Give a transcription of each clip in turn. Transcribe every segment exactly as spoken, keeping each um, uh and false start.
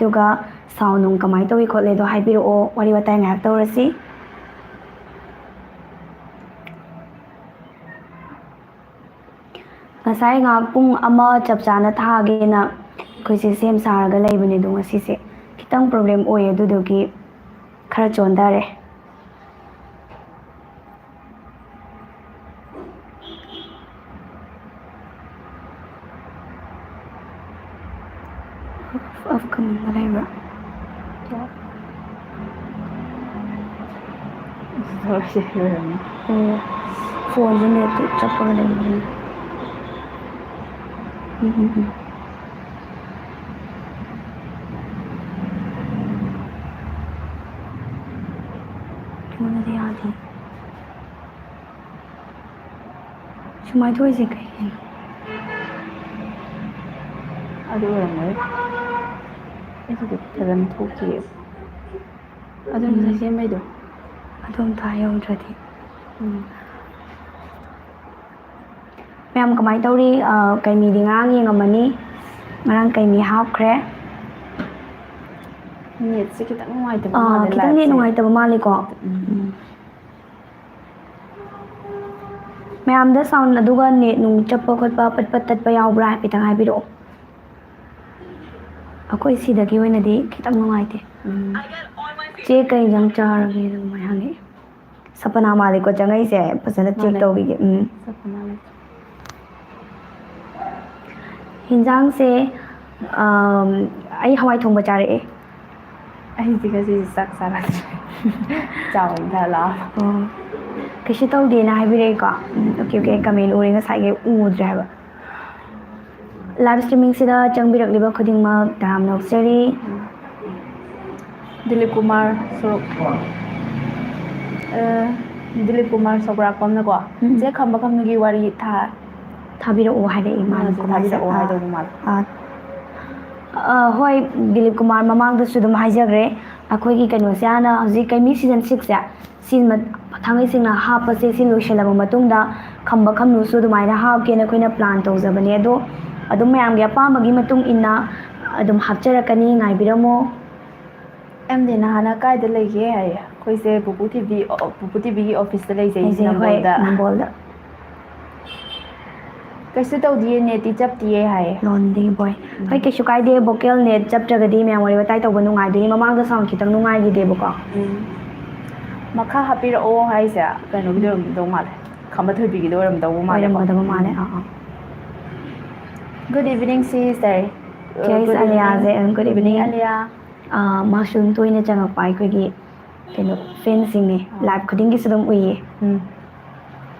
ꯑꯗꯨꯒ ꯁꯥꯎꯟ ꯅꯨꯡ ꯀꯃꯥꯏꯅ ꯇꯧꯏ ꯈꯣꯠꯂꯤ ꯑꯗꯣ ꯍꯥꯏꯕꯤꯔꯛꯑꯣ, ꯋꯥꯔꯤ ꯋꯥꯇꯥꯏ ꯉꯥꯏꯍꯥꯛ ꯇꯧꯔꯁꯤ꯫ ꯉꯁꯥꯏ ꯉꯥꯏꯍꯥꯛ ꯄꯨꯡ ꯑꯃ ꯆꯞ ꯆꯥꯅ ꯊꯥꯒꯦꯅ ꯑꯩꯈꯣꯏꯁꯦ ꯁꯦꯝ ꯁꯥꯔꯒ ꯂꯩꯕꯅꯦ, ꯑꯗꯣ ꯉꯁꯤꯁꯦ ꯈꯤꯇꯪ ꯄ꯭ꯔꯣꯕ꯭ꯂꯦꯝ ꯑꯣꯏꯌꯦ, ꯑꯗꯨꯗꯨꯒꯤ ꯈꯔ ꯆꯣꯟꯊꯔꯦ꯫ ꯑꯞꯀꯃꯤꯡꯗ ꯂꯩꯕ꯭ꯔꯥ? ꯐꯣꯟꯁꯦ ꯅꯦꯠꯇꯨ ꯆꯞꯄꯒ ꯂꯩꯕꯅꯤ꯫ ꯎꯝ, ꯎꯝ, ꯎꯝ꯫ ꯑꯩꯉꯣꯟꯗꯗꯤ ꯌꯥꯗꯦ꯫ ꯁꯨꯃꯥꯏꯅ ꯊꯣꯛꯏꯁꯦ ꯀꯩꯒꯤꯅꯣ? ꯑꯗꯨ ꯑꯣꯏꯔꯝꯃꯣꯏ꯫ ꯑꯩꯒꯤꯗꯤ ꯐꯖꯅ ꯊꯣꯛꯈꯤꯌꯦ꯫ ꯑꯗꯨ ꯉꯁꯥꯏ ꯎꯝ꯫ ꯁꯦꯝꯕꯩꯗꯣ꯫ ꯑꯗꯨ ꯑꯝꯇ ꯍꯥꯏꯍꯧꯗ꯭ꯔꯗꯤ꯫ ꯎꯝ꯫ ꯃꯌꯥꯝ ꯀꯃꯥꯏꯅ ꯇꯧꯔꯤ? ꯑ, ꯀꯩꯃꯤꯗꯤ ꯉꯔꯥꯡ ꯌꯦꯡꯉꯝꯃꯅꯤ꯫ ꯉꯔꯥꯡ ꯀꯩꯃꯤ ꯍꯥꯞꯈ꯭ꯔꯦ꯫ ꯅꯦꯠꯁꯦ ꯈꯤꯇꯪ ꯅꯨꯡꯉꯥꯏꯇꯕ ꯑ, ꯃꯥꯜꯂꯦ ꯈꯤꯇꯪ ꯅꯦꯠ liveꯁꯦ꯫ ꯅꯨꯡꯉꯥꯏꯇꯕ ꯃꯥꯜꯂꯤꯀꯣ? ꯎꯝ꯫ ꯎꯝ꯫ ꯃꯌꯥꯝꯗ ꯁꯥꯎꯟ ꯑꯗꯨꯒ ꯅꯦꯠ ꯅꯨꯡ ꯆꯞꯄ ꯈꯣꯠꯄ, ꯄꯠ ꯄꯠ ꯇꯠꯄ ꯌꯥꯎꯕ꯭ꯔꯥ ꯍꯥꯏꯐꯦꯠꯇꯪ ꯍꯥꯏꯕꯤꯔꯛꯑꯣ꯫ ꯑꯩꯈꯣꯏ ꯁꯤꯗꯒꯤ ꯑꯣꯏꯅꯗꯤ ꯈꯤꯇꯪ ꯅꯨꯡꯉꯥꯏꯇꯦ꯫ ꯎꯝ꯫ "ꯆꯦ, ꯀꯩ ꯏꯟꯖꯥꯡ ꯆꯥꯔꯒꯦ?" ꯑꯗꯨꯃꯥꯏꯅ ꯍꯪꯉꯛꯑꯦ꯫ ꯁꯄꯅꯥ ꯃꯥꯜꯂꯤꯀꯣ ꯆꯪꯉꯛꯏꯁꯦ, ꯐꯖꯅ check ꯃꯥꯅꯦ꯫ ꯇꯧꯕꯤꯒꯦ꯫ ꯎꯝ꯫ ꯁꯄꯅꯥ ꯃꯥꯜꯂꯤ꯫ ꯍꯤꯟꯖꯥꯡꯁꯦ, ꯑꯝ, ꯑꯩ ꯍꯋꯥꯏ ꯊꯣꯡꯕ ꯆꯥꯔꯛꯑꯦ꯫ ꯑꯩꯗꯤ ꯉꯁꯤꯁꯦ ꯆꯥꯛ ꯆꯥꯔꯛꯇ꯭ꯔꯦ꯫ ꯆꯥꯎ ꯏꯟꯖꯥ ꯂꯥꯛꯑꯣ꯫ ꯑꯣ꯫ ꯀꯩꯁꯨ ꯇꯧꯗꯦꯅ ꯍꯥꯏꯕꯤꯔꯛꯏꯀꯣ? ꯎꯝ, okay, okay, ꯑꯩ comment ꯎꯔꯦ, ꯉꯁꯥꯏꯒꯤ ꯎꯗ꯭ꯔꯦ ꯍꯥꯏꯕ꯫ Live streamingꯁꯤꯗ ꯆꯪꯕꯤꯔꯛꯂꯤꯕ ꯈꯨꯗꯤꯡꯃꯛ ꯇꯔꯥꯝꯅ ꯑꯣꯛꯆꯔꯤ꯫ ꯗꯤꯂꯤꯞ ꯀꯨꯃꯥꯔ ꯁꯣꯔꯣꯛ-, ꯑ, ꯗꯤꯂꯤꯞ ꯀꯨꯃꯥꯔ ꯁꯣꯒ꯭ꯔꯥꯛꯄꯝꯅꯀꯣ, ꯎꯝ꯫ "ꯆꯦ ꯈꯝꯕ ꯈꯝꯅꯨꯒꯤ ꯋꯥꯔꯤ ꯊꯥ-, ꯊꯥꯕꯤꯔꯛꯑꯣ" ꯍꯥꯏꯔꯛꯑꯦ ꯃꯥꯅ ꯃꯥꯁꯦ ꯀꯃꯥꯏꯅ ꯊꯥꯕꯤꯔꯛꯑꯣ ꯇꯧ-, ꯍꯥꯏꯗꯧꯕ ꯃꯥꯜꯂꯦ꯫ ꯑ, ꯑ, ꯍꯣꯏ, ꯗꯤꯂꯤꯞ ꯀꯨꯃꯥꯔ ꯃꯃꯥꯡꯗꯁꯨ ꯑꯗꯨꯝ ꯍꯥꯏꯖꯈ꯭ꯔꯦ, ꯑꯩꯈꯣꯏꯒꯤ ꯀꯩꯅꯣꯁꯦ ꯍꯥꯟꯅ ꯍꯧꯖꯤꯛ ꯀꯩꯃꯤ season sixꯁꯦ, ꯁꯤ ꯃ-, ꯊꯥꯡꯒꯩ ꯁꯦꯡꯅ ꯍꯥꯞꯄꯁꯦ, ꯁꯤ ꯂꯣꯏꯁꯤꯜꯂꯕ ꯃꯇꯨꯡꯗ ꯈꯝꯕ ꯈꯝꯅꯨꯁꯨ ꯑꯗꯨꯃꯥꯏꯅ ꯍꯥꯞꯀꯦꯅ ꯑꯩꯈꯣꯏꯅ plan ꯇꯧꯖꯕꯅꯦ꯫ ꯑꯗꯣ ꯑꯗꯨꯝ ꯃꯌꯥꯝꯒꯤ ꯑꯄꯥꯝꯕꯒꯤ ꯃꯇꯨꯡ ꯏꯟꯅ, ꯑꯗꯨꯝ ꯍꯥꯞꯆꯔꯛꯀꯅꯤ, ꯉꯥꯏꯕꯤꯔꯝꯃꯣ꯫ ꯑꯦꯝ ꯗꯤ ꯅꯍꯥꯟꯅ ꯀꯥꯏꯗ ꯂꯩꯒꯦ ꯍꯥꯏꯌꯦ꯫ ꯑꯩꯈꯣꯏꯁꯦ ꯄꯨꯄꯨ ꯇꯤ ꯚꯤ, ꯄꯨꯄꯨ ꯇꯤ ꯚꯤꯒꯤ ꯑꯣꯐꯤꯁꯇ ꯂꯩꯖꯩ, ꯂꯩꯖꯩ, ꯍꯣꯏ, ꯅꯝꯕꯣꯜꯗ꯫ ꯅꯝꯕꯣꯜꯗ꯫ ꯀꯩꯁꯨ ꯇꯧꯗꯤꯌꯦ, ꯅꯦꯠꯇꯤ ꯆꯞꯇꯤꯌꯦ ꯍꯥꯏꯌꯦ꯫ ꯂꯣꯟꯗꯤ ꯕꯣꯏ꯫ ꯎꯝ꯫ ꯍꯣꯏ, ꯀꯩꯁꯨ ꯀꯥꯏꯗꯦ, ꯚꯣꯀꯦꯜ ꯅꯦꯠ ꯆꯞꯇ꯭ꯔꯒꯗꯤ ꯃꯌꯥꯝ ꯋꯥꯔꯤ ꯋꯥꯇꯥꯏ ꯇꯧꯕ ꯅꯨꯡꯉꯥꯏꯗꯣꯏꯅꯤ꯫ ꯃꯃꯥꯡꯗ ꯁꯥꯎꯟ ꯈꯤꯇꯪ ꯅꯨꯡꯉꯥꯏꯈꯤꯗꯦꯕꯀꯣ꯫ ꯎꯝ꯫ ꯃꯈꯥ ꯍꯥꯞꯄꯤꯔꯛꯑꯣ ꯍꯥꯏꯁꯦ ꯀꯩꯅꯣꯒꯤꯗꯣ ꯑꯣꯏꯔꯝꯗꯧ ꯃꯥꯜꯂꯦ, ꯈꯝꯕ ꯊꯣꯏꯕꯤꯒꯤꯗꯣ ꯑꯣꯏꯔꯝꯗꯧꯕ ꯃꯥꯜꯂꯦꯀꯣ꯫ ꯑꯣꯏꯔꯝꯒꯗꯕ ꯃꯥꯜꯂꯦ꯫ ꯎꯝ꯫ ꯑꯥ, ꯑꯥ꯫ Good evening, sister. ꯀꯦ ꯑꯦꯁ ꯑꯂꯤꯌꯥꯁꯦ, ꯎꯝ, good evening꯫ ꯑꯂꯤꯌꯥ꯫ ꯑꯥ, ꯃꯥꯁꯨ ꯑꯗꯨꯝ ꯇꯣꯏꯅ ꯆꯪꯉꯛꯄ ꯑꯩꯈꯣꯏꯒꯤ ꯀꯩꯅꯣ ꯐꯦꯟꯁꯤꯡꯅꯦ꯫ ꯑꯥ꯫ ꯂꯥꯏꯚ ꯈꯨꯗꯤꯡꯒꯤꯁꯨ ꯑꯗꯨꯝ ꯎꯏꯌꯦ꯫ ꯎꯝ꯫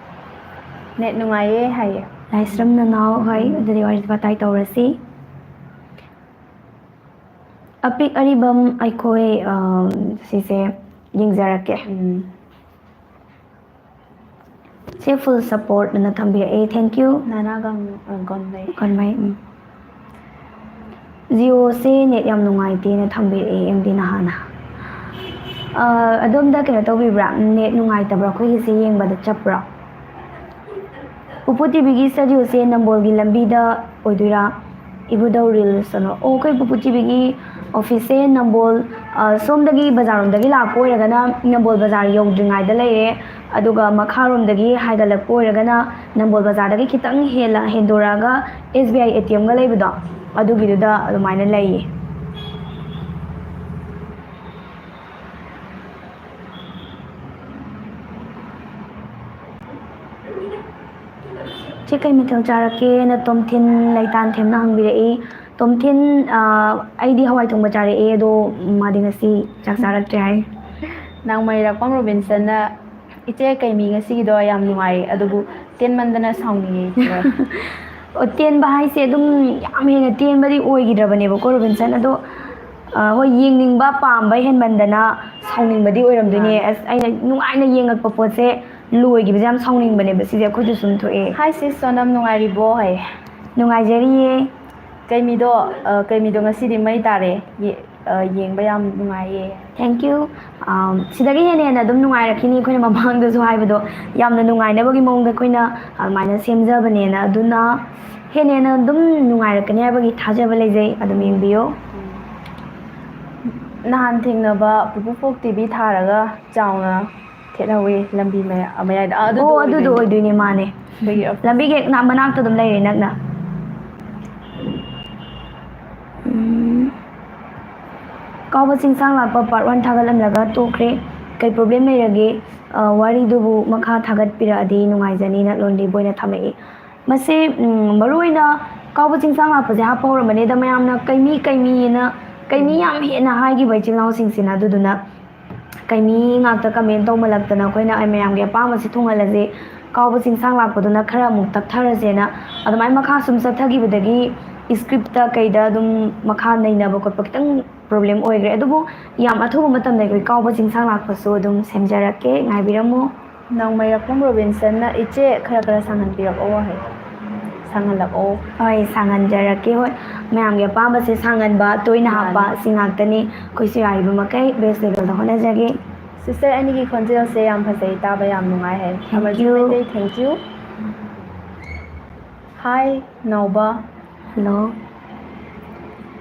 ꯅꯦꯠ ꯅꯨꯡꯉꯥꯏꯌꯦ ꯍꯥꯏꯌꯦ꯫ ꯂꯥꯏꯁ꯭ꯔꯝ ꯅꯅꯥꯎ, ꯍꯣꯏ, ꯎꯝ꯫ ꯑꯗꯨꯗꯤ ꯋꯥꯔꯤ ꯋꯥꯇꯥꯏ ꯇꯧꯔꯁꯤ꯫ ꯑꯄꯤꯛ ꯑꯔꯤꯕꯝ ꯑꯩꯈꯣꯏ, ꯑꯝ, ꯁꯤꯁꯦ ꯌꯦꯡꯖꯔꯛꯀꯦ꯫ ꯎꯝ꯫ ꯁꯦ ꯐꯨꯜ ꯁꯄꯣꯔꯠ ꯑꯅ ꯊꯝꯕꯤꯔꯛꯑꯦ, thank you꯫ ꯅꯥꯅꯥ ꯒꯝ-, ꯑ, ꯒꯣꯟꯃꯩ꯫ ꯒꯣꯟꯃꯩ, ꯎꯝ꯫ ꯖꯤꯑꯣꯁꯦ ꯅꯦꯠ ꯌꯥꯝ ꯅꯨꯡꯉꯥꯏꯇꯦꯅ ꯊꯝꯕꯤꯔꯛꯑꯦ ꯑꯦꯝ ꯗꯤ ꯅꯍꯥꯟꯅ꯫ ꯑ, ꯑꯗꯣꯝꯗ ꯀꯩꯅꯣ ꯇꯧꯕꯤꯕ꯭ꯔꯥ? ꯅꯦꯠ ꯅꯨꯡꯉꯥꯏꯇꯕ꯭ꯔꯥ? ꯑꯩꯈꯣꯏꯒꯤꯁꯦ ꯌꯦꯡꯕꯗ ꯆꯞꯄ꯭ꯔꯥ? ꯄꯨꯄꯨ ꯇꯤ ꯚꯤꯒꯤ ꯁ꯭ꯇꯨꯗꯤꯑꯣꯁꯦ ꯅꯝꯕꯣꯜꯒꯤ ꯂꯝꯕꯤꯗ ꯑꯣꯏꯗꯣꯏꯔꯥ? ꯏꯕꯨꯙꯧ ꯔꯤꯜꯁ ꯑꯅ꯫ ꯑꯣ, ꯑꯩꯈꯣꯏ ꯄꯨꯄꯨ ꯇꯤ ꯚꯤꯒꯤ ꯑꯣꯐꯤꯁꯁꯦ ꯅꯝꯕꯣꯜ, ꯑ, ꯁꯣꯝꯗꯒꯤ ꯕꯖꯥꯔꯔꯣꯝꯗꯒꯤ ꯂꯥꯛꯄ ꯑꯣꯏꯔꯒꯅ ꯅꯝꯕꯣꯜ ꯕꯖꯥꯔ ꯌꯧꯗ꯭ꯔꯤꯉꯩꯗ ꯂꯩꯔꯦ꯫ ꯑꯗꯨꯒ ꯃꯈꯥꯔꯣꯝꯗꯒꯤ ꯍꯥꯏꯒꯠꯂꯛꯄ ꯑꯣꯏꯔꯒꯅ ꯅꯝꯕꯣꯜ ꯕꯖꯥꯔꯗꯒꯤ ꯈꯤꯇꯪ ꯍꯦꯜꯂ ꯍꯦꯟꯗꯣꯔꯛꯑꯒ ꯑꯦꯁ ꯕꯤ ꯑꯥꯏ ꯑꯦ ꯇꯤ ꯑꯦꯝꯒ ꯂꯩꯕꯗꯣ, ꯑꯗꯨꯒꯤꯗꯨꯗ ꯑꯗꯨꯃꯥꯏꯅ ꯂꯩꯌꯦ꯫ ꯆꯦ, ꯀꯩ ꯃꯊꯦꯜ ꯆꯥꯔꯛꯀꯦꯅ ꯇꯣꯝꯊꯤꯟ ꯂꯩꯇꯥꯟꯊꯦꯝꯅ ꯍꯪꯕꯤꯔꯛꯏ꯫ ꯇꯣꯝꯊꯤꯟ, ꯑ, ꯑꯩꯗꯤ ꯍꯋꯥꯏ ꯊꯣꯡꯕ ꯆꯥꯔꯛꯑꯦ, ꯑꯗꯣ ꯃꯥꯗꯤ ꯉꯁꯤ ꯆꯥꯛ ꯆꯥꯔꯛꯇ꯭ꯔꯦ ꯍꯥꯏ꯫ ꯅꯥꯡꯃꯩꯔꯥꯛꯄꯝ ꯔꯣꯕꯤꯟꯁꯟꯅ, "ꯏꯆꯦ, ꯀꯩꯃꯤ ꯉꯁꯤꯒꯤꯗꯣ ꯌꯥꯝ ꯅꯨꯡꯉꯥꯏ, ꯑꯗꯨꯕꯨ ꯇꯦꯟꯃꯟꯗꯅ ꯁꯥꯎꯅꯤꯡꯉꯦ ꯏꯆꯦ꯫" ꯑꯣ, ꯇꯦꯟꯕ ꯍꯥꯏꯁꯦ ꯑꯗꯨꯝ ꯌꯥꯝ ꯍꯦꯟꯅ ꯇꯦꯟꯕꯗꯤ ꯑꯣꯏꯈꯤꯗ꯭ꯔꯕꯅꯦꯕꯀꯣ, ꯔꯣꯕꯤꯟꯁꯟ꯫ ꯑꯗꯣ, ꯑ, ꯍꯣꯏ, ꯌꯦꯡꯅꯤꯡꯕ, ꯄꯥꯝꯕ ꯍꯦꯟꯃꯟꯗꯅ ꯁꯥꯎꯅꯤꯡꯕꯗꯤ ꯑꯣꯏꯔꯝꯗꯣꯏꯅꯦ꯫ ꯃꯥꯅꯦ꯫ ꯑꯁ, ꯑꯩꯅ ꯅꯨꯡꯉꯥꯏꯅ ꯌꯦꯡꯉꯛꯄ ꯄꯣꯠꯁꯦ ꯂꯣꯏꯈꯤꯕꯁꯦ ꯌꯥꯝ ꯁꯥꯎꯅꯤꯡꯕꯅꯦꯕ꯫ ꯁꯤꯁꯦ ꯑꯩꯈꯣꯏꯗꯁꯨ ꯑꯗꯨꯝ ꯊꯣꯛꯑꯦ꯫ "Hi sis ꯁꯣꯅꯝ, ꯅꯨꯡꯉꯥꯏꯔꯤꯕꯣ?" ꯍꯥꯏꯌꯦ꯫ ꯅꯨꯡꯉꯥꯏꯖꯔꯤꯌꯦ꯫ "ꯀꯩꯃꯤꯗꯣ, ꯑ, ꯀꯩꯃꯤꯗꯣ ꯉꯁꯤꯗꯤ ꯃꯩ ꯇꯥꯔꯦ꯫ ꯌꯦ-, ꯑ, ꯌꯦꯡꯕ ꯌꯥꯝ ꯅꯨꯡꯉꯥꯏꯌꯦ꯫ Thank you. ꯑꯝ, ꯁꯤꯗꯒꯤ ꯍꯦꯟꯅ ꯍꯦꯟꯅ ꯑꯗꯨꯝ ꯅꯨꯡꯉꯥꯏꯔꯛꯈꯤꯅꯤ꯫ ꯑꯩꯈꯣꯏꯅ ꯃꯃꯥꯡꯗꯁꯨ ꯍꯥꯏꯕꯗꯣ, ꯌꯥꯝꯅ ꯅꯨꯡꯉꯥꯏꯅꯕꯒꯤ ꯃꯑꯣꯡꯗ ꯑꯩꯈꯣꯏꯅ ꯑꯗꯨꯃꯥꯏꯅ ꯁꯦꯝꯖꯕꯅꯦꯅ꯫ ꯑꯗꯨꯅ ꯍꯦꯟꯅ ꯍꯦꯟꯅ ꯑꯗꯨꯝ ꯅꯨꯡꯉꯥꯏꯔꯛꯀꯅꯤ ꯍꯥꯏꯕꯒꯤ ꯊꯥꯖꯕ ꯂꯩꯖꯩ꯫ ꯑꯗꯨꯝ ꯌꯦꯡꯕꯤꯌꯣ꯫ ꯅꯍꯥꯟ ꯊꯦꯡꯅꯕ ꯄꯨꯄꯨ ꯐꯣꯛ ꯇꯤ ꯚꯤ ꯊꯥꯔꯒ ꯆꯥꯎꯅ ꯊꯦꯠꯍꯧꯋꯤ ꯂꯝꯕꯤ ꯃꯌꯥ-, ꯃꯌꯥꯏꯗ꯫ ꯑꯥ, ꯑꯗꯨꯗꯣ ꯑꯣ, ꯑꯗꯨꯗꯣ ꯑꯣꯏꯗꯣꯏꯅꯦ꯫ ꯑꯣꯏꯗꯣꯏꯅꯦ, ꯃꯥꯅꯦ꯫ ꯑꯩꯈꯣꯏꯒꯤ office꯫ ꯂꯝꯕꯤꯒꯤ ꯍꯦꯛ ꯅꯥ-, ꯃꯅꯥꯛꯇ ꯑꯗꯨꯝ ꯂꯩꯔꯦ ꯅꯛꯅ꯫ ꯎꯝ꯫ ꯀꯥꯎꯕ ꯆꯤꯡꯁꯥꯡ ꯂꯥꯛꯄ part one ꯊꯥꯒꯠꯂꯝꯂꯒ ꯇꯣꯛꯈ꯭ꯔꯦ꯫ ꯀꯩ problem ꯂꯩꯔꯒꯦ? ꯑ, ꯋꯥꯔꯤꯗꯨꯕꯨ ꯃꯈꯥ ꯊꯥꯒꯠꯄꯤꯔꯛꯑꯗꯤ ꯅꯨꯡꯉꯥꯏꯖꯅꯤꯅ ꯂꯣꯟꯂꯤ ꯕꯣꯏꯅ ꯊꯝꯃꯛꯏ꯫ ꯃꯁꯤ, ꯎꯝ, ꯃꯔꯨꯑꯣꯏꯅ ꯀꯥꯎꯕ ꯆꯤꯡꯁꯥꯡ ꯂꯥꯛꯄꯁꯦ ꯍꯥꯞꯄ ꯍꯧꯔꯝꯕꯅꯦ꯫ ꯑꯗ ꯃꯌꯥꯝꯅ ꯀꯩꯃꯤ, ꯀꯩꯃꯤꯅ, ꯀꯩꯃꯤ ꯌꯥꯝ ꯍꯦꯟꯅ ꯍꯥꯏꯈꯤꯕ ꯏꯆꯤꯜ ꯏꯅꯥꯎꯁꯤꯡꯁꯤꯅ꯫ ꯑꯗꯨꯗꯨꯅ ꯀꯩꯃꯤ ꯉꯥꯛꯇ comment ꯇꯧꯃꯜꯂꯛꯇꯅ ꯑꯩꯈꯣꯏꯅ ꯑꯩ ꯃꯌꯥꯝꯒꯤ ꯑꯄꯥꯝꯕꯁꯦ ꯊꯨꯡꯍꯜꯂꯁꯦ, ꯀꯥꯎꯕ ꯆꯤꯡꯁꯥꯡ ꯂꯥꯛꯄꯗꯨꯅ ꯈꯔ ꯑꯃꯨꯛ ꯇꯞꯊꯔꯁꯦꯅ ꯑꯗꯨꯃꯥꯏꯅ ꯃꯈꯥ ꯁꯨꯝ ꯆꯠꯊꯈꯤꯕꯗꯒꯤ script ꯇ ꯀꯩꯗ ꯑꯗꯨꯝ ꯃꯈꯥ ꯅꯩꯅꯕ ꯈꯣꯠꯄ ꯈꯤꯇꯪ problem ꯑꯣꯏꯈ꯭ꯔꯦ꯫ ꯑꯗꯨꯕꯨ ꯌꯥꯝ ꯑꯊꯨꯕ ꯃꯇꯝꯗ ꯑꯩꯈꯣꯏ ꯀꯥꯎꯕ ꯆꯤꯡꯁꯥꯡ ꯂꯥꯛꯄꯁꯨ ꯑꯗꯨꯝ ꯁꯦꯝꯖꯔꯛꯀꯦ, ꯉꯥꯏꯕꯤꯔꯝꯃꯨ꯫ ꯅꯥꯎꯃꯩꯔꯥꯛꯄꯝ ꯔꯣꯕꯤꯟꯁꯟꯅ, "ꯏꯆꯦ, ꯈꯔ ꯈꯔ ꯁꯥꯡꯍꯟꯕꯤꯔꯛꯑꯣ" ꯍꯥꯏ꯫ ꯁꯥꯡꯍꯜꯂꯛꯑꯣ꯫ ꯍꯣꯏ, ꯁꯥꯡꯍꯟꯖꯔꯛꯀꯦ꯫ ꯍꯣꯏ, ꯃꯌꯥꯝꯒꯤ ꯑꯄꯥꯝꯕꯁꯦ ꯁꯥꯡꯍꯟꯕ, ꯇꯣꯏꯅ ꯃꯥꯅꯤ꯫ ꯍꯥꯞꯄ, ꯁꯤ ꯉꯥꯛꯇꯅꯤ꯫ ꯑꯩꯈꯣꯏꯁꯨ ꯌꯥꯔꯤꯕ ꯃꯈꯩ best level ꯗ ꯍꯣꯠꯅꯖꯒꯦ꯫ Sister, ꯑꯅꯤꯒꯤ ꯈꯣꯟꯖꯦꯜꯁꯦ ꯌꯥꯝ ꯐꯖꯩ, ꯇꯥꯕ ꯌꯥꯝ ꯅꯨꯡꯉꯥꯏ ꯍꯥꯏ꯫ Thank Amarjeet you. Meitei, thank you꯫ Hi, ꯅꯥꯎꯕ꯫ Hello.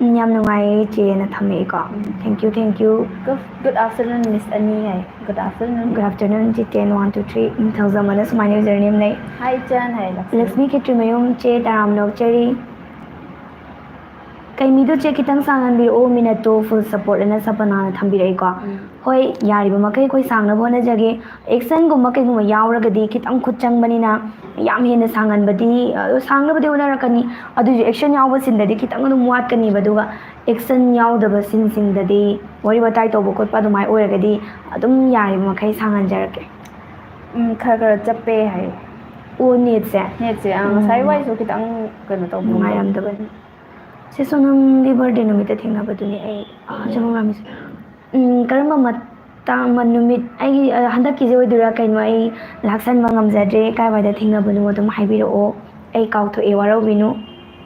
ꯎꯝ, ꯌꯥꯝ ꯅꯨꯡꯉꯥꯏꯌꯦ ꯏꯆꯦꯅ ꯊꯝꯃꯛꯑꯦꯀꯣ꯫ Thank you, thank you. Good, good afternoon, Miss ꯑꯅꯤ ꯍꯥꯏ꯫ Good afternoon꯫ Good afternoon, ꯆꯤꯇꯦꯟ one two three꯫ ꯎꯝ, ꯊꯧꯖꯃꯅ ꯁꯨꯃꯥꯏꯅ username ꯂꯩ꯫ Hi, ꯏꯆꯟ ꯍꯥꯏ, ꯂꯛꯁꯃꯤ꯫ ꯂꯛꯁꯃꯤ ꯈꯦꯇ꯭ꯔꯤꯃꯌꯨꯝ, ꯆꯦ ꯇꯔꯥꯝꯅ ꯑꯣꯛꯆꯔꯤ꯫ ꯀꯩꯃꯤꯗꯣ ꯆꯦ ꯈꯤꯇꯪ ꯁꯥꯡꯍꯟꯕꯤꯔꯛꯑꯣ, minute ꯇꯣ full support ꯑꯅ ꯁꯄꯅꯥꯅ ꯊꯝꯕꯤꯔꯛꯏꯀꯣ꯫ ꯎꯝ꯫ ꯍꯣꯏ, ꯌꯥꯔꯤꯕ ꯃꯈꯩ ꯑꯩꯈꯣꯏ ꯁꯥꯡꯅꯕ ꯍꯣꯠꯅꯖꯒꯦ꯫ Action ꯒꯨꯝꯕ ꯀꯩꯒꯨꯝꯕ ꯌꯥꯎꯔꯒꯗꯤ ꯈꯤꯇꯪ ꯈꯨꯠ ꯆꯪꯕꯅꯤꯅ ꯌꯥꯝ ꯍꯦꯟꯅ ꯁꯥꯡꯍꯟꯕꯗꯤ, ꯑ, ꯁꯥꯡꯅꯕꯗꯤ ꯍꯣꯠꯅꯔꯛꯀꯅꯤ꯫ ꯑꯗꯨꯏꯁꯨ action ꯌꯥꯎꯕ scene ꯗꯗꯤ ꯈꯤꯇꯪ ꯑꯗꯨꯝ ꯋꯥꯠꯀꯅꯤꯕ꯫ ꯑꯗꯨꯒ action ꯌꯥꯎꯗꯕ scene ꯁꯤꯡꯗꯗꯤ ꯋꯥꯔꯤ ꯋꯥꯇꯥꯏ ꯇꯧꯕ ꯈꯣꯠꯄ ꯑꯗꯨꯃꯥꯏꯅ ꯑꯣꯏꯔꯒꯗꯤ ꯑꯗꯨꯝ ꯌꯥꯔꯤꯕ ꯃꯈꯩ ꯁꯥꯡꯍꯟꯖꯔꯛꯀꯦ꯫ ꯎꯝ, ꯈꯔ ꯈꯔ ꯆꯞꯄꯦ ꯍꯥꯏꯌꯦ꯫ ꯑꯣ, net ꯁꯦ? Net ꯁꯦ, ꯑꯥ, ꯎꯝ꯫ ꯉꯁꯥꯏ ꯋꯥꯏꯁꯨ ꯈꯤꯇꯪ ꯀꯩꯅꯣ ꯇꯧꯕ ꯅꯨꯡꯉꯥꯏꯔꯝꯗꯕꯅꯤ꯫ ꯁꯤꯁꯨ ꯅꯪꯒꯤ birthday ꯅꯨꯃꯤꯠꯇ ꯊꯦꯡꯅꯕꯗꯨꯅꯦ ꯑꯩ, ꯑꯥ, ꯖꯒꯣꯡ ꯂꯥꯡꯕꯤꯁꯦ꯫ ꯎꯝ, ꯀꯔꯝꯕ ꯃꯇꯥꯡ, ꯃ-, ꯅꯨꯃꯤꯠ, ꯑꯩꯒꯤ, ꯑ, ꯍꯟꯗꯛꯀꯤꯁꯦ ꯑꯣꯏꯗꯣꯏꯔꯥ ꯀꯩꯅꯣ, ꯑꯩ ꯂꯥꯛꯁꯟꯕ ꯉꯝꯖꯗ꯭ꯔꯦ, ꯀꯥꯏꯋꯥꯏꯗ ꯊꯦꯡꯅꯕꯅꯣ ꯑꯗꯨꯝ ꯍꯥꯏꯕꯤꯔꯛꯑꯣ, ꯑꯩ ꯀꯥꯎꯊꯣꯛꯑꯦ, ꯋꯥꯔꯧꯕꯤꯅꯨ꯫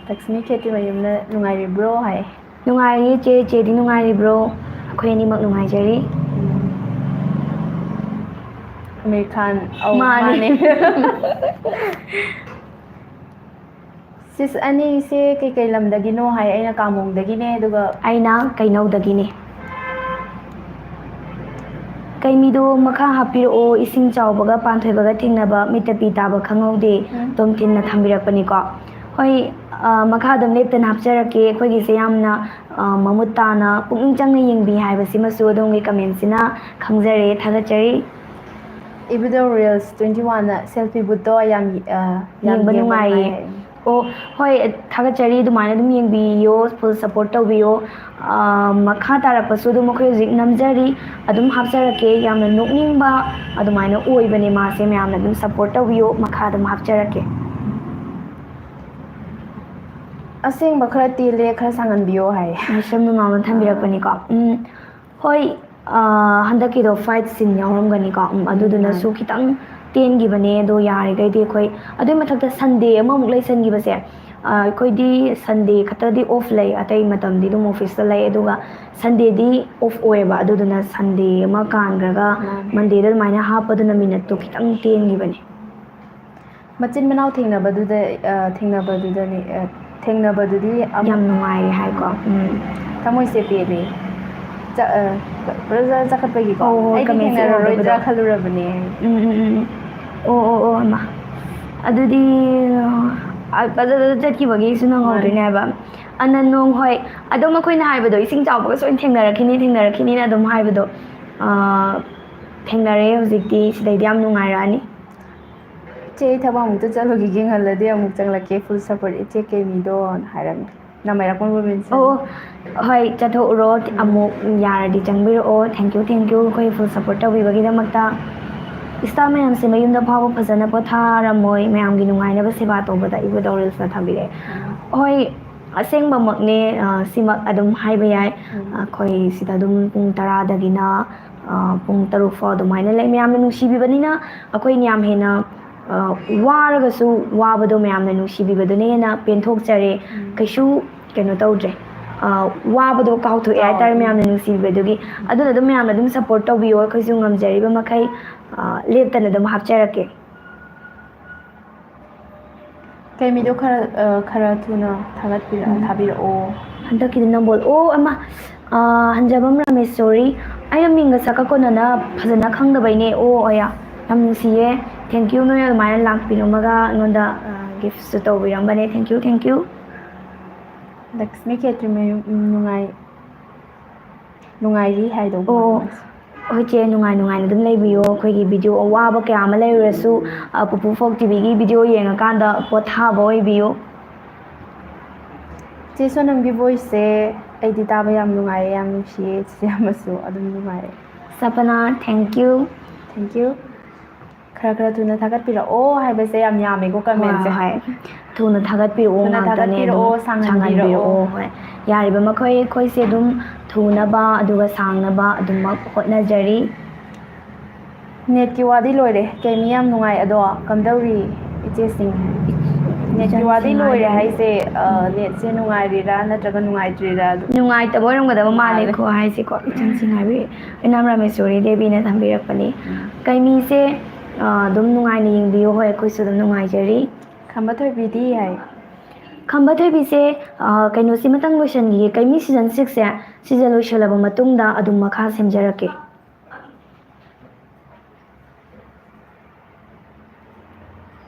ꯂꯛꯁꯃꯤ ꯈꯦꯇ꯭ꯔꯤꯃꯌꯨꯝꯅ, "ꯅꯨꯡꯉꯥꯏꯔꯤꯕ꯭ꯔꯣ?" ꯍꯥꯏ꯫ ꯅꯨꯡꯉꯥꯏꯔꯤ ꯆꯦ, ꯆꯦꯗꯤ ꯅꯨꯡꯉꯥꯏꯔꯤꯕ꯭ꯔꯣ? ꯑꯩꯈꯣꯏ ꯑꯅꯤꯃꯛ ꯅꯨꯡꯉꯥꯏꯖꯔꯤ꯫ ꯑꯃꯤꯔ ꯈꯥꯟ꯫ ꯑꯧ, ꯃꯥꯅꯦ꯫ ꯃꯥꯅꯦ꯫ ꯁꯤꯁ ꯑꯅꯤꯁꯦ ꯀꯩꯀꯩ ꯂꯝꯗꯒꯤꯅꯣ ꯍꯥꯏ? ꯑꯩꯅ ꯀꯥꯃꯣꯡꯗꯒꯤꯅꯦ, ꯑꯗꯨꯒ ꯑꯩꯅ ꯀꯩꯅꯧꯗꯒꯤꯅꯦ꯫ ꯀꯩꯃꯤꯗꯣ ꯃꯈꯥ ꯍꯥꯞꯄꯤꯔꯛꯑꯣ, ꯏꯁꯤꯡ ꯆꯥꯎꯕꯒ ꯄꯥꯟꯊꯣꯏꯕꯒ ꯊꯦꯡꯅꯕ, ꯃꯤꯠꯇ ꯄꯤ ꯇꯥꯕ ꯈꯪꯍꯧꯗꯦ꯫ ꯎꯝ꯫ ꯇꯣꯝꯊꯤꯟꯅ ꯊꯝꯕꯤꯔꯛꯄꯅꯤꯀꯣ꯫ ꯍꯣꯏ, ꯑ, ꯃꯈꯥ ꯑꯗꯨꯝ ꯂꯦꯞꯇꯅ ꯍꯥꯞꯆꯔꯛꯀꯦ꯫ ꯑꯩꯈꯣꯏꯒꯤꯁꯦ ꯌꯥꯝꯅ, ꯑ, ꯃꯃꯨꯠ ꯇꯥꯅ ꯄꯨꯛꯅꯤꯡ ꯆꯪꯅ ꯌꯦꯡꯕꯤ ꯍꯥꯏꯕꯁꯤꯃꯁꯨ ꯑꯗꯣꯝꯒꯤ commentsꯁꯤꯅ ꯈꯪꯖꯔꯦ, ꯊꯥꯒꯠꯆꯔꯤ꯫ ꯏꯕꯨꯙꯧ Reels twenty oneꯅ selfie boothꯇꯣ ꯌꯥꯝ, ꯑ, ꯌꯥꯝ ꯌꯦꯡꯕ ꯌꯦꯡꯕ ꯅꯨꯡꯉꯥꯏꯌꯦ꯫ ꯅꯨꯡꯉꯥꯏ ꯍꯥꯏ꯫ ꯑꯣ, ꯍꯣꯏ, ꯊꯥꯒꯠꯆꯔꯤ꯫ ꯑꯗꯨꯃꯥꯏꯅ ꯑꯗꯨꯝ ꯌꯦꯡꯕꯤꯌꯣ, full support ꯇꯧꯕꯤꯌꯣ꯫ ꯑ, ꯃꯈꯥ ꯇꯥꯔꯛꯄꯁꯨ ꯑꯗꯨꯝ ꯑꯩꯈꯣꯏ ꯍꯧꯖꯤꯛ ꯅꯝꯖꯔꯤ, ꯑꯗꯨꯝ ꯍꯥꯞꯆꯔꯛꯀꯦ꯫ ꯌꯥꯝꯅ ꯅꯣꯛꯅꯤꯡꯕ ꯑꯗꯨꯃꯥꯏꯅ ꯑꯣꯏꯕꯅꯦ ꯃꯥꯁꯦ, ꯃꯌꯥꯝꯅ ꯑꯗꯨꯝ support ꯇꯧꯕꯤꯌꯣ, ꯃꯈꯥ ꯑꯗꯨꯝ ꯍꯥꯞꯆꯔꯛꯀꯦ꯫ ꯑꯁꯦꯡꯕ ꯈꯔ ꯇꯦꯜꯂꯦ, ꯈꯔ ꯁꯥꯡꯍꯟꯕꯤꯌꯣ ꯍꯥꯏ꯫ ꯃꯤꯁꯝ ꯅꯨꯡꯉꯥꯎꯅ ꯊꯝꯕꯤꯔꯛꯄꯅꯤꯀꯣ꯫ ꯎꯝ, ꯍꯣꯏ, ꯑ, ꯍꯟꯗꯛꯀꯤꯗꯣ fight scene ꯌꯥꯎꯔꯝꯒꯅꯤꯀꯣ꯫ ꯎꯝ, ꯑꯗꯨꯗꯨꯅꯁꯨ ꯃꯥꯅꯦ꯫ ꯈꯤꯇꯪ ꯇꯦꯟꯈꯤꯕꯅꯦ꯫ ꯑꯗꯣ ꯌꯥꯔꯤꯈꯩꯗꯤ ꯑꯩꯈꯣꯏ, ꯑꯗꯨꯏ ꯃꯊꯛꯇ Sunday ꯑꯃꯃꯨꯛ ꯂꯩꯁꯟꯈꯤꯕꯁꯦ, ꯑ, ꯑꯩꯈꯣꯏꯗꯤ Sunday ꯈꯛꯇꯗꯤ off ꯂꯩ, ꯑꯇꯩ ꯃꯇꯝꯗꯤ ꯑꯗꯨꯝ officeꯇ ꯂꯩ꯫ ꯑꯗꯨꯒ Sundayꯗꯤ off ꯑꯣꯏꯌꯦꯕ, ꯑꯗꯨꯗꯨꯅ Sunday ꯑꯃ ꯀꯥꯟꯈ꯭ꯔꯒ ꯃꯥꯅꯦ꯫ Mondayꯗ ꯑꯗꯨꯃꯥꯏꯅ ꯍꯥꯞꯄꯗꯨꯅ minuteꯇꯣ ꯈꯤꯇꯪ ꯇꯦꯟꯈꯤꯕꯅꯦ꯫ ꯃꯆꯤꯟ ꯃꯅꯥꯎ ꯊꯦꯡꯅꯕꯗꯨꯗ, ꯑ, ꯊꯦꯡꯅꯕꯗꯨꯗꯅꯤ, ꯑ, ꯊꯦꯡꯅꯕꯗꯨꯗꯤ ꯑꯃꯨꯛ ꯌꯥꯝ ꯅꯨꯡꯉꯥꯏꯔꯦ ꯍꯥꯏꯀꯣ꯫ ꯎꯝ꯫ ꯊꯃꯣꯏꯁꯦ ꯄꯦꯜꯂꯦ꯫ ꯆ-, ꯑ, ꯆ-, ꯆꯈꯠꯄꯒꯤꯀꯣ꯫ ꯑꯣ, ꯑꯣ, ꯑꯩꯗꯤ comments ꯊꯦꯡꯅꯔꯔꯣꯏꯗ꯭ꯔꯥ ꯎꯍꯧꯗꯕꯗꯣ꯫ ꯈꯜꯂꯨꯔꯕꯅꯦ꯫ ꯎꯝ, ꯎꯝ, ꯎꯝ, ꯎꯝ꯫ ꯑꯣ, ꯑꯣ, ꯑꯣ, ꯍꯩꯃꯥ꯫ ꯑꯗꯨꯗꯤ, ꯑ, ꯐꯖꯅ ꯆꯠꯈꯤꯕꯒꯤꯁꯨ ꯅꯪꯍꯧꯗ꯭ꯔꯤꯅꯦ ꯍꯥꯏꯕ꯫ ꯑꯅꯟ ꯅꯣꯡ, ꯍꯣꯏ꯫ ꯑꯗꯨꯝ ꯑꯩꯈꯣꯏꯅ ꯍꯥꯏꯕꯗꯣ, ꯏꯁꯤꯡ ꯆꯥꯎꯕꯒ ꯁꯣꯏꯅ ꯊꯦꯡꯅꯔꯛꯈꯤꯅꯤ, ꯊꯦꯡꯅꯔꯛꯈꯤꯅꯤꯅ ꯑꯗꯨꯝ ꯍꯥꯏꯕꯗꯣ, ꯑ, ꯊꯦꯡꯅꯔꯦ ꯍꯧꯖꯤꯛꯇꯤ꯫ ꯁꯤꯗꯩꯗꯤ ꯌꯥꯝ ꯅꯨꯡꯉꯥꯏꯔꯛꯑꯅꯤ꯫ "ꯏꯆꯦ, ꯑꯩ ꯊꯕꯛ ꯑꯃꯨꯛꯇ ꯆꯠꯂꯨꯈꯤꯒꯦ, ꯉꯜꯂꯗꯤ ꯑꯃꯨꯛ ꯆꯪꯂꯛꯀꯦ, full support ꯏꯆꯦ ꯀꯦꯃꯤꯗꯣꯅ" ꯍꯥꯏꯔꯝꯃꯦ꯫ ꯅꯃꯥꯏꯔꯥꯛꯄꯝ Robinsonꯅ꯫ ꯑꯣ, ꯍꯣꯏ, ꯆꯠꯊꯣꯛꯎꯔꯣ꯫ ꯑꯃꯨꯛ ꯌꯥꯔꯗꯤ ꯆꯪꯕꯤꯔꯛꯑꯣ꯫ Thank you, thank you, ꯑꯩꯈꯣꯏ full support ꯇꯧꯕꯤꯕꯒꯤꯗꯃꯛꯇ꯫ Staff ꯃꯌꯥꯝꯁꯦ ꯃꯌꯨꯝꯗ ꯐꯥꯎꯕ ꯐꯖꯅ ꯄꯣꯊꯥꯔꯝꯃꯣꯏ, ꯃꯌꯥꯝꯒꯤ ꯅꯨꯡꯉꯥꯏꯅꯕ ꯁꯦꯕꯥ ꯇꯧꯕꯗ ꯏꯕꯨꯙꯧ Reelsꯅ ꯊꯝꯕꯤꯔꯛꯑꯦ꯫ ꯍꯣꯏ, ꯑꯁꯦꯡꯕꯃꯛꯅꯦ, ꯑ, ꯁꯤꯃꯛ ꯑꯗꯨꯝ ꯍꯥꯏꯕ ꯌꯥꯏ꯫ ꯑꯩꯈꯣꯏ ꯁꯤꯗ ꯑꯗꯨꯝ ꯄꯨꯡ ꯇꯔꯥꯗꯒꯤꯅ, ꯑ, ꯄꯨꯡ ꯇꯔꯨꯛ ꯐꯥꯎ ꯑꯗꯨꯃꯥꯏꯅ ꯂꯩ꯫ ꯃꯌꯥꯝꯅ ꯅꯨꯡꯁꯤꯕꯤꯕꯅꯤꯅ ꯑꯩꯈꯣꯏꯅ ꯌꯥꯝ ꯍꯦꯟꯅ, ꯑ, ꯋꯥꯔꯒꯁꯨ ꯋꯥꯕꯗꯣ ꯃꯌꯥꯝꯅ ꯅꯨꯡꯁꯤꯕꯤꯕꯗꯨꯅ ꯍꯦꯟꯅ ꯄꯦꯟꯊꯣꯛꯆꯔꯦ꯫ ꯀꯩꯁꯨ ꯀꯩꯅꯣ ꯇꯧꯗ꯭ꯔꯦ꯫ ꯑ, ꯋꯥꯕꯗꯣ ꯀꯥꯎꯊꯣꯛꯑꯦ ꯍꯥꯏꯇꯥꯔꯦ, ꯃꯌꯥꯝꯅ ꯅꯨꯡꯁꯤꯕꯤꯕꯗꯨꯒꯤ꯫ ꯑꯗꯨꯅ ꯑꯗꯨꯝ ꯃꯌꯥꯝꯅ ꯑꯗꯨꯝ ꯁꯞꯄꯣꯔꯠ ꯇꯧꯕꯤꯌꯣ, ꯑꯩꯈꯣꯏꯁꯨ ꯉꯝꯖꯔꯤꯕ ꯃꯈꯩ, ꯑ, ꯂꯦꯞꯇꯅ ꯑꯗꯨꯝ ꯍꯥꯞꯆꯔꯛꯀꯦ꯫ ꯀꯩꯃꯤꯗꯣ ꯈꯔ, ꯑ, ꯈꯔ ꯊꯨꯅ ꯊꯥꯒꯠꯄꯤꯔꯛ-, ꯎꯝ꯫ ꯊꯥꯕꯤꯔꯛꯑꯣ꯫ ꯍꯟꯗꯛꯀꯤꯗꯤ ꯅꯝꯕꯣꯜ꯫ ꯑꯣ, ꯑꯃ, ꯑ, ꯍꯟꯖꯕꯝ ꯔꯥꯃꯦꯁꯣꯔꯤ꯫ ꯑꯩꯅ ꯃꯤꯡꯒ ꯁꯛꯀ ꯀꯣꯟꯅꯅ ꯐꯖꯅ ꯈꯪꯗꯕꯩꯅꯦ꯫ ꯑꯣ, ꯑꯣꯌꯥ꯫ ꯌꯥꯝ ꯅꯨꯡꯁꯤꯌꯦ꯫ Thank you, ꯅꯣꯏ ꯑꯗꯨꯃꯥꯏꯅ ꯂꯥꯛꯄꯤꯔꯝꯃꯒ ꯑꯩꯉꯣꯟꯗ, ꯑ, gift ꯁꯨ ꯇꯧꯕꯤꯔꯝꯕꯅꯦ꯫ Thank you, thank you꯫ Lakshmi ꯈꯦꯇ꯭ꯔꯤꯃꯌꯨꯝ, ꯎꯝ, ꯅꯨꯡꯉꯥꯏ-, ꯅꯨꯡꯉꯥꯏꯔꯤ ꯍꯥꯏꯗꯧꯕ ꯑꯣ, ꯃꯥꯜꯂꯦ ꯃꯥꯁꯦ꯫ ꯍꯣꯏ ꯆꯦ, ꯅꯨꯡꯉꯥꯏ ꯅꯨꯡꯉꯥꯏꯅ ꯑꯗꯨꯝ ꯂꯩꯕꯤꯌꯣ꯫ ꯑꯩꯈꯣꯏꯒꯤ video ꯑꯋꯥꯕ ꯀꯌꯥ ꯑꯃ ꯂꯩꯔꯨꯔꯁꯨ, ꯑ, ꯄꯨꯄꯨ ꯐꯣꯛ ꯇꯤꯚꯤꯒꯤ video ꯌꯦꯡꯉꯀꯥꯟꯗ ꯄꯣꯊꯥꯕ ꯑꯣꯏꯕꯤꯌꯨ꯫ ꯆꯦ ꯁꯣꯅꯝꯒꯤ voice ꯁꯦ ꯑꯩꯗꯤ ꯇꯥꯕ ꯌꯥꯝ ꯅꯨꯡꯉꯥꯏꯌꯦ, ꯌꯥꯝ ꯅꯨꯡꯁꯤꯌꯦ꯫ ꯆꯦ ꯑꯃꯁꯨ ꯑꯗꯨꯝ ꯅꯨꯡꯉꯥꯏꯌꯦ꯫ ꯁꯄꯅꯥ, thank you꯫ Thank you꯫ ꯈꯔ ꯈꯔ ꯊꯨꯅ ꯊꯥꯒꯠꯄꯤꯔꯛꯑꯣ ꯍꯥꯏꯕꯁꯦ ꯌꯥꯝ ꯌꯥꯝꯃꯦꯀꯣ ꯍꯣꯏ, comment ꯁꯦ꯫ ꯍꯣꯏ꯫ ꯊꯨꯅ ꯊꯥꯒꯠꯄꯤꯔꯛꯑꯣ ꯊꯨꯅ ꯉꯥꯛꯇꯅꯦ, ꯊꯥꯒꯠꯄꯤꯔꯛꯑꯣ, ꯑꯗꯨꯝ ꯁꯥꯡꯍꯟꯕꯤꯔꯛꯑꯣ꯫ ꯁꯥꯡꯍꯟꯕꯤꯔꯛꯑꯣ, ꯍꯣꯏ꯫ ꯌꯥꯔꯤꯕ ꯃꯈꯩ ꯑꯩꯈꯣꯏꯁꯦ ꯑꯗꯨꯝ ꯊꯨꯅꯕ ꯑꯗꯨꯒ ꯁꯥꯡꯅꯕ ꯑꯗꯨꯃꯛ ꯍꯣꯠꯅꯖꯔꯤ꯫ Net ꯀꯤ ꯋꯥꯗꯤ ꯂꯣꯏꯔꯦ꯫ ꯀꯩꯃꯤ ꯌꯥꯝ ꯅꯨꯡꯉꯥꯏ꯫ ꯑꯗꯣ ꯀꯝꯗꯧꯔꯤ ꯏꯆꯦꯁꯤꯡ? Net ꯀꯤ ꯋꯥꯗꯤ ꯏꯆꯟꯁꯤꯡ ꯂꯣꯏꯔꯦ ꯍꯥꯏꯗꯤ ꯍꯥꯏꯁꯦ, ꯑ, net ꯁꯦ ꯅꯨꯡꯉꯥꯏꯔꯤꯔꯥ ꯅꯠꯇ꯭ꯔꯒ ꯅꯨꯡꯉꯥꯏꯇ꯭ꯔꯤꯔꯥ? ꯑꯗꯨ ꯅꯨꯡꯉꯥꯏꯇꯕ ꯑꯣꯏꯔꯝꯒꯗꯕ ꯃꯥꯜꯂꯦ꯫ ꯃꯥꯜꯂꯦꯀꯣ ꯍꯥꯏꯁꯦꯀꯣ꯫ ꯏꯆꯟꯁꯤꯡ ꯍꯥꯏꯕꯤ ꯏꯅꯥꯝ ꯔꯥꯃꯦꯁꯣꯔꯤ ꯗꯦꯕꯤꯅ ꯊꯝꯕꯤꯔꯛꯄꯅꯤ꯫ ꯎꯝ꯫ ꯀꯩꯃꯤꯁꯦ, ꯑ, ꯑꯗꯨꯝ ꯅꯨꯡꯉꯥꯏꯅ ꯌꯦꯡꯕꯤꯌꯨ꯫ ꯍꯣꯏ, ꯑꯩꯈꯣꯏꯁꯨ ꯑꯗꯨꯝ ꯅꯨꯡꯉꯥꯏꯖꯔꯤ꯫ ꯈꯝꯕ ꯊꯣꯏꯕꯤꯗꯤ ꯍꯥꯏ꯫ ꯈꯝꯕ ꯊꯣꯏꯕꯤꯁꯦ, ꯑ, ꯀꯩꯅꯣꯁꯤꯃꯇꯪ ꯂꯣꯏꯁꯤꯟꯈꯤꯒꯦ꯫ ꯀꯩꯃꯤ season six ꯁꯦ, ꯁꯤꯁꯦ ꯂꯣꯏꯁꯤꯜꯂꯕ ꯃꯇꯨꯡꯗ ꯑꯗꯨꯝ ꯃꯈꯥ ꯁꯦꯝꯖꯔꯛꯀꯦ꯫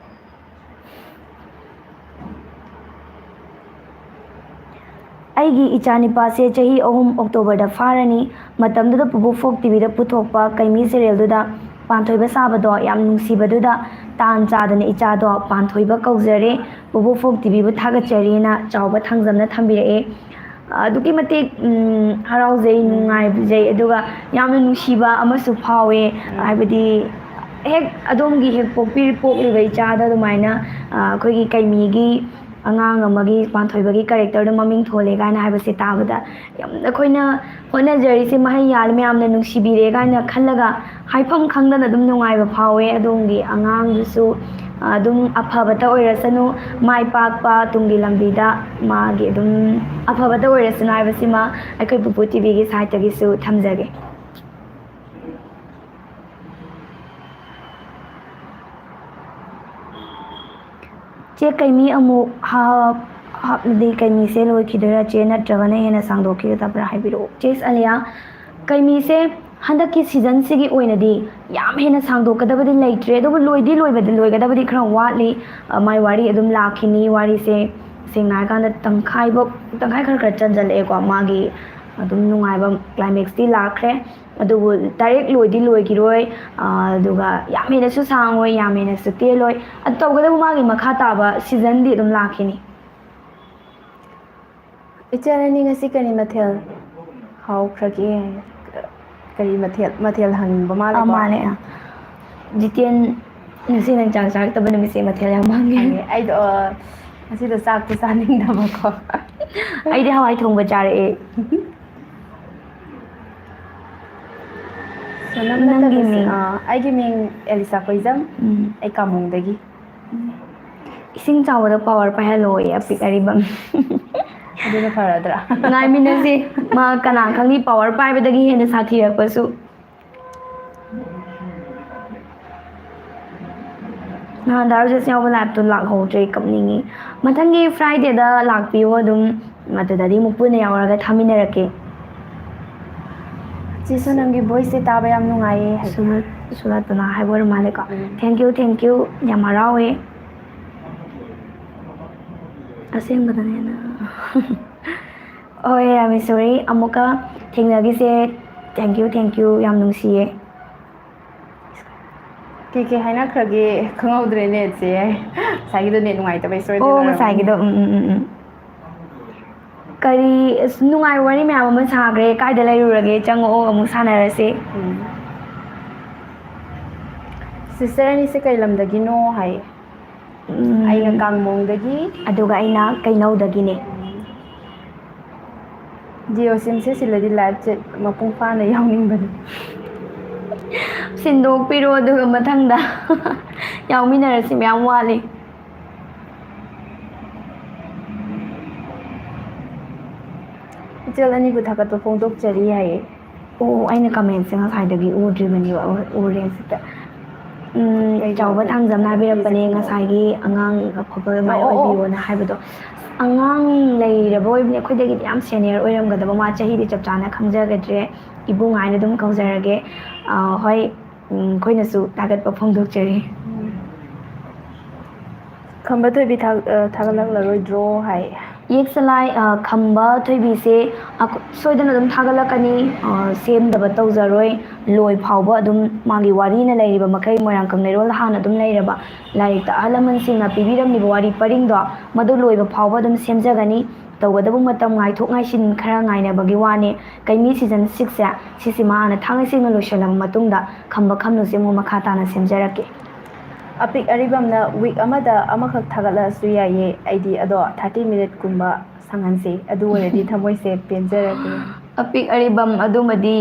ꯑꯩꯒꯤ ꯏꯆꯥꯅꯤꯄꯥꯁꯦ ꯆꯍꯤ ꯑꯍꯨꯝ October ꯗ ꯐꯥꯔꯅꯤ꯫ ꯃꯇꯝꯗꯨꯗ ꯄꯨꯄꯨ ꯐꯣꯛ ꯇꯤꯚꯤꯗ ꯄꯨꯊꯣꯛꯄ ꯀꯩꯃꯤ serial ꯗꯨꯗ ꯄꯥꯟꯊꯣꯏꯕ ꯁꯥꯕꯗꯣ ꯌꯥꯝ ꯅꯨꯡꯁꯤꯕꯗꯨꯗ ꯇꯥꯟ ꯆꯥꯗꯅ ꯏꯆꯥꯗꯣ ꯄꯥꯟꯊꯣꯏꯕ ꯀꯧꯖꯔꯦ꯫ ꯄꯨꯄꯨ ꯐꯣꯛ ꯇꯤꯚꯤꯕꯨ ꯊꯥꯒꯠꯆꯔꯤꯅ ꯆꯥꯎꯕ ꯊꯥꯡꯖꯝꯅ ꯊꯝꯕꯤꯔꯛꯑꯦ꯫ ꯑꯗꯨꯛꯀꯤ ꯃꯇꯤꯛ, ꯎꯝ, ꯍꯔꯥꯎꯖꯩ, ꯎꯝ꯫ ꯅꯨꯡꯉꯥꯏꯖꯩ, ꯑꯗꯨꯒ ꯌꯥꯝꯅ ꯅꯨꯡꯁꯤꯕ ꯑꯃꯁꯨ ꯐꯥꯎꯋꯦ꯫ ꯎꯝ꯫ ꯍꯥꯏꯕꯗꯤ ꯍꯦꯛ ꯑꯗꯣꯝꯒꯤ ꯍꯦꯛ ꯄꯣꯛꯄꯤ-, ꯄꯣꯛꯂꯤꯕ ꯏꯆꯥꯗ ꯑꯗꯨꯃꯥꯏꯅ, ꯑ, ꯑꯩꯈꯣꯏꯒꯤ ꯀꯩꯃꯤꯒꯤ ꯑꯉꯥꯡ ꯑꯃꯒꯤ ꯄꯥꯟꯊꯣꯏꯕꯒꯤ character ꯗꯣ ꯃꯃꯤꯡ ꯊꯣꯜꯂꯦ ꯀꯥꯏꯅ ꯍꯥꯏꯕꯁꯦ ꯇꯥꯕꯗ ꯌꯥꯝ ꯑꯩꯈꯣꯏꯅ ꯍꯣꯠꯅꯖꯔꯤꯁꯦ ꯃꯍꯩ ꯌꯥꯜꯂꯦ, ꯃꯌꯥꯝꯅ ꯅꯨꯡꯁꯤꯕꯤꯔꯦ ꯀꯥꯏꯅ ꯈꯜꯂꯒ ꯍꯥꯏꯐꯝ ꯈꯪꯗꯅ ꯑꯗꯨꯝ ꯅꯨꯡꯉꯥꯏꯕ ꯐꯥꯎꯋꯦ꯫ ꯑꯗꯣꯝꯒꯤ ꯑꯉꯥꯡꯗꯨꯁꯨ ꯑꯗꯨꯝ ꯑꯐꯕꯇ ꯑꯣꯏꯔꯁꯅꯨ, ꯃꯥꯏ ꯄꯥꯛꯄ ꯇꯨꯡꯒꯤ ꯂꯝꯕꯤꯗ ꯃꯥꯒꯤ ꯑꯗꯨꯝ ꯑꯐꯕꯇ ꯑꯣꯏꯔꯁꯅꯨ ꯍꯥꯏꯕꯁꯤꯃ ꯑꯩꯈꯣꯏ ꯄꯨꯄꯨ ꯇꯤꯚꯤꯒꯤ ꯁꯥꯏꯠꯇꯒꯤꯁꯨ ꯊꯝꯖꯒꯦ꯫ ꯆꯦ, ꯀꯩꯃꯤ ꯑꯃꯨꯛ ꯍꯥꯞ-, ꯍꯥꯞꯂꯗꯤ ꯀꯩꯃꯤꯁꯦ ꯂꯣꯏꯈꯤꯗꯣꯏꯔꯥ ꯆꯦ, ꯅꯠꯇ꯭ꯔꯒꯅ ꯍꯦꯟꯅ ꯁꯥꯡꯗꯣꯛꯈꯤꯒꯗꯕ꯭ꯔꯥ ꯍꯥꯏꯕꯤꯔꯛꯑꯣ꯫ ꯆꯦꯁ ꯑꯂꯤꯌꯥ, ꯍꯟꯗꯛꯀꯤ ꯁꯤꯖꯟꯁꯤꯒꯤ ꯑꯣꯏꯅꯗꯤ ꯌꯥꯝ ꯍꯦꯟꯅ ꯁꯥꯡꯗꯣꯛꯀꯗꯕꯗꯤ ꯂꯩꯇ꯭ꯔꯦ, ꯑꯗꯨꯕꯨ ꯂꯣꯏꯗꯤ ꯂꯣꯏꯕꯗꯤ, ꯂꯣꯏꯒꯗꯕꯗꯤ ꯈꯔ ꯋꯥꯠꯂꯤ꯫ ꯑ, ꯃꯥꯏ ꯋꯥꯔꯤ ꯑꯗꯨꯝ ꯂꯥꯛꯈꯤꯅꯤ꯫ ꯋꯥꯔꯤꯁꯦ ꯁꯦꯡꯅ ꯍꯥꯏꯔꯀꯥꯟꯗ ꯇꯪꯈꯥꯏꯐꯧ, ꯇꯪꯈꯥꯏ ꯈꯔ ꯈꯔ ꯆꯟꯖꯜꯂꯛꯑꯦꯀꯣ꯫ ꯃꯥꯒꯤ ꯑꯗꯨꯝ ꯅꯨꯡꯉꯥꯏꯕ ꯀ꯭ꯂꯥꯏꯃꯦꯛꯁꯇꯤ ꯂꯥꯛꯈ꯭ꯔꯦ꯫ ꯑꯗꯨꯕꯨ ꯗꯥꯏꯔꯦꯛ ꯂꯣꯏꯗꯤ ꯂꯣꯏꯈꯤꯔꯣꯏ, ꯑꯥ, ꯑꯗꯨꯒ ꯌꯥꯝ ꯍꯦꯟꯅꯁꯨ ꯁꯥꯡꯉꯣꯏ, ꯌꯥꯝ ꯍꯦꯟꯅꯁꯨ ꯇꯦꯜꯂꯣꯏ꯫ ꯑꯗꯨ ꯇꯧꯕꯇꯕꯨ ꯃꯥꯒꯤ ꯃꯈꯥ ꯇꯥꯕ ꯁꯤꯖꯟꯗꯤ ꯑꯗꯨꯝ ꯂꯥꯛꯈꯤꯅꯤ꯫ ꯏꯆꯟ ꯑꯅꯤ ꯉꯁꯤ ꯀꯔꯤ ꯃꯊꯦꯜ ꯍꯥꯎꯈ꯭ꯔꯒꯦ? ꯀꯔꯤ ꯃꯊꯦꯜ, ꯃꯊꯦꯜ ꯍꯪꯅꯤꯡꯕ ꯑꯥ, ꯃꯥꯜꯂꯦꯀꯣ? ꯃꯥꯅꯦ, ꯑꯥ꯫ ꯖꯤꯇꯦꯟ, ꯉꯁꯤ ꯅꯪ ꯆꯥꯛ ꯆꯥꯔꯛꯇꯕ ꯅꯨꯃꯤꯠꯁꯦ ꯃꯊꯦꯜ ꯌꯥꯝ ꯐꯪꯉꯦ꯫ ꯈꯪꯉꯦ꯫ ꯑꯩꯗꯣ, ꯑ, ꯉꯁꯤꯗꯣ ꯆꯥꯛꯇꯣ ꯆꯥꯅꯤꯡꯗꯕꯀꯣ꯫ ꯑꯩꯗꯤ ꯍꯋꯥꯏ ꯊꯣꯡꯕ ꯆꯥꯔꯛꯑꯦ꯫ ꯁꯣꯅꯝ ꯅꯪꯒꯤ ꯅꯠꯇꯕꯁꯦ, ꯃꯤꯡ? ꯑꯥ, ꯑꯩꯒꯤ ꯃꯤꯡ ꯑꯦꯂꯤꯁꯥ ꯀꯣꯏꯖꯝ꯫ ꯎꯝ꯫ ꯑꯩ ꯀꯥꯃꯣꯡꯗꯒꯤ꯫ ꯏꯁꯤꯡ ꯆꯥꯎꯕꯗ ꯄꯋꯥꯔ ꯄꯥꯏꯍꯜꯂꯣꯌꯦ ꯑꯄꯤꯛ ꯑꯔꯤꯕꯝ꯫ ꯑꯗꯨꯅ ꯐꯔꯗ꯭ꯔꯥ? ꯉꯥꯏꯃꯤꯟꯅꯁꯤ꯫ ꯃꯥ ꯀꯅꯥ ꯈꯪꯅꯤ, ꯄꯋꯥꯔ ꯄꯥꯏꯕꯗꯒꯤ ꯍꯦꯟꯅ ꯁꯥꯊꯤꯔꯛꯄꯁꯨ꯫ ꯅꯍꯥꯟ ꯗꯥ ꯔꯣꯖꯦꯁ ꯌꯥꯎꯕ ꯂꯥꯏꯞꯇꯣ ꯂꯥꯛꯍꯧꯗ꯭ꯔꯦ, ꯀꯞꯅꯤꯡꯉꯤ꯫ ꯃꯊꯪꯒꯤ ꯐ꯭ꯔꯥꯏꯗꯦꯗ ꯂꯥꯛꯄꯤꯌꯣ ꯑꯗꯨꯝ, ꯑꯗꯨꯗꯗꯤ ꯑꯃꯨꯛ ꯄꯨꯟꯅ ꯌꯥꯎꯔꯒ ꯊꯥꯃꯤꯟꯅꯔꯛꯀꯦ꯫ ꯆꯦ ꯁꯣꯅꯝꯒꯤ ꯚꯣꯏꯁꯁꯦ ꯇꯥꯕ ꯌꯥꯝ ꯅꯨꯡꯉꯥꯏꯌꯦ ꯍꯥꯏ꯫ ꯁꯨꯅ-, ꯁꯨꯅꯇꯅ ꯍꯥꯏꯕ ꯑꯣꯏꯔ ꯃꯥꯜꯂꯦꯀꯣ꯫ ꯎꯝ꯫ Thank you, thank you, ꯌꯥꯝ ꯍꯔꯥꯎꯋꯦ꯫ ꯑꯁꯦꯡꯕꯗꯅꯦꯅ꯫ ꯍꯣꯏ, ꯔꯥꯃꯦꯁꯣꯔꯤ, ꯑꯃꯨꯛꯀ ꯊꯦꯡꯅꯈꯤꯁꯦ꯫ Thank you, thank you, ꯌꯥꯝ ꯅꯨꯡꯁꯤꯌꯦ꯫ ꯀꯩ ꯀꯩ ꯍꯥꯏꯅꯈ꯭ꯔꯒꯦ ꯈꯪꯍꯧꯗ꯭ꯔꯦꯅꯦ, ꯆꯦ꯫ ꯉꯁꯥꯏꯒꯤꯗꯣ ꯅꯦꯠ ꯅꯨꯡꯉꯥꯏꯇꯕꯩ ꯁꯣꯏꯗꯅ ꯑꯣ, ꯑꯣꯏꯔꯝꯃꯅꯤ꯫ ꯉꯁꯥꯏꯒꯤꯗꯣ, ꯎꯝ, ꯎꯝ, ꯎꯝ, ꯎꯝ꯫ ꯀꯔꯤ, ꯑꯁ, ꯅꯨꯡꯉꯥꯏꯕ ꯋꯥꯔꯤ ꯃꯌꯥꯝ ꯑꯃ ꯁꯥꯈ꯭ꯔꯦ꯫ ꯀꯥꯏꯗ ꯂꯩꯔꯨꯔꯒꯦ? ꯆꯪꯉꯛꯑꯣ, ꯑꯃꯨꯛ ꯁꯥꯟꯅꯔꯁꯦ꯫ ꯎꯝ꯫ ꯁꯤꯁꯇꯔ ꯑꯅꯤꯁꯦ ꯀꯩ ꯂꯝꯗꯒꯤꯅꯣ ꯍꯥꯏ? ꯎꯝ꯫ ꯑꯩꯅ ꯀꯥꯡꯃꯣꯡꯗꯒꯤ꯫ ꯑꯗꯨꯒ ꯑꯩꯅ ꯀꯩꯅꯧꯗꯒꯤꯅꯦ꯫ ꯖꯤꯑꯣ ꯁꯤꯝꯁꯦ ꯁꯤꯜꯂꯗꯤ ꯂꯥꯏꯐꯁꯦ ꯃꯄꯨꯡ ꯐꯥꯅ ꯌꯥꯎꯅꯤꯡꯕꯅꯤ꯫ ꯁꯤꯟꯗꯣꯛꯄꯤꯔꯣ, ꯑꯗꯨꯒ ꯃꯊꯪꯗ ꯌꯥꯎꯃꯤꯟꯅꯔꯁꯤ, ꯃꯌꯥꯝ ꯋꯥꯠꯂꯤ꯫ ꯏꯆꯦꯜ ꯑꯅꯤꯕꯨ ꯊꯥꯒꯠꯄ ꯐꯣꯡꯗꯣꯛꯆꯔꯤ ꯍꯥꯏꯌꯦ꯫ ꯑꯣ, ꯑꯩꯅ ꯀꯃꯦꯟꯁꯦ ꯉꯁꯥꯏꯗꯒꯤ ꯎꯗ꯭ꯔꯤꯕꯅꯦꯕ, ꯎ-, ꯎꯔꯦ ꯍꯧꯖꯤꯛꯇ꯫ ꯎꯝ, ꯀꯩ ꯆꯥꯎꯕ ꯇꯧꯒꯦ? ꯊꯥꯡꯖꯝ ꯍꯥꯏꯕꯤꯔꯛꯄꯅꯦ, ꯉꯁꯥꯏꯒꯤ ꯑꯉꯥꯡ ꯑꯐꯕ ꯑꯗꯨꯃꯥꯏꯅ ꯑꯣ, ꯑꯣ, ꯑꯣ꯫ ꯑꯣꯏꯕꯤꯌꯣꯅ ꯍꯥꯏꯕꯗꯣ꯫ ꯑꯉꯥꯡ ꯂꯩꯔꯕ ꯑꯣꯏꯕꯅꯦ, ꯑꯩꯈꯣꯏꯗꯒꯤꯗꯤ ꯌꯥꯝ ꯁꯦꯅꯤꯌꯔ ꯑꯣꯏꯔꯝꯒꯗꯕ, ꯃꯥ ꯆꯍꯤꯗꯤ ꯆꯞ ꯆꯥꯅ ꯈꯪꯖꯒꯗ꯭ꯔꯦ, ꯏꯕꯨꯡ ꯍꯥꯏꯅ ꯑꯗꯨꯝ ꯀꯧꯖꯔꯒꯦ꯫ ꯑꯥ, ꯍꯣꯏ, ꯎꯝ, ꯑꯩꯈꯣꯏꯅꯁꯨ ꯊꯥꯒꯠꯄ ꯐꯣꯡꯗꯣꯛꯆꯔꯤ꯫ ꯎꯝ꯫ ꯈꯝꯕ ꯊꯣꯏꯕꯤ ꯊꯥ-, ꯑ, ꯊꯥꯒꯠꯂꯛꯂꯔꯣꯏꯗ꯭ꯔꯣ ꯍꯥꯏ꯫ ꯌꯦꯛꯁꯂꯥꯏ, ꯑ, ꯈꯝꯕ ꯊꯣꯏꯕꯤꯁꯦ ꯑꯈ-, ꯁꯣꯏꯗꯅ ꯑꯗꯨꯝ ꯊꯥꯒꯠꯂꯛꯀꯅꯤ, ꯑ, ꯁꯦꯝꯗꯕ ꯇꯧꯖꯔꯣꯏ꯫ ꯂꯣꯏ ꯐꯥꯎꯕ ꯑꯗꯨꯝ ꯃꯥꯒꯤ ꯋꯥꯔꯤꯅ ꯂꯩꯔꯤꯕ ꯃꯈꯩ, ꯃꯣꯏꯔꯥꯡꯀꯝ ꯂꯩꯔꯣꯜꯗ ꯍꯥꯟꯅ ꯑꯗꯨꯝ ꯂꯩꯔꯕ ꯂꯥꯏꯔꯤꯛꯇ ꯑꯍꯜ ꯂꯃꯟꯁꯤꯡꯅ ꯄꯤꯕꯤꯔꯝꯂꯤꯕ ꯋꯥꯔꯤ ꯄꯔꯤꯡꯗꯣ, ꯃꯗꯨ ꯂꯣꯏꯕ ꯐꯥꯎꯕ ꯑꯗꯨꯝ ꯁꯦꯝꯖꯒꯅꯤ꯫ ꯇꯧꯒꯗꯕ ꯃꯇꯝ ꯉꯥꯏꯊꯣꯛ ꯉꯥꯏꯁꯤꯟ ꯈꯔ ꯉꯥꯏꯅꯕꯒꯤ ꯋꯥꯅꯤ꯫ ꯀꯩꯃꯤ season six ꯁꯦ, ꯁꯤꯁꯤꯃ ꯍꯥꯟꯅ ꯊꯥꯡꯉꯩ ꯁꯦꯡꯅ ꯂꯣꯏꯁꯤꯜꯂꯕ ꯃꯇꯨꯡꯗ ꯈꯝꯕ ꯈꯝꯅꯨꯁꯦ ꯑꯃꯨꯛ ꯃꯈꯥ ꯇꯥꯅ ꯁꯦꯝꯖꯔꯛꯀꯦ꯫ ꯑꯄꯤꯛ ꯑꯔꯤꯕꯝꯅ week ꯑꯃꯗ ꯑꯃꯈꯛ ꯊꯥꯒꯠꯂꯛꯑꯁꯨ ꯌꯥꯏꯌꯦ, ꯑꯩꯗꯤ ꯑꯗꯣ thirty minute ꯀꯨꯝꯕ ꯁꯪꯍꯟꯁꯦ, ꯑꯗꯨ ꯑꯣꯏꯔꯗꯤ ꯊꯃꯣꯏꯁꯦ ꯄꯦꯟꯖꯔꯒꯦ꯫ ꯑꯄꯤꯛ ꯑꯔꯤꯕꯝ ꯑꯗꯨꯃꯗꯤ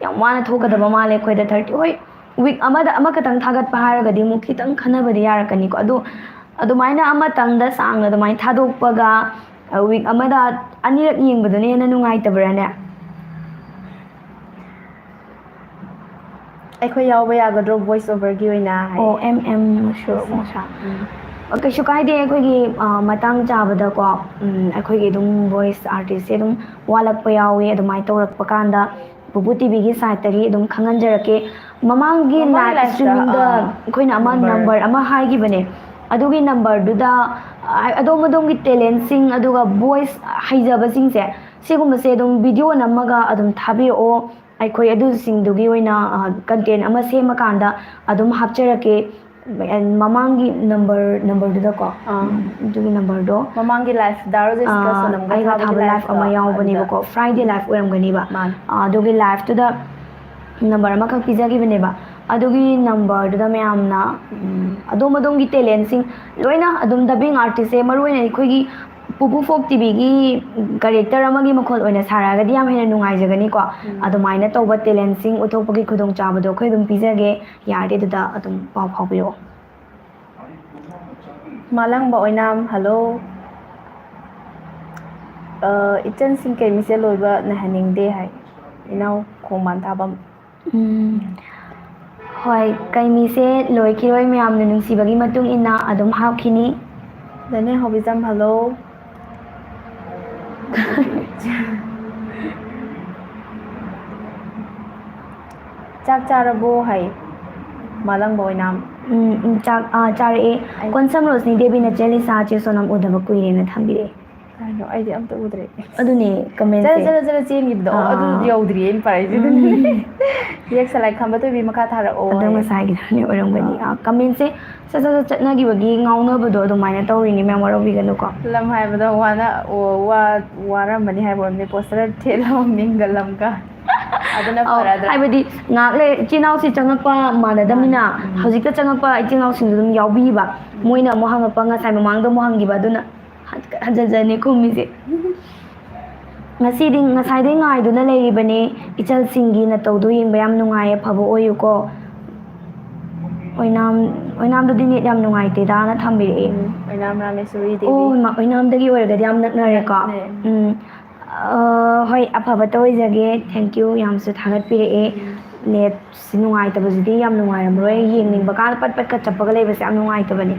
ꯌꯥꯝ ꯋꯥꯅ ꯊꯣꯛꯀꯗꯕ ꯃꯥꯜꯂꯦ ꯑꯩꯈꯣꯏꯗ thirty, ꯍꯣꯏ, week ꯑꯃꯗ ꯑꯃꯈꯛꯇꯪ ꯊꯥꯒꯠꯄ ꯍꯥꯏꯔꯒꯗꯤ ꯑꯃꯨꯛ ꯈꯤꯇꯪ ꯈꯟꯅꯕꯗꯤ ꯌꯥꯔꯛꯀꯅꯤꯀꯣ, ꯑꯗꯣ ꯑꯗꯨꯃꯥꯏꯅ ꯑꯃꯇꯪꯗ ꯁꯥꯡꯅ ꯑꯗꯨꯃꯥꯏꯅ ꯊꯥꯗꯣꯛꯄꯒ, week ꯑꯃꯗ ꯑꯅꯤꯔꯛ ꯌꯦꯡꯕꯗꯨꯅ ꯍꯦꯟꯅ ꯅꯨꯡꯉꯥꯏꯇꯕ꯭ꯔꯥꯅꯦ? ꯑꯩꯈꯣꯏ ꯌꯥꯎꯕ ꯌꯥꯒꯗ꯭ꯔꯣ voice overꯒꯤ ꯑꯣꯏꯅ ꯍꯥꯏ? ꯑꯣ, M M ꯃꯁꯨ, ꯃꯁꯥ꯫ ꯎꯝ꯫ ꯀꯩꯁꯨ ꯀꯥꯏꯗꯦ, ꯑꯩꯈꯣꯏꯒꯤ, ꯑ, ꯃꯇꯥꯡ ꯆꯥꯕꯗꯀꯣ, ꯎꯝ, ꯑꯩꯈꯣꯏꯒꯤ ꯑꯗꯨꯝ voice artistꯁꯦ ꯑꯗꯨꯝ ꯋꯥꯠꯂꯛꯄ ꯌꯥꯎꯋꯤ꯫ ꯑꯗꯨꯃꯥꯏꯅ ꯇꯧꯔꯛꯄ ꯀꯥꯟꯗ ꯄꯨꯄꯨ TVꯒꯤ sideꯇꯒꯤ ꯑꯗꯨꯝ ꯈꯪꯍꯟꯖꯔꯛꯀꯦ꯫ ꯃꯃꯥꯡꯒꯤ ꯃꯃꯥꯡꯒꯤ live liveꯇ, streamingꯗ ꯑꯥ, ꯑꯩꯈꯣꯏꯅ ꯑꯃ number number ꯑꯃ ꯍꯥꯏꯈꯤꯕꯅꯦ꯫ ꯑꯗꯨꯒꯤ numberꯗꯨꯗ, ꯑ, ꯑꯗꯣꯝ ꯑꯗꯣꯝꯒꯤ talentꯁꯤꯡ ꯑꯗꯨꯒ voice ꯍꯩꯖꯕꯁꯤꯡꯁꯦ, ꯁꯤꯒꯨꯝꯕꯁꯦ ꯑꯗꯨꯝ video ꯅꯝꯃꯒ ꯑꯗꯨꯝ ꯊꯥꯕꯤꯔꯛꯑꯣ꯫ ꯑꯩꯈꯣꯏ ꯑꯗꯨꯁꯤꯡꯗꯨꯒꯤ ꯑꯣꯏꯅ, ꯑ, content ꯑꯃ ꯁꯦꯝꯃꯀꯥꯟꯗ ꯑꯗꯨꯝ ꯍꯥꯞꯆꯔꯛꯀꯦ꯫ And ꯃꯃꯥꯡꯒꯤ number, numberꯗꯨꯗꯀꯣ, ꯑꯥ꯫ ꯎꯝ, ꯑꯗꯨꯒꯤ numberꯗꯣ, ꯃꯃꯥꯡꯒꯤ live, ꯗꯥ ꯔꯣꯖꯦꯁꯀ ꯑꯥ, ꯁꯣꯅꯝꯒ ꯑꯩꯒ ꯊꯥꯕꯒꯤ ꯊꯥꯕ live liveꯇꯣ, ꯑꯃ ꯌꯥꯎꯕꯅꯦꯕꯀꯣ, ꯑꯗꯨꯗ꯫ Friday live ꯑꯣꯏꯔꯝꯒꯅꯤꯕ꯫ ꯃꯥꯅꯦ꯫ ꯑꯥ, ꯑꯗꯨꯒꯤ liveꯇꯨꯗ number ꯑꯃꯈꯛ ꯄꯤꯖꯈꯤꯕꯅꯦꯕ꯫ ꯑꯗꯨꯒꯤ numberꯗꯨꯗ ꯃꯌꯥꯝꯅ, ꯎꯝ, ꯑꯗꯣꯝ ꯑꯗꯣꯝꯒꯤ talentꯁꯤꯡ ꯂꯣꯏꯅ ꯑꯗꯨꯝ dubbing artistꯁꯦ, ꯃꯔꯨꯑꯣꯏꯅ ꯑꯩꯈꯣꯏꯒꯤ ꯄꯨꯄꯨ Folk TVꯒꯤ character ꯑꯃꯒꯤ ꯃꯈꯣꯜ ꯑꯣꯏꯅ ꯁꯥꯔꯛꯑꯒꯗꯤ ꯌꯥꯝ ꯍꯦꯟꯅ ꯅꯨꯡꯉꯥꯏꯖꯒꯅꯤꯀꯣ꯫ ꯎꯝ꯫ ꯑꯗꯨꯃꯥꯏꯅ ꯇꯧꯕ talentꯁꯤꯡ ꯎꯠꯊꯣꯛꯄꯒꯤ ꯈꯨꯗꯣꯡꯆꯥꯕꯗꯣ ꯑꯩꯈꯣꯏ ꯑꯗꯨꯝ ꯄꯤꯖꯒꯦ꯫ ꯌꯥꯔꯗꯤ ꯑꯗꯨꯗ ꯑꯗꯨꯝ ꯄꯥꯎ ꯐꯥꯎꯕꯤꯔꯛꯑꯣ꯫ ꯃꯥꯂꯪꯕ ꯑꯣꯏꯅꯥꯝ, ꯍꯜꯂꯣ꯫ ꯑ, ꯏꯆꯟꯁꯤꯡ ꯀꯩꯃꯤꯁꯦ ꯂꯣꯏꯕ ꯅꯥꯏꯍꯟꯅꯤꯡꯗꯦ ꯍꯥꯏ꯫ ꯏꯅꯥꯎ ꯈꯣꯡꯕꯥꯟ ꯊꯥꯕꯝ꯫ ꯎꯝ꯫ ꯍꯣꯏ, ꯀꯩꯃꯤꯁꯦ ꯂꯣꯏꯈꯤꯔꯣꯏ, ꯃꯌꯥꯝꯅ ꯅꯨꯡꯁꯤꯕꯒꯤ ꯃꯇꯨꯡ ꯏꯟꯅ ꯑꯗꯨꯝ ꯍꯥꯞꯈꯤꯅꯤ꯫ ꯗꯅꯦ ꯍꯣꯕꯤꯖꯝ, ꯍꯜꯂꯣ꯫ ꯆꯥꯛ ꯆꯥꯔꯕꯣ ꯍꯥꯏ꯫ ꯃꯥꯂꯪꯕ ꯑꯣꯏꯅꯥꯝ꯫ ꯎꯝ, ꯎꯝ, ꯆꯥꯛ, ꯑꯥ, ꯆꯥꯔꯛꯑꯦ꯫ ꯑꯩ ꯀꯣꯟꯁꯝ ꯔꯣꯁꯅꯤ ꯗꯦꯕꯤꯅ ꯆꯦꯂꯤꯁꯥ ꯆꯦ ꯁꯣꯅꯝ ꯎꯗꯕ ꯀꯨꯏꯔꯦꯅ ꯊꯝꯕꯤꯔꯛꯑꯦ꯫ ꯀꯩꯅꯣ, ꯑꯩꯗꯤ ꯑꯝꯇ ꯎꯗ꯭ꯔꯦ꯫ ꯑꯗꯨꯅꯦ, comment ꯖꯔ, ꯁꯦ꯫ ꯖꯔ, ꯖꯔ ꯆꯦꯟꯈꯤꯕꯗꯣ꯫ ꯑꯣ, ꯑꯗꯨ ꯑꯥ꯫ ꯌꯧꯗ꯭ꯔꯤꯌꯦ ꯑꯩꯅ ꯄꯥꯔꯛꯏꯁꯦ꯫ ꯎꯝ꯫ ꯌꯦꯛ ꯁꯂꯥꯏ ꯈꯝꯕ ꯊꯣꯏꯕꯤ ꯃꯈꯥ ꯊꯥꯔꯛꯑꯣ ꯑꯗꯣ ꯍꯥꯏꯌꯦ꯫ ꯉꯁꯥꯏꯒꯤꯗꯨꯅꯦ ꯑꯣꯏꯔꯝꯒꯅꯤ꯫ ꯑꯥ꯫ ꯑꯥ, comment ꯁꯦ ꯁꯠ, ꯁꯠ, ꯁꯠ ꯆꯠꯅꯈꯤꯕꯒꯤ ꯉꯥꯎꯅꯕꯗꯣ ꯑꯗꯨꯃꯥꯏꯅ ꯇꯧꯔꯤꯅꯤ, ꯃꯌꯥꯝ ꯋꯥꯔꯧꯕꯤꯒꯅꯨꯀꯣ꯫ ꯂꯝ ꯍꯥꯏꯕꯗ ꯋꯥꯅ-, ꯋꯥ-, ꯋꯥ-, ꯋꯥꯔꯝꯕꯅꯤ ꯍꯥꯏꯕ ꯑꯣꯏꯔꯝꯅꯤ, poster ꯊꯦꯠꯂꯝꯃ ꯃꯤꯡꯒ ꯂꯝꯒ꯫ ꯑꯗꯨꯅ ꯑꯧ, ꯐꯔꯗ꯭ꯔꯥ? ꯍꯥꯏꯕꯗꯤ ꯉꯥꯏꯍꯥꯛ ꯂꯩ ꯏꯆꯤꯜ ꯏꯅꯥꯎꯁꯤ ꯆꯪꯉꯛꯄ ꯃꯥꯟꯅꯗꯕꯅꯤꯅ, ꯃꯥꯅꯦ꯫ ꯎꯝ꯫ ꯍꯧꯖꯤꯛꯇ ꯆꯪꯉꯛꯄ ꯏꯆꯤꯜ ꯏꯅꯥꯎꯁꯤꯡꯗꯨ ꯑꯗꯨꯝ ꯌꯥꯎꯕꯤꯕ꯫ ꯎꯝ꯫ ꯃꯣꯏꯅ ꯑꯃꯨꯛ ꯍꯪꯉꯛꯄ, ꯉꯁꯥꯏ ꯃꯃꯥꯡꯗ ꯑꯃꯨꯛ ꯍꯪꯈꯤꯕ, ꯑꯗꯨꯅ ꯍꯟ-, ꯍꯟꯖꯟꯖꯅꯤ ꯈꯨꯝꯃꯤꯁꯦ꯫ ꯉꯁꯤꯗꯤ, ꯉꯁꯥꯏꯗꯩ ꯉꯥꯏꯗꯨꯅ ꯂꯩꯔꯤꯕꯅꯦ꯫ ꯏꯆꯜꯁꯤꯡꯒꯤ ꯅꯇꯧꯗꯣ ꯌꯦꯡꯕ ꯌꯥꯝ ꯅꯨꯡꯉꯥꯏ, ꯑꯐꯕ ꯑꯣꯏꯌꯨꯀꯣ꯫ ꯑꯣꯏꯅꯥꯝ-, ꯑꯣꯏꯅꯥꯝꯗꯗꯤ net ꯌꯥꯝ ꯅꯨꯡꯉꯥꯏꯇꯦꯗꯥꯅ ꯊꯝꯕꯤꯔꯛꯑꯦ꯫ ꯎꯝ, ꯑꯣꯏꯅꯥꯝ ꯔꯥꯃꯦꯁꯣꯔꯤ ꯗꯦꯕꯤ꯫ ꯑꯣ, ꯍꯩꯃꯥ, ꯑꯣꯏꯅꯥꯝꯗꯒꯤ ꯑꯣꯏꯔꯒꯗꯤ ꯌꯥꯝ ꯅꯛꯅꯔꯦꯀꯣ꯫ ꯅꯛꯅꯔꯦ, ꯎꯝ꯫ ꯎꯝ꯫ ꯑ, ꯍꯣꯏ, ꯑꯐꯕꯇ ꯑꯣꯏꯖꯒꯦ꯫ Thank you, ꯌꯥꯝꯁꯨ ꯊꯥꯒꯠꯄꯤꯔꯛꯑꯦ꯫ ꯎꯝ꯫ Net ꯁꯤ ꯅꯨꯡꯉꯥꯏꯇꯕꯁꯤꯗꯤ ꯌꯥꯝ ꯅꯨꯡꯉꯥꯏꯔꯝꯃꯔꯣꯏ꯫ ꯎꯝ꯫ ꯌꯦꯡꯅꯤꯡꯕ ꯀꯥꯟꯗ ꯄꯠ ꯄꯠꯀ ꯆꯞꯄꯒ ꯂꯩꯕꯁꯦ ꯌꯥꯝ ꯅꯨꯡꯉꯥꯏꯇꯕꯅꯦ꯫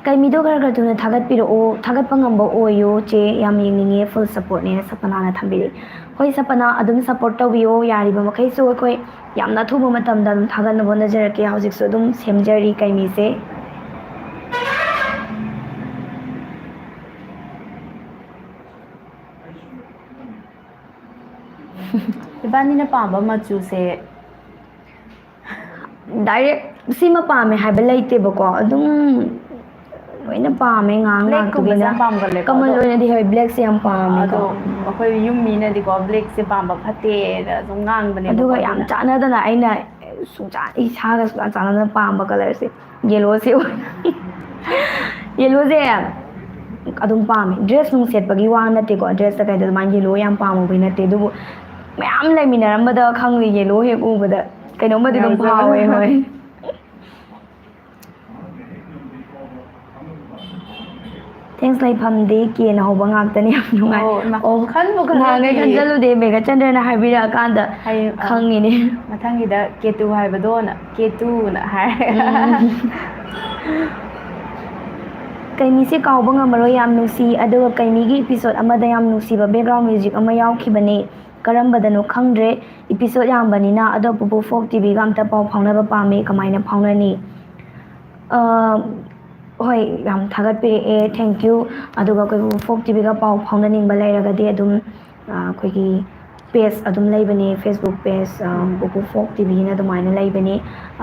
ꯀꯩꯃꯤꯗꯣ ꯈꯔ ꯈꯔ ꯊꯨꯅ ꯊꯥꯒꯠꯄꯤꯔꯛꯑꯣ, ꯊꯥꯒꯠꯄ ꯉꯝꯕ ꯑꯣꯏꯌꯣ ꯆꯦ, ꯌꯥꯝ ꯌꯦꯡꯅꯤꯡꯉꯦ, full supportꯅꯦꯅ ꯁꯄꯅꯥꯅ ꯊꯝꯕꯤꯔꯛꯑꯦ꯫ ꯍꯣꯏ ꯁꯄꯅꯥ, ꯑꯗꯨꯝ support ꯇꯧꯕꯤꯌꯣ, ꯌꯥꯔꯤꯕ ꯃꯈꯩꯁꯨ ꯑꯩꯈꯣꯏ ꯌꯥꯝꯅ ꯑꯊꯨꯕ ꯃꯇꯝꯗ ꯑꯗꯨꯝ ꯊꯥꯒꯠꯅꯕ ꯍꯣꯠꯅꯖꯔꯛꯀꯦ꯫ ꯍꯧꯖꯤꯛꯁꯨ ꯑꯗꯨꯝ ꯁꯦꯝꯖꯔꯤ ꯀꯩꯃꯤꯁꯦ꯫ ꯏꯕꯥꯅꯤꯅ ꯄꯥꯝꯕ ꯃꯆꯨꯁꯦ꯫ Direct ꯁꯤꯃ ꯄꯥꯝꯃꯦ ꯍꯥꯏꯕ ꯂꯩꯇꯦꯕꯀꯣ, ꯑꯗꯨꯝ ꯂꯣꯏꯅ ꯄꯥꯝꯃꯦ, ꯉꯥꯏꯍꯥꯛ ꯉꯥꯏꯍꯥꯛꯇꯨꯒꯤꯅ꯫ Blackꯀꯨꯝꯕꯁꯦ ꯌꯥꯝ ꯄꯥꯝꯒꯜꯂꯦꯀꯣ, Common ꯑꯗꯣ, ꯑꯣꯏꯅꯗꯤ ꯍꯣꯏ, blackꯁꯦ ꯌꯥꯝ ꯄꯥꯝꯃꯦꯀꯣ꯫ ꯑꯗꯣ ꯑꯩꯈꯣꯏ ꯌꯨꯝ ꯃꯤꯅꯗꯤꯀꯣ, blackꯁꯦ ꯄꯥꯝꯕ ꯐꯠꯇꯦꯅ ꯁꯨꯝ ꯉꯥꯡꯕꯅꯦꯕꯀꯣ, ꯑꯗꯨꯒ ꯌꯥꯝ ꯑꯗꯨꯅ ꯆꯥꯟꯅꯗꯅ ꯑꯩꯅ ꯁꯨꯡꯆꯥ, ꯏꯁꯥꯒ ꯁꯨꯡꯆꯥ ꯆꯥꯟꯅꯗꯅ ꯄꯥꯝꯕ colourꯁꯦ yellowꯁꯦ ꯑꯣꯏ-, yellowꯁꯦ ꯑꯗꯨꯝ ꯄꯥꯝꯃꯦ꯫ Dress ꯅꯨꯡ ꯁꯦꯠꯄꯒꯤ ꯋꯥ ꯅꯠꯇꯦꯀꯣ, dressꯇ ꯀꯩꯗ ꯑꯗꯨꯃꯥꯏꯅ yellow ꯌꯥꯝ ꯄꯥꯝꯃꯨꯕꯩ ꯅꯠꯇꯦ, ꯑꯗꯨꯕꯨ ꯃꯌꯥꯝ ꯂꯩꯃꯤꯟꯅꯔꯝꯕꯗ ꯈꯪꯗꯦ, yellow ꯍꯦꯛ ꯎꯕꯗ ꯀꯩꯅꯣꯝꯃꯗꯤ ꯑꯗꯨꯝ ꯉꯥꯎꯖꯕ꯫ ꯐꯥꯎꯋꯦ, ꯍꯣꯏ꯫ Thanks ꯂꯩꯐꯝꯗꯤ ꯀꯦꯅ ꯍꯧꯕ ꯉꯥꯛꯇꯅꯤ꯫ ꯌꯥꯝ ꯅꯨꯡꯉꯥꯏ꯫ ꯑꯣ, ꯏꯃꯥ, ꯑꯣ, ꯈꯟꯕꯨ ꯅꯍꯥꯟꯒꯩ ꯈꯜꯂꯨꯗꯦ꯫ ꯈꯟꯖꯜꯂꯨꯗꯦ, ꯃꯦꯘꯆꯟꯗ꯭ꯔꯅ ꯍꯥꯏꯕꯤꯔꯛꯑꯀꯥꯟꯗ ꯍꯌꯦꯡ, ꯑ, ꯈꯪꯉꯤꯅꯦ꯫ ꯃꯊꯪꯒꯤꯗ ꯀꯦꯇꯨ ꯍꯥꯏꯕꯗꯣꯅ, ꯀꯦꯇꯨꯅ ꯍꯥꯏꯔꯦ꯫ ꯎꯝ꯫ ꯀꯩꯃꯤꯁꯦ ꯀꯥꯎꯕ ꯉꯝꯃꯔꯣꯏ, ꯌꯥꯝ ꯅꯨꯡꯁꯤ꯫ ꯑꯗꯨꯒ ꯀꯩꯃꯤꯒꯤ episode ꯑꯃꯗ ꯌꯥꯝ ꯅꯨꯡꯁꯤꯕ background music ꯑꯃ ꯌꯥꯎꯈꯤꯕꯅꯦ꯫ ꯀꯔꯝꯕꯗꯅꯣ ꯈꯪꯗ꯭ꯔꯦ꯫ Episode ꯌꯥꯝꯕꯅꯤꯅ꯫ ꯑꯗꯣ ꯄꯨꯄꯨ Folk TVꯒ ꯑꯝꯇ ꯄꯥꯎ ꯐꯥꯎꯅꯕ ꯄꯥꯝꯃꯤ, ꯀꯃꯥꯏꯅ ꯐꯥꯎꯅꯅꯤ? ꯑ, ꯍꯣꯏ, ꯌꯥꯝ ꯊꯥꯒꯠꯄꯤꯔꯛꯑꯦ, thank you꯫ ꯑꯗꯨꯒ ꯑꯩꯈꯣꯏ ꯄꯨꯄꯨ Folk TVꯒ ꯄꯥꯎ ꯐꯥꯎꯅꯅꯤꯡꯕ ꯂꯩꯔꯒꯗꯤ ꯑꯗꯨꯝ, ꯑ, ꯑꯩꯈꯣꯏꯒꯤ page ꯑꯗꯨꯝ ꯂꯩꯕꯅꯦ, Facebook page, ꯑ, ꯎꯝ꯫ ꯄꯨꯄꯨ Folk TVꯅ ꯑꯗꯨꯃꯥꯏꯅ ꯂꯩꯕꯅꯦ꯫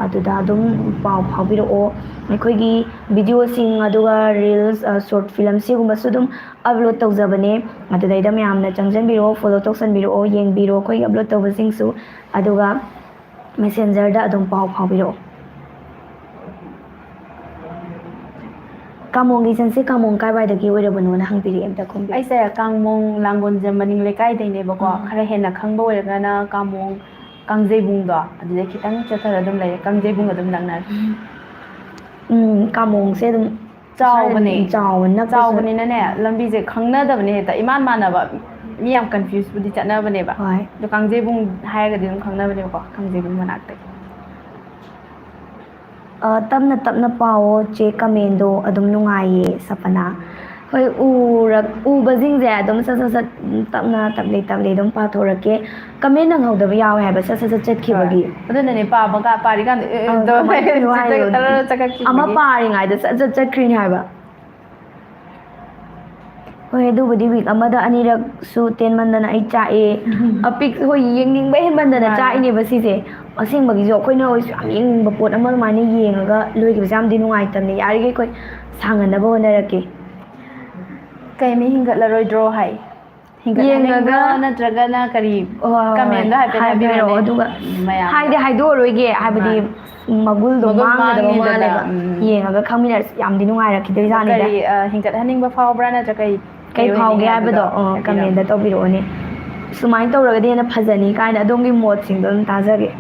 ꯑꯗꯨꯗ ꯑꯗꯨꯝ ꯄꯥꯎ ꯐꯥꯎꯕꯤꯔꯛꯑꯣ꯫ ꯑꯩꯈꯣꯏꯒꯤ videoꯁꯤꯡ, ꯑꯗꯨꯒ reels, ꯑ, short film ꯁꯤꯒꯨꯝꯕꯁꯨ ꯑꯗꯨꯝ upload ꯇꯧꯖꯕꯅꯦ꯫ ꯑꯗꯨꯗꯩꯗ ꯃꯌꯥꯝꯅ ꯆꯪꯖꯟꯕꯤꯔꯛꯑꯣ, follow ꯇꯧꯁꯟꯕꯤꯔꯛꯑꯣ, ꯌꯦꯡꯕꯤꯔꯣ ꯑꯩꯈꯣꯏꯒꯤ upload ꯇꯧꯕꯁꯤꯡꯁꯨ꯫ ꯑꯗꯨꯒ Messengerꯗ ꯑꯗꯨꯝ ꯄꯥꯎ ꯐꯥꯎꯕꯤꯔꯛꯑꯣ꯫ ꯀꯥꯃꯣꯡꯒꯤ ꯁꯟꯁꯦ ꯀꯥꯃꯣꯡ ꯀꯥꯏꯋꯥꯏꯗꯒꯤ ꯑꯣꯏꯔꯕꯅꯣꯅ ꯍꯪꯕꯤꯔꯛꯑꯦ, ꯑꯝꯇ ꯈꯨꯝꯕꯤꯔꯛꯑꯣ꯫ ꯑꯩꯁꯦ ꯀꯥꯡꯃꯣꯡ ꯂꯥꯡꯒꯣꯜꯖꯝ ꯃꯅꯤꯡ ꯂꯩꯀꯥꯏꯗꯩꯅꯦꯕꯀꯣ꯫ ꯎꯝ꯫ ꯈꯔ ꯍꯦꯟꯅ ꯈꯪꯕ ꯑꯣꯏꯔꯒꯅ ꯀꯥꯃꯣꯡ ꯀꯥꯡꯖꯩꯕꯨꯡꯗꯣ, ꯑꯗꯨꯗꯩ ꯈꯤꯇꯪ ꯆꯠꯊꯔ ꯑꯗꯨꯝ ꯂꯩꯔꯦ, ꯀꯥꯡꯖꯩꯕꯨꯡ ꯑꯗꯨꯝ ꯅꯛꯅꯔꯦ꯫ ꯎꯝ, ꯀꯥꯃꯣꯡꯁꯦ ꯑꯗꯨꯝ ꯆꯥꯎꯕꯅꯦ꯫ ꯆꯥꯎꯕ ꯅꯛꯄꯁꯨ ꯆꯥꯎꯕꯅꯤꯅꯅꯦ, ꯂꯝꯕꯤꯁꯦ ꯈꯪꯅꯗꯕꯅꯦ ꯍꯦꯛꯇ, ꯏꯃꯥꯟ ꯃꯥꯟꯅꯕ꯫ ꯃꯤ ꯌꯥꯝ confuseꯕꯨꯗꯤ ꯆꯠꯅꯕꯅꯦꯕ꯫ ꯍꯣꯏ꯫ ꯑꯗꯣ ꯀꯥꯡꯖꯩꯕꯨꯡ ꯍꯥꯏꯔꯒꯗꯤ ꯑꯗꯨꯝ ꯈꯪꯅꯕꯅꯦꯕꯀꯣ, ꯀꯥꯡꯖꯩꯕꯨꯡ ꯃꯅꯥꯛꯇꯒꯤ꯫ ꯑ, ꯇꯞꯅ ꯇꯞꯅ ꯄꯥꯎꯑꯣ ꯆꯦ, commentꯗꯣ ꯑꯗꯨꯝ ꯅꯨꯡꯉꯥꯏꯌꯦ, ꯁꯄꯅꯥ꯫ ꯍꯣꯏ, ꯎꯔ-, ꯎꯕꯁꯤꯡꯁꯦ ꯑꯗꯨꯝ ꯁꯠ ꯁꯠ ꯁꯠ, ꯎꯝ, ꯇꯞꯅ ꯇꯞꯂꯤ ꯇꯞꯂꯤ ꯑꯗꯨꯝ ꯄꯥꯊꯣꯔꯛꯀꯦ꯫ Comment ꯅꯪꯍꯧꯗꯕ ꯌꯥꯎꯋꯦ ꯍꯥꯏꯕ, ꯁꯠ ꯁꯠ ꯁꯠ ꯆꯠꯈꯤꯕꯒꯤ꯫ ꯍꯣꯏ꯫ ꯑꯗꯨꯅꯅꯦ, ꯄꯥꯕꯒ, ꯄꯥꯔꯤꯀꯥꯟꯗ, ꯑꯦ, ꯑꯦ, ꯑꯪ, ꯇꯧꯔ ꯀꯃꯥꯏꯅ ꯇꯧꯔꯤꯅꯣ ꯍꯥꯏꯌꯣ꯫ ꯇꯔꯔ ꯆꯠꯈꯤꯕꯒꯤ꯫ ꯑꯃ ꯄꯥꯔꯤꯉꯩꯗ ꯁꯠ ꯁꯠ ꯆꯠꯈ꯭ꯔꯤꯅꯦ ꯍꯥꯏꯕ꯫ ꯍꯣꯏ, ꯑꯗꯨꯕꯨꯗꯤ week ꯑꯃꯗ ꯑꯅꯤꯔꯛꯁꯨ ꯇꯦꯟꯃꯟꯗꯅ ꯑꯩ ꯆꯥꯛꯑꯦ꯫ ꯎꯝ꯫ ꯑꯄꯤꯛ-, ꯍꯣꯏ, ꯌꯦꯡꯅꯤꯡꯕ ꯍꯦꯟꯃꯟꯗꯅ ꯃꯥꯅꯦ꯫ ꯆꯥꯛꯏꯅꯦꯕ ꯁꯤꯁꯦ꯫ ꯑꯁꯦꯡꯕꯒꯤꯁꯨ ꯑꯩꯈꯣꯏꯅ ꯑꯣꯏꯁꯨ ꯌꯥꯝ ꯌꯦꯡꯅꯤꯡꯕ ꯄꯣꯠ ꯑꯃ ꯑꯗꯨꯃꯥꯏꯅ ꯌꯦꯡꯉꯒ ꯂꯣꯏꯈꯤꯕꯁꯦ ꯌꯥꯝꯗꯤ ꯅꯨꯡꯉꯥꯏꯇꯕꯅꯦ꯫ ꯌꯥꯔꯤꯈꯩ ꯑꯩꯈꯣꯏ ꯁꯥꯡꯍꯟꯅꯕ ꯍꯣꯠꯅꯔꯛꯀꯦ꯫ ꯀꯩ ꯃꯤ ꯍꯤꯡꯒꯠꯂꯔꯣꯏꯗ꯭ꯔꯣ ꯍꯥꯏ? ꯍꯤꯡꯒꯠꯍꯟꯅꯤꯡꯕ꯭ꯔꯣ ꯌꯦꯡꯉꯒ ꯅꯠꯇ꯭ꯔꯒꯅ ꯀꯔꯤ? ꯍꯣꯏ, ꯍꯣꯏ, ꯍꯣꯏ꯫ Commentꯗꯣ ꯍꯥꯏꯐꯦꯠ ꯍꯥꯏꯕꯤꯔꯛꯑꯣ, ꯍꯥꯏꯕꯤꯔꯣꯅꯦ꯫ ꯑꯗꯨꯒ ꯃꯌꯥꯝꯗ꯫ ꯍꯥꯏꯗꯤ ꯍꯥꯏꯗꯣꯛꯑꯔꯣꯏꯒꯦ, ꯍꯥꯏꯕꯗꯤ ꯃꯥꯅꯦ꯫ ꯃꯒꯨꯜꯗꯣ ꯃꯒꯨꯜ ꯃꯥꯡꯒꯗꯕ ꯃꯥꯡꯉꯤꯗꯅ, ꯃꯥꯜꯂꯦꯕ꯫ ꯎꯝ꯫ ꯌꯦꯡꯉꯒ ꯈꯪꯃꯤꯟꯅꯔꯁꯤ꯫ ꯌꯥꯝꯗꯤ ꯅꯨꯡꯉꯥꯏꯔꯛꯈꯤꯗꯣꯏꯖꯥꯠꯅꯤꯗ꯫ ꯀꯔꯤ, ꯑ, ꯍꯤꯡꯒꯠꯍꯟꯅꯤꯡꯕ ꯐꯥꯎꯕ꯭ꯔꯥ ꯅꯠꯇ꯭ꯔ ꯀꯩ, ꯀꯩ ꯀꯩ ꯐꯥꯎꯒꯦ ꯑꯣꯏꯍꯟꯅꯤꯡꯉꯦ ꯍꯥꯏꯕꯗꯣ, ꯍꯥꯏꯕꯗꯣ ꯑ, ꯍꯥꯏꯕꯤꯔꯛꯑꯣ꯫ Commentꯗ ꯇꯧꯕꯤꯔꯛꯑꯣꯅꯦ꯫ ꯁꯨꯃꯥꯏꯅ ꯇꯧꯔꯒꯗꯤ ꯍꯦꯟꯅ ꯐꯖꯅꯤ ꯀꯥꯏꯅ ꯑꯗꯣꯝꯒꯤ ꯃꯣꯠꯁꯤꯡꯗꯣ ꯑꯗꯨꯝ ꯇꯥꯖꯒꯦ꯫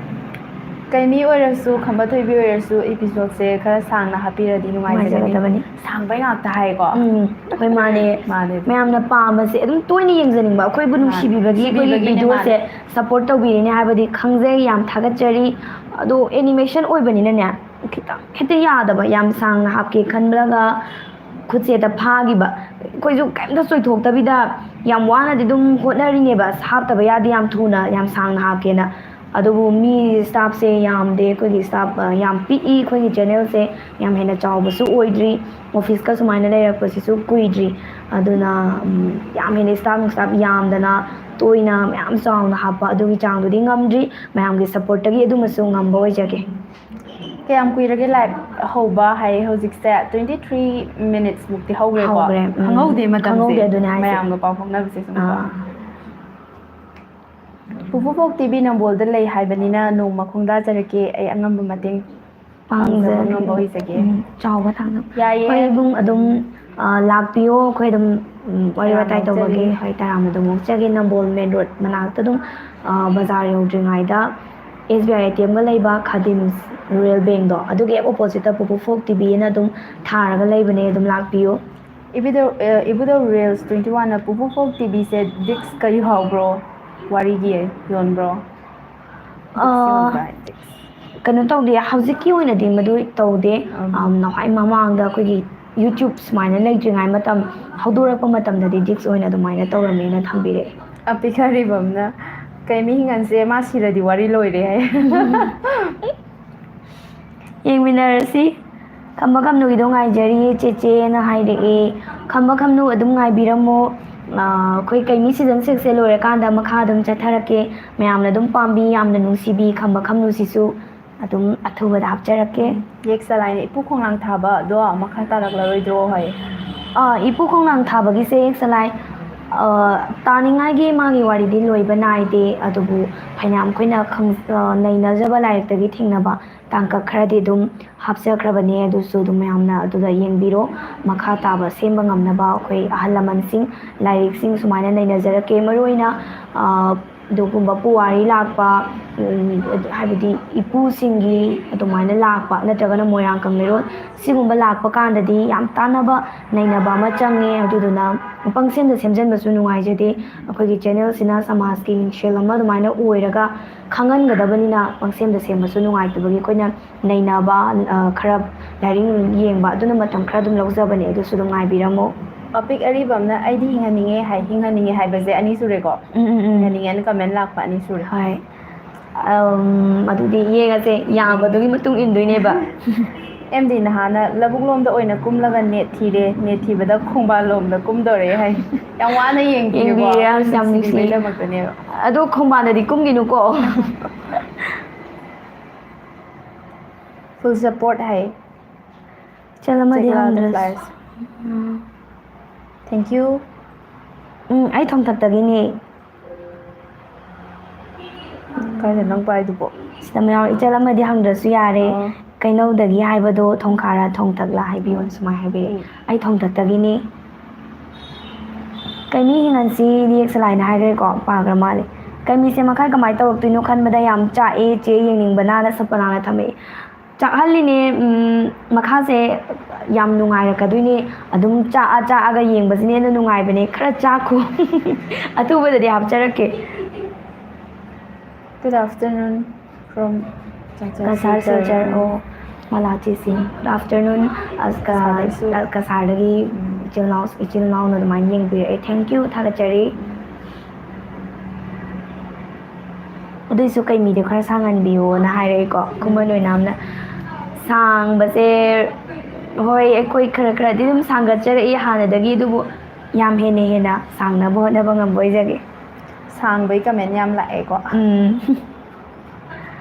ꯀꯩꯃꯤ ꯑꯣꯏꯔꯁꯨ, ꯈꯝꯕ ꯊꯣꯏꯕꯤ ꯑꯣꯏꯔꯁꯨ, episode ꯁꯦ ꯈꯔ ꯁꯥꯡꯅ ꯍꯥꯞꯄꯤꯔꯗꯤ ꯅꯨꯡꯉꯥꯏꯖꯒꯅꯤ꯫ ꯅꯨꯡꯉꯥꯏꯖꯒꯗꯕꯅꯤ꯫ ꯁꯥꯡꯕꯩ ꯉꯥꯛꯇ ꯍꯥꯏꯀꯣ꯫ ꯎꯝ, ꯍꯣꯏ, ꯃꯥꯅꯦ꯫ ꯃꯥꯅꯦ꯫ ꯃꯌꯥꯝꯅ ꯄꯥꯝꯕꯁꯦ ꯑꯗꯨꯝ ꯇꯣꯏꯅ ꯌꯦꯡꯖꯅꯤꯡꯕ, ꯑꯩꯈꯣꯏꯕꯨ ꯃꯥꯅꯦ꯫ ꯅꯨꯡꯁꯤꯕꯤꯕꯒꯤ, ꯑꯩꯈꯣꯏꯒꯤ ꯅꯨꯡꯁꯤꯕꯤꯕꯒꯤꯅꯦ, video ꯁꯦ ꯃꯥꯅꯦ꯫ Support ꯇꯧꯕꯤꯔꯤꯅꯦ ꯍꯥꯏꯕꯗꯤ ꯈꯪꯖꯩ, ꯌꯥꯝ ꯊꯥꯒꯠꯆꯔꯤ꯫ ꯑꯗꯣ animation ꯑꯣꯏꯕꯅꯤꯅꯅꯦ, ꯈꯤꯇꯪ ꯍꯦꯛꯇ ꯌꯥꯗꯕ, ꯌꯥꯝ ꯁꯥꯡꯅ ꯍꯥꯞꯀꯦ ꯈꯟꯕꯒ ꯈꯨꯠꯁꯦ ꯍꯦꯛꯇ ꯐꯥꯈꯤꯕ꯫ ꯑꯩꯈꯣꯏꯁꯨ ꯀꯩꯝꯇ ꯆꯣꯏꯊꯣꯛꯇꯕꯤꯗ ꯌꯥꯝ ꯋꯥꯅꯗꯤ ꯑꯗꯨꯝ ꯍꯣꯠꯅꯔꯤꯅꯦꯕ, ꯑꯁ, ꯍꯥꯞꯇꯕ ꯌꯥꯗꯦ, ꯌꯥꯝ ꯊꯨꯅ, ꯌꯥꯝ ꯁꯥꯡꯅ ꯍꯥꯞꯀꯦꯅ꯫ ꯑꯗꯨꯕꯨ ꯃꯤ staff ꯁꯦ ꯌꯥꯝꯗꯦ, ꯑꯩꯈꯣꯏꯒꯤ staff, ꯑ, ꯌꯥꯝ ꯄꯤꯛꯏ, ꯑꯩꯈꯣꯏꯒꯤ channel ꯁꯦ ꯌꯥꯝ ꯍꯦꯟꯅ ꯆꯥꯎꯕꯁꯨ ꯑꯣꯏꯗ꯭ꯔꯤ, office ꯀ ꯁꯨꯃꯥꯏꯅ ꯂꯩꯔꯛꯄꯁꯤꯁꯨ ꯀꯨꯏꯗ꯭ꯔꯤ꯫ ꯑꯗꯨꯅ, ꯎꯝ, ꯌꯥꯝ ꯍꯦꯟꯅ staff ꯅꯨꯡꯁ꯭ꯇꯥꯐ ꯌꯥꯝꯗꯅ ꯇꯣꯏꯅ ꯃꯌꯥꯝ ꯆꯥꯎꯅ ꯍꯥꯞꯄ ꯑꯗꯨꯒꯤ ꯆꯥꯡꯗꯨꯗꯤ ꯉꯝꯗ꯭ꯔꯤ꯫ ꯃꯌꯥꯝꯒꯤ support ꯇꯒꯤ ꯑꯗꯨꯃꯁꯨ ꯉꯝꯕ ꯑꯣꯏꯖꯒꯦ꯫ ꯀꯌꯥꯝ ꯀꯨꯏꯔꯒꯦ live ꯍꯧꯕ ꯍꯥꯏ ꯍꯧꯖꯤꯛꯁꯦ? Twenty three minutes ꯃꯨꯛꯇꯤ ꯍꯧꯈ꯭ꯔꯦꯀꯣ꯫ ꯍꯧꯈ꯭ꯔꯦ, ꯎꯝ꯫ ꯈꯪꯍꯧꯗꯦ ꯃꯇꯝꯁꯦ꯫ ꯈꯪꯍꯧꯗꯦ, ꯑꯗꯨꯅꯦ ꯍꯥꯏꯁꯦ꯫ ꯃꯌꯥꯝꯒ ꯄꯥꯎ ꯐꯥꯎꯅꯕꯁꯦ ꯁꯨꯝ ꯀꯣ꯫ ꯑꯥ꯫ ꯄꯨꯄꯨ ꯐꯣꯛ ꯇꯤ ꯚꯤ ꯅꯝꯕꯣꯜꯗ ꯂꯩ ꯍꯥꯏꯕꯅꯤꯅ ꯅꯣꯡꯃ ꯈꯣꯡꯗꯥꯖꯔꯛꯀꯦ, ꯑꯩ ꯑꯉꯝꯕ ꯃꯇꯦꯡ ꯄꯥꯡꯖꯕ ꯄꯥꯡꯖꯔꯛꯀꯦ꯫ ꯉꯝꯕ ꯑꯣꯏꯖꯒꯦ꯫ ꯎꯝ, ꯆꯥꯎꯕ ꯊꯥꯛꯅ꯫ ꯌꯥꯏꯌꯦ꯫ ꯍꯣꯏ, ꯏꯕꯨꯡ, ꯑꯗꯨꯝ, ꯑ, ꯂꯥꯛꯄꯤꯌꯣ, ꯑꯩꯈꯣꯏ ꯑꯗꯨꯝ, ꯎꯝ, ꯋꯥꯔꯤ ꯇꯔꯥꯝꯅ ꯋꯥꯇꯥꯏ ꯇꯧꯕꯒꯤ, ꯑꯣꯛꯆꯔꯤ꯫ ꯍꯣꯏ, ꯇꯔꯥꯝꯅ ꯑꯗꯨꯝ ꯑꯣꯛꯆꯒꯦ꯫ ꯅꯝꯕꯣꯜ main road ꯃꯅꯥꯛꯇ ꯑꯗꯨꯝ, ꯑ, ꯕꯖꯥꯔ ꯌꯧꯗ꯭ꯔꯤꯉꯩꯗ S B I A T M ꯒ ꯂꯩꯕ Khadim's Rural Bank ꯗꯣ, ꯑꯗꯨꯒꯤ ꯍꯦꯛ opposite ꯇ ꯄꯨꯄꯨ ꯐꯣꯛ ꯇꯤ ꯚꯤ ꯑꯅ ꯑꯗꯨꯝ ꯊꯥꯔꯒ ꯂꯩꯕꯅꯦ, ꯑꯗꯨꯝ ꯂꯥꯛꯄꯤꯌꯣ꯫ ꯏꯕꯨꯙꯧ, ꯑ, ꯏꯕꯨꯙꯧ Reels twenty one ꯅ ꯄꯨꯄꯨ ꯐꯣꯛ ꯇꯤ ꯚꯤ ꯁꯦ disc ꯀ ꯌꯥꯎꯕ꯭ꯔꯣ? ꯋꯥꯔꯤꯒꯤ ꯌꯣꯟꯕ꯭ꯔꯣ? Disc ꯑ, ꯌꯣꯟꯕ꯭ꯔꯥ? Disc꯫ ꯀꯩꯅꯣ ꯇꯧꯗꯦ, ꯍꯧꯖꯤꯛꯀꯤ ꯑꯣꯏꯅꯗꯤ ꯃꯗꯨ ꯇꯧꯗꯦ꯫ ꯎꯝ꯫ ꯑꯝ, ꯅꯍꯥꯟꯋꯥꯏ ꯃꯃꯥꯡꯗ ꯑꯩꯈꯣꯏꯒꯤ YouTube ꯁꯨꯃꯥꯏꯅ ꯂꯩꯇ꯭ꯔꯤꯉꯩ ꯃꯇꯝ, ꯍꯧꯗꯣꯔꯛꯄ ꯃꯇꯝꯗꯗꯤ disc ꯑꯣꯏꯅ ꯑꯗꯨꯃꯥꯏꯅ ꯇꯧꯔꯝꯃꯦꯅ ꯊꯝꯕꯤꯔꯛꯑꯦ꯫ ꯑꯄꯤꯛ ꯑꯔꯤꯕꯝꯅ, "ꯀꯩꯃꯤ ꯍꯤꯡꯒꯟꯁꯦ ꯃꯥ ꯁꯤꯔꯗꯤ ꯋꯥꯔꯤ ꯂꯣꯏꯔꯦ" ꯍꯥꯏ꯫ ꯌꯦꯡꯃꯤꯟꯅꯔꯁꯤ꯫ ꯈꯝꯕ ꯈꯝꯅꯨꯒꯤꯗꯣ ꯉꯥꯏꯖꯔꯤꯌꯦ ꯆꯦꯆꯦꯅ ꯍꯥꯏꯔꯛꯑꯦ꯫ ꯈꯝꯕ ꯈꯝꯅꯨ ꯑꯗꯨꯝ ꯉꯥꯏꯕꯤꯔꯝꯃꯣ꯫ ꯑ, ꯑꯩꯈꯣꯏ ꯀꯩꯃꯤ season six ꯁꯦ ꯂꯣꯏꯔꯀꯥꯟꯗ ꯃꯈꯥ ꯑꯗꯨꯝ ꯆꯠꯊꯔꯛꯀꯦ꯫ ꯃꯌꯥꯝꯅ ꯑꯗꯨꯝ ꯄꯥꯝꯕꯤ, ꯌꯥꯝꯅ ꯅꯨꯡꯁꯤꯕꯤ ꯈꯝꯕ ꯈꯝꯅꯨꯁꯤꯁꯨ ꯑꯗꯨꯝ ꯑꯊꯨꯕꯗ ꯍꯥꯞꯆꯔꯛꯀꯦ꯫ ꯌꯦꯛ ꯆꯂꯥꯏꯅ ꯏꯄꯨ ꯈꯣꯡꯅꯥꯡ ꯊꯥꯕꯗꯣ ꯃꯈꯥ ꯇꯥꯔꯛꯂꯔꯣꯏꯗ꯭ꯔꯣ ꯍꯥꯏ? ꯑ, ꯏꯄꯨ ꯈꯣꯡꯅꯥꯡ ꯊꯥꯕꯒꯤꯁꯦ ꯌꯦꯛ ꯆꯂꯥꯏ, ꯑ, ꯇꯥꯅꯤꯡꯉꯥꯏꯒꯤ ꯃꯥꯒꯤ ꯋꯥꯔꯤꯗꯤ ꯂꯣꯏꯕ ꯅꯥꯏꯗꯦ, ꯑꯗꯨꯕꯨ ꯐꯅꯌꯥꯝ ꯑꯩꯈꯣꯏꯅ ꯈꯪ-, ꯑ, ꯅꯩꯅꯖꯕ ꯂꯥꯏꯔꯤꯛꯇꯒꯤ ꯊꯦꯡꯅꯕ ꯇꯥꯡꯀꯛ ꯈꯔꯗꯤ ꯑꯗꯨꯝ ꯍꯥꯞꯆꯈ꯭ꯔꯕꯅꯦ꯫ ꯑꯗꯨꯁꯨ ꯑꯗꯨꯝ ꯃꯌꯥꯝꯅ ꯑꯗꯨꯗ ꯌꯦꯡꯕꯤꯔꯣ꯫ ꯃꯈꯥ ꯇꯥꯕ ꯁꯦꯝꯕ ꯉꯝꯅꯕ ꯑꯩꯈꯣꯏ ꯑꯍꯜ ꯂꯃꯟꯁꯤꯡ, ꯂꯥꯏꯔꯤꯛꯁꯤꯡ ꯁꯨꯃꯥꯏꯅ ꯅꯩꯅꯖꯔꯛꯀꯦ꯫ ꯃꯔꯨꯑꯣꯏꯅ, ꯑ, ꯑꯗꯨꯒꯨꯝꯕ ꯄꯨꯋꯥꯔꯤ ꯂꯥꯛꯄ, ꯎꯝ, ꯍꯥꯏꯕꯗꯤ ꯏꯄꯨꯁꯤꯡꯒꯤ ꯑꯗꯨꯃꯥꯏꯅ ꯂꯥꯛꯄ, ꯅꯠꯇ꯭ꯔꯒꯅ ꯃꯣꯏꯔꯥꯡ ꯀꯪꯂꯩꯔꯣꯜ, ꯁꯤꯒꯨꯝꯕ ꯂꯥꯛꯄ ꯀꯥꯟꯗꯗꯤ ꯌꯥꯝ ꯇꯥꯟꯅꯕ ꯅꯩꯅꯕ ꯑꯃ ꯆꯪꯉꯦ꯫ ꯑꯗꯨꯗꯨꯅ ꯄꯪꯁꯦꯝꯗ ꯁꯦꯝꯖꯟꯕꯁꯨ ꯅꯨꯡꯉꯥꯏꯖꯗꯦ꯫ ꯑꯩꯈꯣꯏꯒꯤ ꯆꯦꯅꯦꯜꯁꯤꯅ ꯁꯃꯥꯖꯀꯤ ꯃꯤꯡꯁꯦꯜ ꯑꯃ ꯑꯗꯨꯃꯥꯏꯅ ꯑꯣꯏꯔꯒ ꯈꯪꯍꯟꯒꯗꯕꯅꯤꯅ ꯄꯪꯁꯦꯝꯗ ꯁꯦꯝꯕꯁꯨ ꯅꯨꯡꯉꯥꯏꯇꯕꯒꯤ ꯑꯩꯈꯣꯏꯅ ꯅꯩꯅꯕ, ꯑ, ꯈꯔ ꯂꯥꯏꯔꯤꯛ ꯌꯦꯡꯕ, ꯑꯗꯨꯅ ꯃꯇꯝ ꯈꯔ ꯑꯗꯨꯝ ꯂꯧꯖꯕꯅꯦ꯫ ꯑꯗꯨꯁꯨ ꯑꯗꯨꯝ ꯉꯥꯏꯕꯤꯔꯝꯃꯣ꯫ ꯑꯄꯤꯛ ꯑꯔꯤꯕ ꯑꯃꯅ "ꯑꯩꯗꯤ ꯍꯤꯡꯍꯟꯅꯤꯡꯉꯦ" ꯍꯥꯏ꯫ "ꯍꯤꯡꯍꯟꯅꯤꯡꯉꯦ" ꯍꯥꯏꯕꯁꯦ ꯑꯅꯤ ꯁꯨꯔꯦꯀꯣ꯫ ꯎꯝ, ꯎꯝ, ꯎꯝ꯫ "ꯍꯤꯡꯍꯟꯅꯤꯡꯉꯦꯅ" ꯀꯃꯦꯟ ꯂꯥꯛꯄ ꯑꯅꯤ ꯁꯨꯔꯦ꯫ ꯍꯣꯏ꯫ ꯑꯝ, ꯑꯗꯨꯗꯤ ꯌꯦꯡꯉꯁꯦ, ꯌꯥꯝꯕꯗꯨꯒꯤ ꯃꯇꯨꯡ ꯏꯟꯗꯣꯏꯅꯦꯕ꯫ ꯑꯦꯝ ꯗꯤ ꯅꯍꯥꯅ "ꯂꯧꯕꯨꯛ ꯂꯣꯝꯗ ꯑꯣꯏꯅ ꯀꯨꯝꯂꯒ ꯅꯦꯠ ꯊꯤꯔꯦ, ꯅꯦꯠ ꯊꯤꯕꯗ ꯈꯣꯡꯕꯥꯜ ꯂꯣꯝꯗ ꯀꯨꯝꯗꯧꯔꯦ" ꯍꯥꯏ꯫ ꯌꯥꯝ ꯋꯥꯅ ꯌꯦꯡꯕꯤꯔꯦꯀꯣ꯫ ꯌꯦꯡꯕꯤꯔꯦ, ꯌꯥꯝ, ꯌꯥꯝ ꯅꯨꯡꯁꯤ꯫ ꯅꯨꯡꯁꯤꯕꯤꯕꯩꯗꯃꯛꯇꯅꯦꯕ꯫ ꯑꯗꯣ ꯈꯣꯡꯕꯥꯜꯗꯗꯤ ꯀꯨꯝꯒꯤꯅꯨꯀꯣ꯫ Full support ꯍꯥꯏ꯫ ꯏꯆꯜ ꯑꯃꯗꯤ ꯆꯦꯛꯂꯥꯗ ꯍꯪꯗ꯭ꯔꯁꯨ꯫ Flyers꯫ ꯎꯝ꯫ Thank you꯫ ꯎꯝ, ꯑꯩ ꯊꯣꯡꯊꯛꯇꯒꯤꯅꯦ꯫ ꯀꯥꯏꯗ ꯅꯪ ꯄꯥꯏꯗꯨꯕꯣ? ꯁꯤꯗ ꯃꯌꯥꯝ ꯏꯆꯜ ꯑꯃꯗꯤ ꯍꯪꯗ꯭ꯔꯁꯨ ꯌꯥꯔꯦ꯫ ꯑꯣ꯫ ꯀꯩꯅꯧꯗꯒꯤ ꯍꯥꯏꯕꯗꯣ ꯊꯣꯡꯈꯥꯔ ꯊꯣꯡꯊꯛꯂꯥ ꯍꯥꯏꯕꯤꯌꯣ, ꯎꯝ꯫ ꯁꯨꯃꯥꯏꯅ ꯍꯥꯏꯕꯤꯔꯛꯑꯦ꯫ ꯎꯝ꯫ ꯑꯩ ꯊꯣꯡꯊꯛꯇꯒꯤꯅꯦ꯫ ꯀꯩꯃꯤ ꯍꯤꯡꯍꯟꯁꯤ ꯂꯤꯌꯦꯛꯁꯂꯥꯏꯅ ꯍꯥꯏꯈ꯭ꯔꯦꯀꯣ, ꯄꯥꯈ꯭ꯔ ꯃꯥꯜꯂꯦ꯫ ꯀꯩꯃꯤꯁꯦ ꯃꯈꯥ ꯀꯃꯥꯏꯅ ꯇꯧꯔꯛꯇꯣꯏꯅꯣ ꯈꯟꯕꯗ ꯌꯥꯝ ꯆꯥꯛꯑꯦ ꯆꯦ, ꯌꯦꯡꯅꯤꯡꯕꯅꯅ ꯁꯄꯅꯥꯅ ꯊꯝꯃꯛꯑꯦ꯫ ꯆꯥꯛꯍꯜꯂꯤꯅꯦ, ꯎꯝ, ꯃꯈꯥꯁꯦ ꯌꯥꯝ ꯅꯨꯡꯉꯥꯏꯔꯛꯀꯗꯣꯏꯅꯦ꯫ ꯑꯗꯨꯝ ꯆꯥꯛꯑ ꯆꯥꯛꯑꯒ ꯌꯦꯡꯕꯁꯤꯅ ꯍꯦꯟꯅ ꯅꯨꯡꯉꯥꯏꯕꯅꯦ꯫ ꯈꯔ ꯆꯥꯛꯈꯣ꯫ ꯑꯊꯨꯕꯗꯗꯤ ꯍꯥꯞꯆꯔꯛꯀꯦ꯫ Good afternoon from Cachar Silchar. ꯑꯣ, ꯃꯂꯥꯆꯦꯁꯤꯡ꯫ Good afternoon, ꯑꯁ, ꯀ-, ꯀꯁꯥꯔꯗꯁꯨ꯫ ꯑ, ꯀꯁꯥꯔꯗꯒꯤ, ꯎꯝ, ꯏꯆꯤꯜ ꯏꯅꯥꯎ, ꯏꯆꯤꯜ ꯏꯅꯥꯎꯅ ꯑꯗꯨꯃꯥꯏꯅ ꯌꯦꯡꯕꯤꯔꯛꯑꯦ꯫ Thank you, ꯊꯥꯒꯠꯆꯔꯤ꯫ ꯑꯗꯨꯏꯁꯨ ꯀꯩꯃꯤꯗꯣ ꯈꯔ ꯁꯥꯡꯍꯟꯕꯤꯌꯣꯅ ꯍꯥꯏꯔꯛꯑꯦꯀꯣ꯫ ꯎꯝ꯫ ꯈꯨꯃꯟ ꯑꯣꯏꯅꯥꯝꯅ ꯁꯥꯡꯕꯁꯦ, ꯍꯣꯏ, ꯑꯩꯈꯣꯏ ꯈꯔ ꯈꯔꯗꯤ ꯑꯗꯨꯝ ꯁꯥꯡꯒꯠꯆꯔꯛꯏ ꯍꯥꯟꯅꯗꯒꯤ, ꯑꯗꯨꯕꯨ ꯌꯥꯝ ꯍꯦꯟꯅ ꯍꯦꯟꯅ ꯁꯥꯡꯅꯕ ꯍꯣꯠꯅꯕ ꯉꯝꯕ ꯑꯣꯏꯖꯒꯦ꯫ ꯁꯥꯡꯕꯩ ꯀꯃꯦꯟ ꯌꯥꯝ ꯂꯥꯛꯑꯦꯀꯣ꯫ ꯎꯝ꯫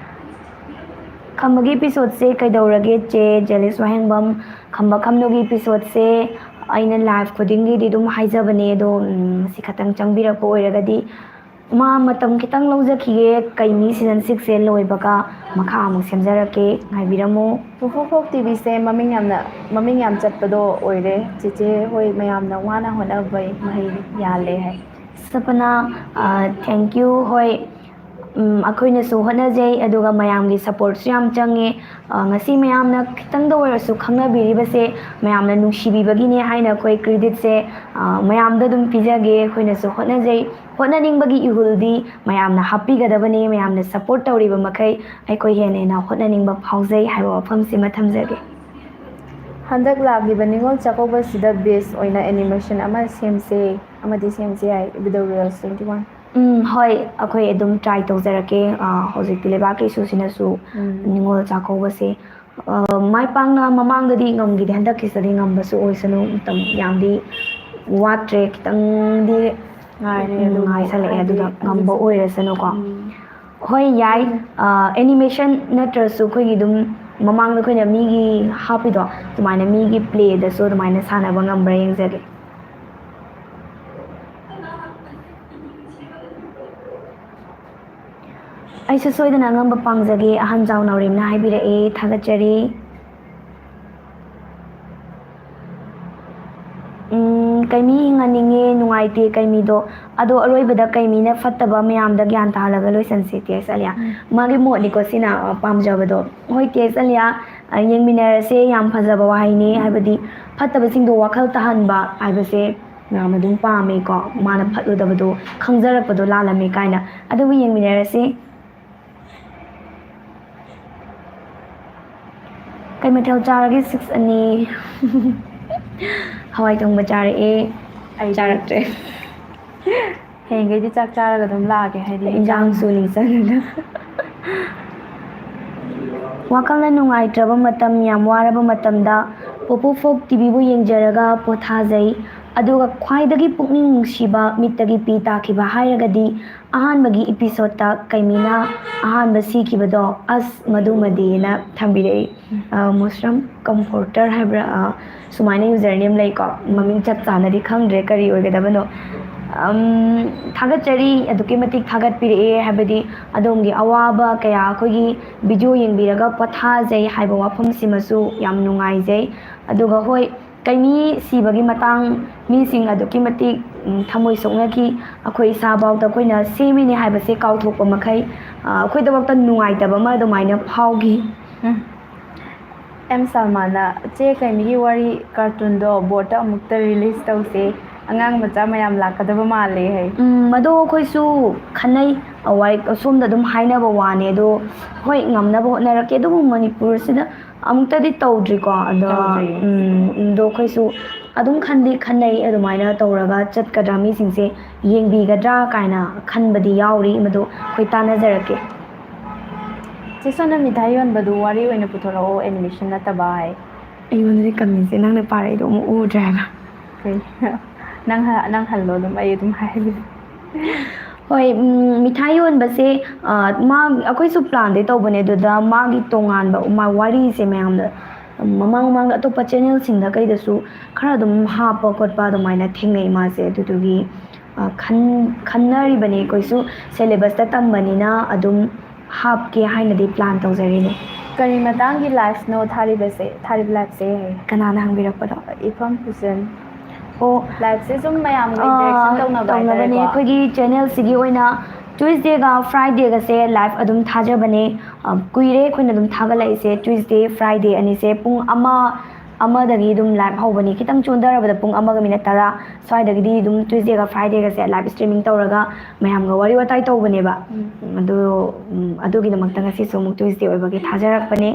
ꯈꯝꯕꯒꯤ episodeꯁꯦ ꯀꯩꯗꯧꯔꯒꯦ ꯆꯦ ꯖꯦꯂꯤꯁ ꯋꯥꯍꯦꯡꯕꯝ? ꯈꯝꯕ ꯈꯝꯅꯨꯒꯤ episodeꯁꯦ ꯑꯩꯅ live ꯈꯨꯗꯤꯡꯒꯤꯗꯤ ꯑꯗꯨꯝ ꯍꯥꯏꯖꯕꯅꯦ, ꯑꯗꯣ, ꯎꯝ, ꯁꯤ ꯈꯛꯇꯪ ꯆꯪꯕꯤꯔꯛꯄ ꯑꯣꯏꯔꯒꯗꯤ, ꯃꯥ ꯃꯇꯝ ꯈꯤꯇꯪ ꯂꯧꯖꯈꯤꯒꯦ, ꯀꯩꯃꯤ season sixꯁꯦ ꯂꯣꯏꯕꯒ ꯃꯈꯥ ꯑꯃꯨꯛ ꯁꯦꯝꯖꯔꯛꯀꯦ, ꯉꯥꯏꯕꯤꯔꯝꯃꯨ꯫ ꯐꯨꯐꯨ ꯐꯣꯛ ꯇꯤꯚꯤꯁꯦ ꯃꯃꯤꯡ ꯌꯥꯝꯅ, ꯃꯃꯤꯡ ꯌꯥꯝ ꯆꯠꯄꯗꯣ ꯑꯣꯏꯔꯦ꯫ ꯆꯦꯆꯦ ꯍꯣꯏ ꯃꯌꯥꯝꯅ ꯋꯥꯅ ꯍꯣꯠꯅꯕꯩ ꯃꯍꯩ ꯌꯥꯜꯂꯦ ꯍꯥꯏ꯫ ꯁꯄꯅꯥ, ꯊꯦꯡꯀ꯭ꯌꯨ꯫ ꯍꯣꯏ, ꯎꯝ, ꯑꯩꯈꯣꯏꯅꯁꯨ ꯍꯣꯠꯅꯖꯩ, ꯑꯗꯨꯒ ꯃꯌꯥꯝꯒꯤ ꯁꯄꯣꯔꯠꯁꯨ ꯌꯥꯝ ꯆꯪꯉꯦ꯫ ꯑ, ꯉꯁꯤ ꯃꯌꯥꯝꯅ ꯈꯤꯇꯪꯗ ꯑꯣꯏꯔꯁꯨ ꯈꯪꯅꯕꯤꯔꯤꯕꯁꯦ ꯃꯌꯥꯝꯅ ꯅꯨꯡꯁꯤꯕꯤꯕꯒꯤꯅꯦ ꯍꯥꯏꯅ ꯑꯩꯈꯣꯏ ꯀ꯭ꯔꯦꯗꯤꯠꯁꯦ, ꯑ, ꯃꯌꯥꯝꯗ ꯑꯗꯨꯝ ꯄꯤꯖꯒꯦ꯫ ꯑꯩꯈꯣꯏꯅꯁꯨ ꯍꯣꯠꯅꯖꯩ꯫ ꯍꯣꯠꯅꯅꯤꯡꯕꯒꯤ ꯏꯍꯨꯜꯗꯤ ꯃꯌꯥꯝꯅ ꯍꯥꯞꯄꯤꯒꯗꯕꯅꯦ꯫ ꯃꯌꯥꯝꯅ ꯁꯄꯣꯔꯠ ꯇꯧꯔꯤꯕ ꯃꯈꯩ ꯑꯩꯈꯣꯏ ꯍꯦꯟꯅ ꯍꯦꯟꯅ ꯍꯣꯠꯅꯅꯤꯡꯕ ꯐꯥꯎꯖꯩ ꯍꯥꯏꯕ ꯋꯥꯐꯝꯁꯤꯃ ꯊꯝꯖꯒꯦ꯫ ꯍꯟꯗꯛ ꯂꯥꯛꯂꯤꯕ ꯅꯤꯉꯣꯜ ꯆꯥꯛꯀꯧꯕꯁꯤꯗ ꯕꯦꯁ ꯑꯣꯏꯅ ꯑꯦꯅꯤꯃꯦꯁꯟ ꯑꯃ ꯁꯦꯝꯁꯦ ꯑꯃꯗꯤ ꯁꯦꯝꯁꯦ ꯍꯥꯏ, ꯕꯤꯗꯧ ꯔꯤꯜꯁ ꯇ꯭ꯋꯦꯟꯇꯤ ꯋꯥꯟ꯫ ꯎꯝ, ꯍꯣꯏ, ꯑꯩꯈꯣꯏ ꯑꯗꯨꯝ ꯇ꯭ꯔꯥꯏ ꯇꯧꯖꯔꯛꯀꯦ꯫ ꯑ, ꯍꯧꯖꯤꯛꯇꯤ ꯂꯩꯕꯥꯛꯀꯤ ꯏꯁꯨꯁꯤꯅꯁꯨ ꯎꯝ꯫ ꯅꯤꯉꯣꯜ ꯆꯥꯛꯀꯧꯕꯁꯦ, ꯑ, ꯃꯥꯏ ꯄꯥꯛꯅ ꯃꯃꯥꯡꯗꯗꯤ ꯉꯝꯈꯤꯗꯦ, ꯍꯟꯗꯛꯀꯤꯁꯤꯗꯤ ꯉꯝꯕꯁꯨ ꯑꯣꯏꯁꯅꯨ, ꯃꯇꯝ ꯌꯥꯝꯗꯤ ꯋꯥꯠꯇ꯭ꯔꯦ, ꯈꯤꯇꯪꯗꯤ ꯉꯥꯏꯔꯦ ꯎꯝ, ꯑꯗꯨꯕꯨ ꯉꯥꯏꯁꯜꯂꯛꯑꯦ, ꯍꯥꯏꯗꯤ ꯑꯗꯨꯗ ꯉꯝꯕ ꯑꯩꯒꯤꯁꯨ ꯑꯣꯏꯔꯁꯅꯨꯀꯣ꯫ ꯎꯝ꯫ ꯍꯣꯏ, ꯌꯥꯏ꯫ ꯑ, ꯑꯦꯅꯤꯃꯦꯁꯟ ꯅꯠꯇ꯭ꯔꯁꯨ ꯑꯩꯈꯣꯏꯒꯤ ꯑꯗꯨꯝ ꯃꯃꯥꯡꯗ ꯑꯩꯈꯣꯏꯅ ꯃꯤꯒꯤ ꯍꯥꯞꯄꯤꯗꯣ, ꯑꯗꯨꯃꯥꯏꯅ ꯃꯤꯒꯤ ꯄ꯭ꯂꯦꯗꯁꯨ ꯑꯗꯨꯃꯥꯏꯅ ꯁꯥꯟꯅꯕ ꯉꯝꯕ꯭ꯔꯥ ꯌꯦꯡꯖꯒꯦ꯫ ꯑꯩꯁꯨ ꯁꯣꯏꯗꯅ ꯑꯉꯝꯕ ꯄꯥꯡꯖꯒꯦ, ꯑꯍꯟꯖꯥꯎ ꯅꯥꯎꯔꯦꯝꯅ ꯍꯥꯏꯕꯤꯔꯛꯑꯦ, ꯊꯥꯒꯠꯆꯔꯤ꯫ ꯎꯝ, ꯀꯩꯃꯤ ꯍꯤꯡꯍꯟꯅꯤꯡꯉꯦ, ꯅꯨꯡꯉꯥꯏꯇꯦ ꯀꯩꯃꯤꯗꯣ, ꯑꯗꯣ ꯑꯔꯣꯏꯕꯗ ꯀꯩꯃꯤꯅ ꯐꯠꯇꯕ ꯃꯌꯥꯝꯗ ꯒ꯭ꯌꯥꯟ ꯇꯥꯍꯜꯂꯒ ꯂꯣꯏꯁꯟꯁꯦ, ꯇꯤ ꯑꯦꯁ ꯑꯂꯤꯌꯥ꯫ ꯎꯝ꯫ ꯃꯥꯒꯤ ꯃꯣꯠꯅꯤꯀꯣ ꯁꯤꯅ, ꯑ, ꯄꯥꯝꯖꯕꯗꯣ꯫ ꯍꯣꯏ, ꯇꯤ ꯑꯦꯁ ꯑꯂꯤꯌꯥ, ꯑ, ꯌꯦꯡꯃꯤꯟꯅꯔꯁꯦ, ꯌꯥꯝ ꯐꯖꯕ ꯋꯥꯍꯩꯅꯤ, ꯍꯥꯏꯕꯗꯤ ꯐꯠꯇꯕꯁꯤꯡꯗꯣ ꯋꯥꯈꯜ ꯇꯥꯍꯟꯕ ꯍꯥꯏꯕꯁꯦ ꯃꯌꯥꯝ ꯑꯗꯨꯝ ꯄꯥꯝꯃꯦꯀꯣ꯫ ꯃꯥꯅ ꯐꯠꯂꯨꯗꯕꯗꯣ ꯈꯪꯖꯔꯛꯄꯗꯣ ꯂꯥꯜꯂꯝꯃꯦ ꯀꯥꯏꯅ꯫ ꯑꯗꯨꯕꯨ ꯌꯦꯡꯃꯤꯟꯅꯔꯁꯤ꯫ ꯀꯩ ꯃꯊꯦꯜ ꯆꯥꯔꯒꯦ, ꯁꯤꯛꯁ ꯑꯅꯤ? ꯍꯋꯥꯏ ꯊꯣꯡꯕ ꯆꯥꯔꯛꯑꯦ꯫ ꯑꯩꯗꯤ ꯆꯥꯔꯛꯇ꯭ꯔꯦ꯫ ꯍꯌꯦꯡꯈꯩꯗꯤ ꯆꯥꯛ ꯆꯥꯔꯒ ꯑꯗꯨꯝ ꯂꯥꯛꯑꯒꯦ, ꯍꯥꯏꯗꯤ ꯏꯟꯖꯥꯡꯁꯨ ꯅꯤꯡꯁꯤꯡꯉꯒ꯫ ꯋꯥꯈꯜꯅ ꯅꯨꯡꯉꯥꯏꯇ꯭ꯔꯕ ꯃꯇꯝ, ꯌꯥꯝ ꯋꯥꯔꯕ ꯃꯇꯝꯗ ꯄꯣꯄꯣ ꯐꯣꯛ ꯇꯤꯚꯤꯕꯨ ꯌꯦꯡꯖꯔꯒ ꯄꯣꯊꯥꯖꯩ꯫ ꯑꯗꯨꯒ ꯈ꯭ꯋꯥꯏꯗꯒꯤ ꯄꯨꯛꯅꯤꯡ ꯅꯨꯡꯁꯤꯕ ꯃꯤꯠꯇꯒꯤ ꯄꯤ ꯇꯥꯈꯤꯕ ꯍꯥꯏꯔꯒꯗꯤ ꯑꯍꯥꯟꯕꯒꯤ ꯏꯄꯤꯁꯣꯠꯇ ꯀꯩꯃꯤꯅ ꯑꯍꯥꯟꯕ ꯁꯤꯈꯤꯕꯗꯣ, ꯑꯁ ꯃꯗꯨꯃꯗꯤꯅ ꯊꯝꯕꯤꯔꯛꯏ꯫ ꯑ, ꯃꯨꯁꯔꯝ ꯀꯝꯐꯣꯔꯇꯔ ꯍꯥꯏꯕ꯭ꯔꯥ, ꯑ, ꯁꯨꯃꯥꯏꯅ ꯌꯨꯖꯔ ꯅꯦꯝ ꯂꯩꯀꯣ, ꯃꯃꯤꯡ ꯆꯞ ꯆꯥꯅꯗꯤ ꯈꯪꯗ꯭ꯔꯦ ꯀꯔꯤ ꯑꯣꯏꯒꯗꯕꯅꯣ꯫ ꯑꯝ, ꯊꯥꯒꯠꯆꯔꯤ, ꯑꯗꯨꯛꯀꯤ ꯃꯇꯤꯛ ꯊꯥꯒꯠꯄꯤꯔꯛꯑꯦ, ꯍꯥꯏꯕꯗꯤ ꯑꯗꯣꯝꯒꯤ ꯑꯋꯥꯕ ꯀꯌꯥ ꯑꯩꯈꯣꯏꯒꯤ ꯚꯤꯗꯤꯑꯣ ꯌꯦꯡꯕꯤꯔꯒ ꯄꯣꯊꯥꯖꯩ ꯍꯥꯏꯕ ꯋꯥꯐꯝꯁꯤꯃꯁꯨ ꯌꯥꯝ ꯅꯨꯡꯉꯥꯏꯖꯩ꯫ ꯑꯗꯨꯒ ꯍꯣꯏ, ꯀꯩꯃꯤ ꯁꯤꯕꯒꯤ ꯃꯇꯥꯡ, ꯃꯤꯁꯤꯡ ꯑꯗꯨꯛꯀꯤ ꯃꯇꯤꯛ ꯎꯝ, ꯊꯃꯣꯏ ꯁꯣꯛꯅꯈꯤ꯫ ꯑꯩꯈꯣꯏ ꯏꯁꯥꯐꯥꯎꯗ ꯑꯩꯈꯣꯏꯅ ꯁꯦꯝꯃꯤꯅꯦ ꯍꯥꯏꯕꯁꯦ ꯀꯥꯎꯊꯣꯛꯄ ꯃꯈꯩ, ꯑ, ꯑꯩꯈꯣꯏꯗꯃꯛꯇ ꯅꯨꯡꯉꯥꯏꯇꯕ ꯑꯃ ꯑꯗꯨꯃꯥꯏꯅ ꯐꯥꯎꯈꯤ꯫ ꯎꯝ꯫ ꯑꯦꯝ ꯁꯜꯃꯥꯟꯅ, "ꯆꯦ ꯀꯩꯃꯤꯒꯤ ꯋꯥꯔꯤ ꯀꯥꯔꯇꯨꯟꯗꯣ ꯕꯣꯔꯠꯇ ꯑꯃꯨꯛꯇ ꯔꯤꯂꯤꯁ ꯇꯧꯁꯦ, ꯑꯉꯥꯡ ꯃꯆꯥ ꯃꯌꯥꯝ ꯂꯥꯛꯀꯗꯕ ꯃꯥꯜꯂꯦ" ꯍꯥꯏ꯫ ꯎꯝ, ꯃꯗꯣ ꯑꯩꯈꯣꯏꯁꯨ ꯈꯟꯅꯩ꯫ ꯑꯋꯥꯏ-, ꯑꯁꯣꯝꯗ ꯑꯗꯨꯝ ꯍꯥꯏꯅꯕ ꯋꯥꯅꯦ, ꯑꯗꯣ ꯍꯣꯏ, ꯉꯝꯅꯕ ꯍꯣꯠꯅꯔꯛꯀꯦ꯫ ꯑꯗꯨꯕꯨ ꯃꯅꯤꯄꯨꯔꯁꯤꯗ ꯑꯃꯨꯛꯇꯗꯤ ꯇꯧꯗ꯭ꯔꯤꯀꯣ꯫ ꯑꯗꯣ, ꯇꯧꯗ꯭ꯔꯤ꯫ ꯎꯝ, ꯑꯗꯣ ꯑꯩꯈꯣꯏꯁꯨ ꯑꯗꯨꯝ ꯈꯟꯗꯤ ꯈꯟꯅꯩ, ꯑꯗꯨꯃꯥꯏꯅ ꯇꯧꯔꯒ ꯆꯠꯀꯗ꯭ꯔꯥ, ꯃꯤꯁꯤꯡꯁꯦ ꯌꯦꯡꯕꯤꯒꯗ꯭ꯔꯥ ꯀꯥꯏꯅ ꯈꯟꯕꯗꯤ ꯌꯥꯎꯔꯤ꯫ ꯃꯗꯨ ꯑꯩꯈꯣꯏ ꯇꯥꯟꯅꯖꯔꯛꯀꯦ꯫ ꯆꯦ ꯁꯣꯅꯥ, ꯃꯤꯊꯥꯏ ꯌꯣꯟꯕꯗꯨ ꯋꯥꯔꯤ ꯑꯣꯏꯅ ꯄꯨꯊꯣꯔꯛꯑꯣ, ꯑꯦꯅꯤꯃꯦꯁꯟ ꯅꯠꯇꯕ ꯍꯥꯏ꯫ ꯑꯩꯉꯣꯟꯗꯗꯤ ꯀꯃꯦꯟꯁꯦ ꯅꯪꯅ ꯄꯥꯔꯛꯏꯗꯣ ꯑꯃꯨꯛ ꯎꯗ꯭ꯔꯦ ꯍꯥꯏꯕ꯫ ꯀꯩ? ꯅꯪ ꯍ-, ꯅꯪ ꯍꯜꯂꯣ ꯑꯗꯨꯝ, ꯑꯩ ꯑꯗꯨꯝ ꯍꯥꯏꯕꯤꯔꯦ꯫ ꯍꯣꯏ, ꯎꯝ, ꯃꯤꯊꯥꯏ ꯌꯣꯟꯕꯁꯦ, ꯑ, ꯃꯥ, ꯑꯩꯈꯣꯏꯁꯨ ꯄ꯭ꯂꯥꯟꯗꯤ ꯇꯧꯕꯅꯦ, ꯑꯗꯨꯗ ꯃꯥꯒꯤ ꯇꯣꯉꯥꯟꯕ ꯃꯥ ꯋꯥꯔꯤꯁꯦ ꯃꯌꯥꯝꯗ, ꯃꯃꯥꯡ ꯃꯃꯥꯡꯗ ꯑꯇꯣꯞꯄ ꯆꯦꯅꯦꯜꯁꯤꯡꯗ ꯀꯩꯗꯁꯨ ꯈꯔ ꯑꯗꯨꯝ ꯍꯥꯞꯄ ꯈꯣꯠꯄ ꯑꯗꯨꯃꯥꯏꯅ ꯊꯦꯡꯅꯩ ꯃꯥꯁꯦ꯫ ꯑꯗꯨꯗꯨꯒꯤ, ꯑ, ꯈꯟ-, ꯈꯟꯅꯔꯤꯕꯅꯦ ꯑꯩꯈꯣꯏꯁꯨ, ꯁꯦꯂꯦꯕꯁꯇ ꯇꯝꯕꯅꯤꯅ ꯑꯗꯨꯝ ꯍꯥꯞꯀꯦ ꯍꯥꯏꯅꯗꯤ ꯄ꯭ꯂꯥꯟ ꯇꯧꯖꯔꯤꯅꯦ꯫ ꯀꯔꯤ ꯃꯇꯥꯡꯒꯤ ꯂꯥꯏꯐꯅꯣ ꯊꯥꯔꯤꯕꯁꯦ, ꯊꯥꯔꯤꯕ ꯂꯥꯏꯐꯁꯦ? ꯀꯅꯥꯅ ꯍꯪꯕꯤꯔꯛꯄꯗꯣ? ꯏꯐꯝ ꯐꯨꯖꯟ꯫ ꯑꯣ꯫ ꯂꯥꯏꯐꯁꯦ ꯁꯨꯝ ꯃꯌꯥꯝꯒ ꯑꯥ, ꯏꯟꯇꯔꯦꯛꯁꯟ ꯇꯧꯅꯕ ꯇꯧꯅꯕꯅꯦ꯫ ꯍꯥꯏꯇꯥꯔꯦꯀꯣ꯫ ꯑꯩꯈꯣꯏꯒꯤ ꯆꯦꯅꯦꯜꯁꯤꯒꯤ ꯑꯣꯏꯅ ꯇ꯭ꯌꯨꯁꯗꯦꯒ ꯐ꯭ꯔꯥꯏꯗꯦꯒꯁꯦ ꯂꯥꯏꯐ ꯑꯗꯨꯝ ꯊꯥꯖꯕꯅꯦ꯫ ꯑ, ꯀꯨꯏꯔꯦ ꯑꯩꯈꯣꯏꯅ ꯑꯗꯨꯝ ꯊꯥꯒꯠꯂꯛꯏꯁꯦ꯫ ꯇ꯭ꯌꯨꯁꯗꯦ, ꯐ꯭ꯔꯥꯏꯗꯦ ꯑꯅꯤꯁꯦ ꯄꯨꯡ ꯑꯃ, ꯑꯃꯗꯒꯤ ꯑꯗꯨꯝ ꯂꯥꯏꯐ ꯍꯧꯕꯅꯦ꯫ ꯈꯤꯇꯪ ꯆꯣꯟꯊꯔꯕꯗ ꯄꯨꯡ ꯑꯃꯒ ꯃꯤꯅꯠ ꯇꯔꯥ ꯁ꯭ꯋꯥꯏꯗꯒꯤꯗꯤ ꯑꯗꯨꯝ ꯇ꯭ꯌꯨꯁꯗꯦꯒ ꯐ꯭ꯔꯥꯏꯗꯦꯒꯁꯦ ꯂꯥꯏꯐ ꯁ꯭ꯇ꯭ꯔꯤꯃꯤꯡ ꯇꯧꯔꯒ ꯃꯌꯥꯝꯒ ꯋꯥꯔꯤ ꯋꯥꯇꯥꯏ ꯇꯧꯕꯅꯦꯕ꯫ ꯎꯝ꯫ ꯑꯗꯨ, ꯎꯝ, ꯑꯗꯨꯒꯤꯗꯃꯛꯇ ꯉꯁꯤꯁꯨ ꯑꯃꯨꯛ ꯇ꯭ꯌꯨꯁꯗꯦ ꯑꯣꯏꯕꯒꯤ ꯊꯥꯖꯔꯛꯄꯅꯦ꯫